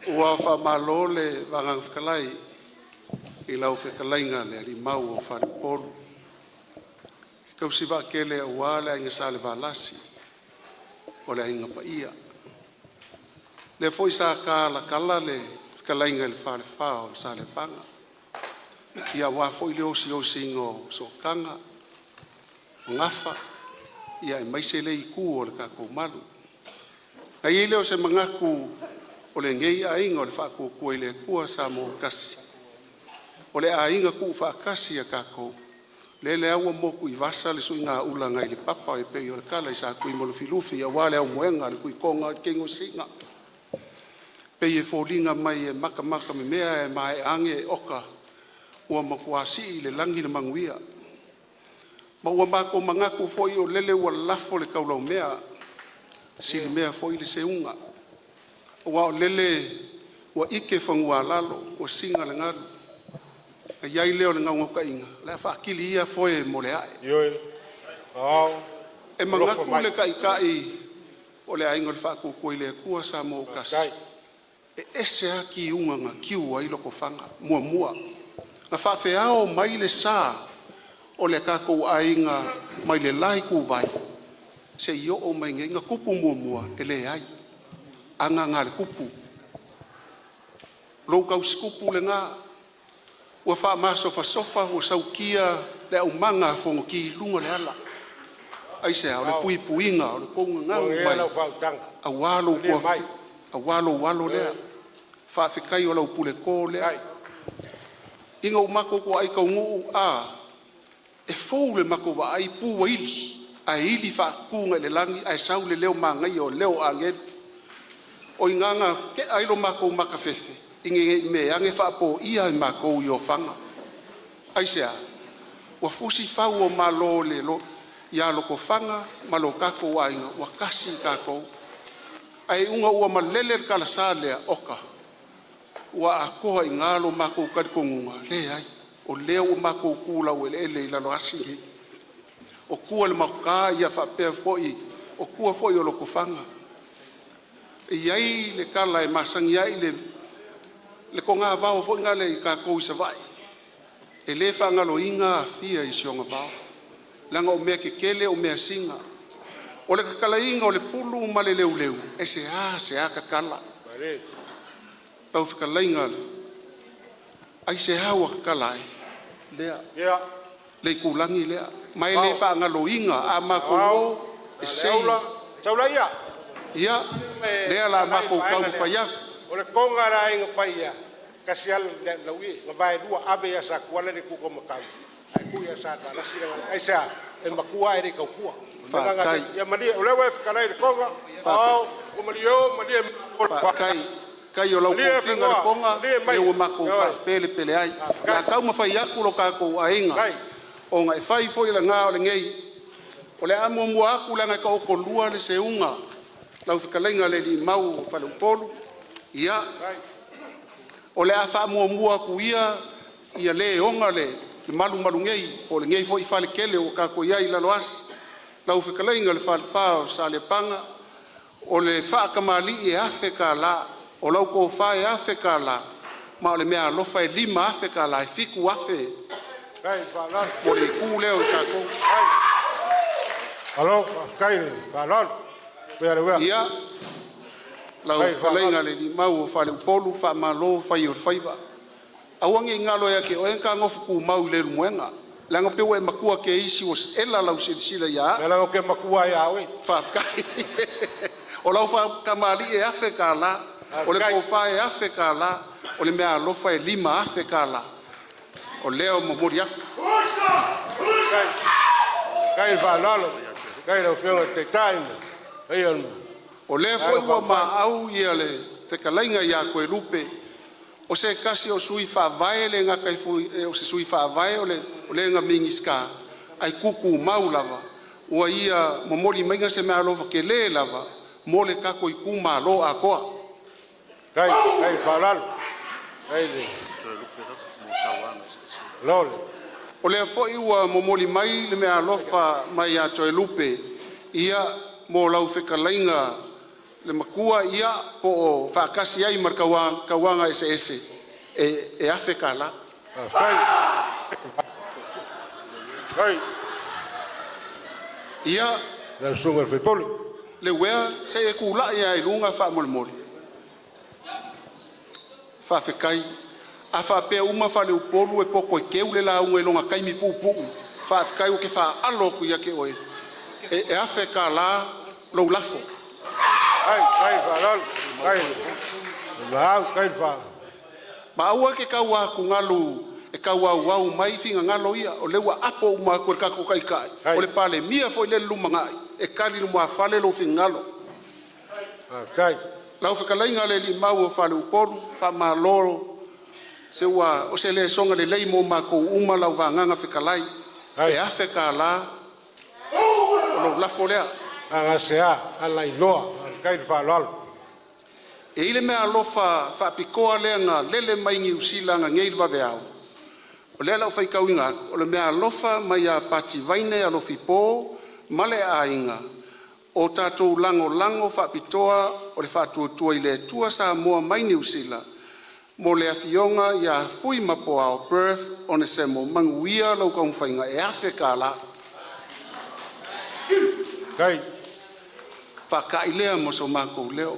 Ua faamalo le fetalai i lau fetalaiga le alii Mau o Faleupolu, tausi vaatele aua le aiga Salevalasi o le Aiga Paia. Lea foi sa ta talatala le fetalaiga i le Falefa o Saleapaga, ia aua foi le osiosiina o sootaga o gafa ia aemaise lea itu o le tatou malu. Na i ai lea o se manatu o lenei aiga o le Faatuatua i le Atua Samoa ua Tasi, o le aiga tuufaatasi a tatou, lele lava ua motu i Vasa le suigaula nai le papa e pei o le tala i Sa Tuimalealiifano aua le aumoega a le Tuitoga o le teugasiga. E pei e foliga mai e matamatamea ae maea ane oka ua matua sii i le lagi le manuia. Ma ua matou manatu foi o lele ua lafo le taulaumea, silimea foi le seuga, aua o lele ua ike fanua-a-lalo ua siga le galu. Na i ai lea o le naunautaiga o le a faatili ia foe mo le ae. Ioe, Aoao E alofa manatu mai. le Taitai o le Aiga o le Faatuatua i le Atua Samoa ua Tasi, Faafetai. e ese lava tiuga na tiu ai Lotofaga. Muamua, na faafeao mai le sa o le tatou aiga mai le la ituvai seia oo mai i inei. Na tupu muamua? E leai. Aga na a le Tupu, lou tausitupu lena ua faamasofasofa ua saukia le aumaga a fonoti i luga o le ala. Aisea? O le Ao. Puipuiga o le tou Ua gagau i ai mai lau faautaga. aua lou Malie mai. aua lou alo lea. Ioe. Faafetai o lau puleto lea. Faafetai. Ina ua matou toai taunuu, a, e fou i le matou vaai pu ua ili, ae ili faatu agai le lagi ae sau le leo manaia o leo o agelu. O i ina na tea ai lo matou makafefe ina ne i meaane faapoia i matou i ofaga. Aisea? Ua fusi fau o Malo ia Lotofaga ma lo tatou aiga ua tasi i tatou, ae iuga ua malele le talasa lea, oka, ua atoa i ina lo matou talitonuga, leai, o lea ua matou tu laueleele i Laloasi nei, o tua i le maota ia faapea foi, o tua foi o Lotofaga. E i ai le tala e masani ai le togavao foi lea a tatou i Savaii, e le faagaloina Afia i si ona vao, leaga o mea tetele o measina. O le tatalaina o le pulu ma le leuleu, e seasea tatala. Malie. Lau fetalaiga, aisea ua tatala ai? Lea, Ia. le itulagi lea, ma e le Aoao. faagaloina a matou Aoao o e sei. Leaula, Taulaia, Ia, e lea o le a agai i le matou vaega lea. taumafai atu. O le toga a le Aiga Paia, e tasi lava le lauie, na vaelua, ave ia Satuala lea e tu taumatau ae tuu ia Salevalasi le… Aisea? E matua ae le i tautua. O le mea lena Faafetai. na te… Ia malie, o lea ua e fetalai i le Toga, Aoao, ua malieo malie Faafetai, faafetai o lau malie tofiga le Fanoa, Toga malie mai. lea ua matou Ioe. faapelepele ai. O le a Faafetai. taumafai atu lo tatou aiga Faafetai. ona e fai foi o lena o lenei. O le a muamua atu leaga e taotolua le seuga lau fetalaiga le alii Mau o Faleupolu. Ia, o le a faamuamua atu ia ia le e ona le malumalu nei po o lenei foi fale tele ua tatou i ai i Laloasi, lau fetalaiga i le Falefa o Saleapaga, o le faatamalii e $1000, o lau tofa e $1000, ma o le meaalofa e $5000, e $7000 Faafetai le faaaloalo. mo le itu lea o tatou. Malo faafetai le faaaloalo. Manuia le uea. Ia, lau Faafetai fetalaiga faaaloalo. i le Alii Mau o Faleupolu, faamalo fai o le faiva. Aua ne i galo ia te oe ona ta nofo tumau i Leulumoega, leaga pei ua e matua teisi ua ela lau silasila ia au. Leaga ou te matua lava ia oe. Faafetai. O lau faatamalii e $1000, o le Faafetai. tofa e $1000, o le meaalofa e $5000. O lea ua momoli atu. Faafetai le faaaloalo. Faafetai i lau Afioga i le Taitai ma le paia o le O lea Vaega foi ua Faaupufai. maau ia le fetalaiga ia Toelupe, o se tasi o sui faavae le gata foi o se sui faavae o le na Minisita ae tutumau lava ua ia momoli maiga se meaalofa tele lava mo le tatou itumalo atoa. Faafetai, faafetai le faaaloalo. Faafetai le malo. O lea foi ua momoli mai le meaalofa mai ia Toelupe ia mo lau fetalaiga le Matua ia po o faatasi ai ma le Tauagaeseese e $1000. Faafetai. Faafetai Ia i lau Susuga i le sui usufono. Leuea, se i e tulai lava i luga faamolemole. Faafetai. A faapea uma Faleupolu e poto e teu le lauga i lona taimi puupuu, faafetai ou te faaalo atu ia te oe e $1000 lou lafo. Faafetai, faafetai le faaaloalo, faafetai le laau, faafetai le Ma aua e te tau atugalu e tau auau mai finagalo ia, o lea ua apo uma atu e le tatou Taitai, o Faafetai, le Palemia foi lea i le lumanai, e tali i lumafale lou finagalo. faafetai. Lau fetalaiga i le Alii Mau o Faleupolu, faamalo, se ua o se lesona lelei mo matou uma lau vagaga fetalai, Faafetai. e $1000 o lou lafo lea. A gasea alailoa, faafetai le faaaloalo. E i ai le meaalofa faapitoa lea na lele mai Niu Sila ananei i le vaveao, o lea o le a ou faitauina atu, o le meaalofa mai ia Pati Vaine Alofi Paul ma le aiga, o tatou lagolago faapitoa o le Faatuatua i le Atua Samoa mai Niu Sila mo le afioga ia Fuimapuao Irv Onesemo. Manuia lau taumafaiga. E $1000. Faafetai. Faata'i lea ma so matou leo.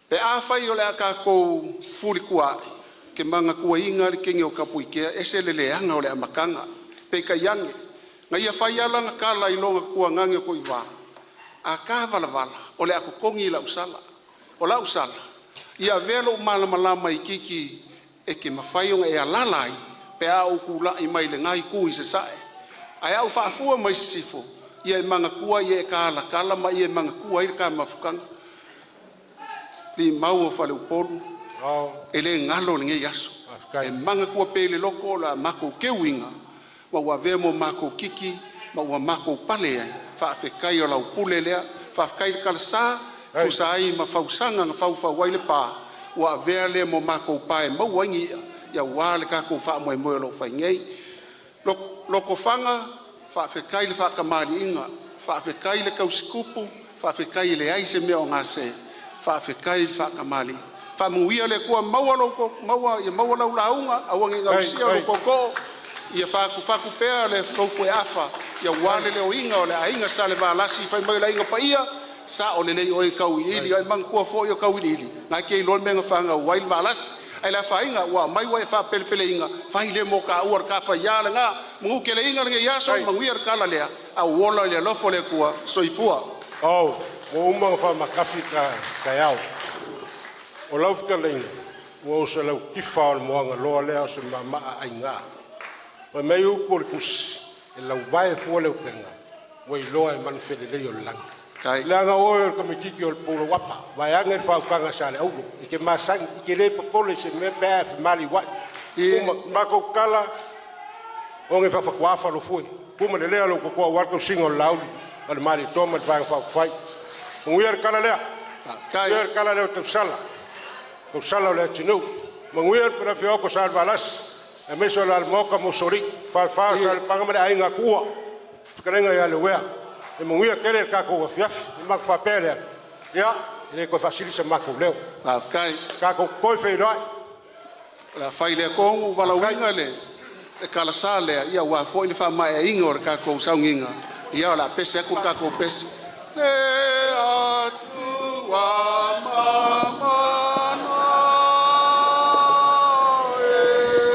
Pe afai o le a tatou fefulitua'i, ou te manatuaina le teine o Tapuikea, e ese le leaga o le amataga. Peitai ane, Na ia fai a lana tala i lona tuagage o Tuivā, a ta valavala o le a totogi lau sala. O lau sala ia avea lou malamalama itiiti e te mafai ona e alaala ai pe a ou tulai mai le na itu i sasae. Ae a ou faafua mai sisifo, ia e manatua e talatala ma e manatua ai le ta mafutaga. Limau o faleupolu, e le galo lenei aso, e manatua pea i le loto la matou teuina ma ua avea ma matou titi ma ua matou pale ai. Faafetai o lau pule lea, faafetai i le kalasa e tusa ai ma fausaga na faufau ai le pa ua avea lea ma matou pa e maua ai ni i'a aua le tatou faamoemoe o lo o fai nei. Lotofaga, faafetai le faatamaliiga, faafetai le tausi tupu, faafetai e leai se mea o gase, faafetai le faatamalii. Faamanuia le Atua ia maua lau lauga aua nei gausia lou tootoo, ia fatufatu pea lou fueafa aua le leoina o le aiga Salevalasi fai mai o le Aiga Paia, e sao lelei oe Tauiliili. Ia e manatua foi o Tauiliili na e te iloa le mea na fanau ai le Valasi. Ae le afaina ua aumai ua e faapelepeleina, fai lea mo taua o le ta faia lena. Manuteleina lenei aso, manuia le tala lea, ae ou ola i le alofa o le Atua. Soifua. Ua uma ona faamatafi le taeao. O lau fetalaiga ua oso i lau tifa o le moagaloa lea o se maamaa aiga. Fai mai upu o le tusi, e lauvae fua le upega ua iloa e manufelelei o le lagi. Leaga o oe o le tamaititi o le pulou-apa vaeane le faautaga a Sa Leaulu e te masani e te le popole i se mea pe a e femaliliuai. Ua matou tatala oge faafuatuafa lou fue, tumalelea lou toto aua le tausiga o le Laauli ma le Malietoa ma le Vaega Faaupufai. Manuia le tala lea, manuia le tala lea o tausala, tausala o le atunuu. Manuia le afio atu o Salevalasi aemaise o le alaala ma Usoalii, falefa o Saleapaga ma le aiga Tuua, fetalaiga ia Leuea. Ia manuia tele le tatou afiafi. Ona matou faapea lea, ia e le toe faasili se matou leo. Tatou toe feiloai. O le a fai lea tonu ua valaauina le kalasa lea aua foi le faamaeaina o le tatou sauniga. Ia o le a pese atu le tatou pese. Le Atua mamana e,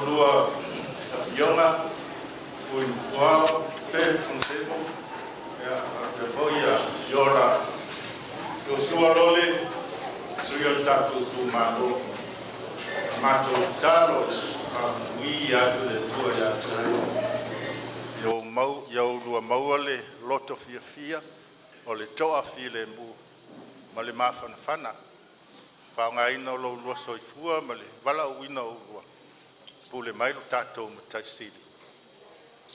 Lua Afioga Ulupuao Dave Fonsemo faapea foi Fiona Iosua Lole, sui o le tatou itumalo. A matou tatalo ia faamanuia atu le Atua ia te outou, ia oulua maua le loto fiafia o le toafilemu ma le mafanafana, faaaogaina lo oulua soifua ma le valaauina o oulua e pule mai lo tatou Matai Sili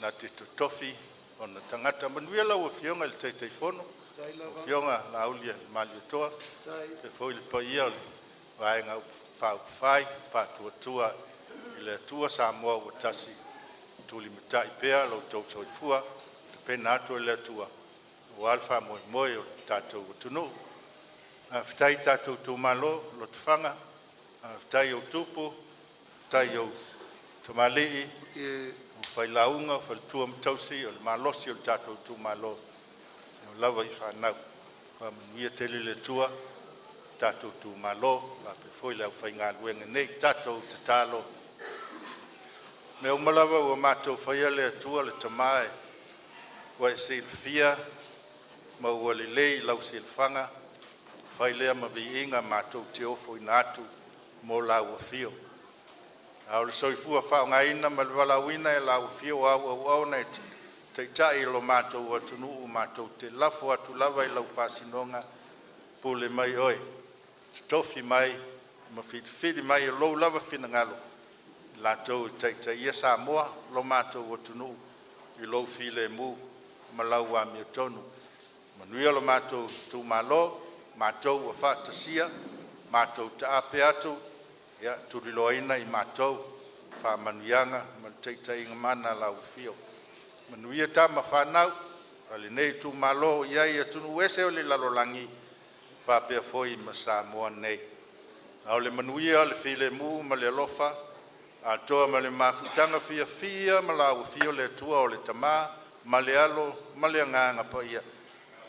na te totofi ona tagata. Manuia lau Afioga i le Taitaifono, lau Afioga Laaulialemalietoa, faapea foi le paia o le Vaega Faaupufai Faatuatua i le Atua Samoa ua Tasi, tulimatai pea lo outou soifua e tapena atu e le Atua aua le faamoemoe o le tatou atunuu. Faafetai i tatou itumalo, Lotofaga, faafetai i ou tupu, faafetai i ou tamalii, ou failauga, faletua ma tausi, o le malosi o le tatou itumalo e oo lava i fanau. Faamanuia tele le Atua i le tatou itumalo faapea foi le aufaigaluega nei. Tatou tatalo. O mea uma lava ua matou faia, le Atua le Tama ua e silafia Ma ua lelei i lau silafaga fai lea ma viiga matou te ofoina atu mo lau afio. A o le soifua faaaogaina ma le valaauina e lau Afio o au auauna e taitai lo matou atunuu, matou te lafo atu lava i lau faasinoga, pule mai oe, totofi mai ma filifili mai e lou lava finagalo i latou e taitaia Samoa lo matou atunuu i lou filemu ma lau amiotonu. Manuia lo matou itumalo, matou ua faatasia, matou taape atu, ia tuliloaina i matou e faamanuiaga ma le taitaiga mana a lau Afio. Manuia tama fanau a lenei itumalo o i ai i atunuu ese o le lalolagi faapea foi ma Samoa nei. A o le manuia le filemu ma le alofa atoa ma le mafutaga fiafia ma lau Afio le Atua o le Tama ma le Alo ma le Agaga Paia,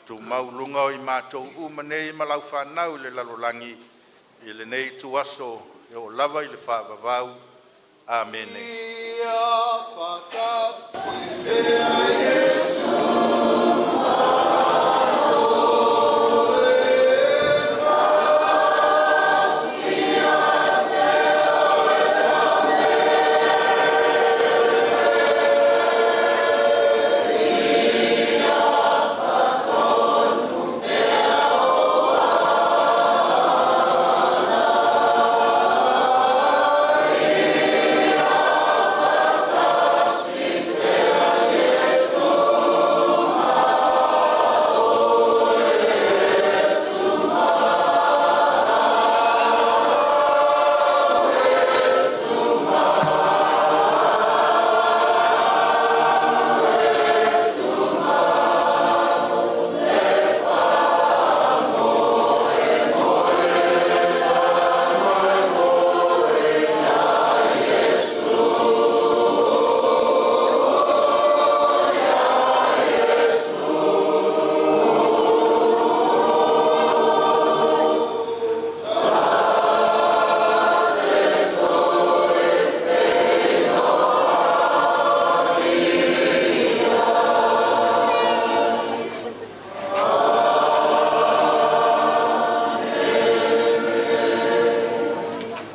tumau i luga o i matou uma nei ma lau fanau i le lalolagi i lenei ituaso e oo lava i le faavavau. Amene.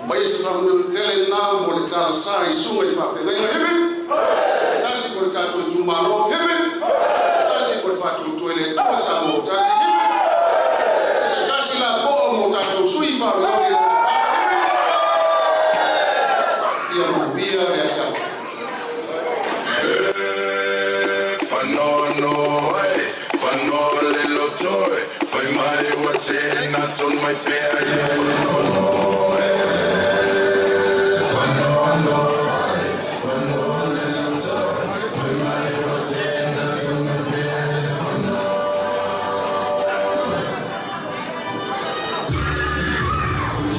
Maia se faamanuiaga tele lena mo le talasa i susuga i faafeagaiga. Hip hip! Tasi mo le tatou itumalo. Hip hip! Tasi mo le Faatuatua i le Atua Samoa ua tasi. Hip hip! Se tasi lapoa mo tatou sui faaoleole i Lotofaga. Hip hip! Ia manuia le afiafi.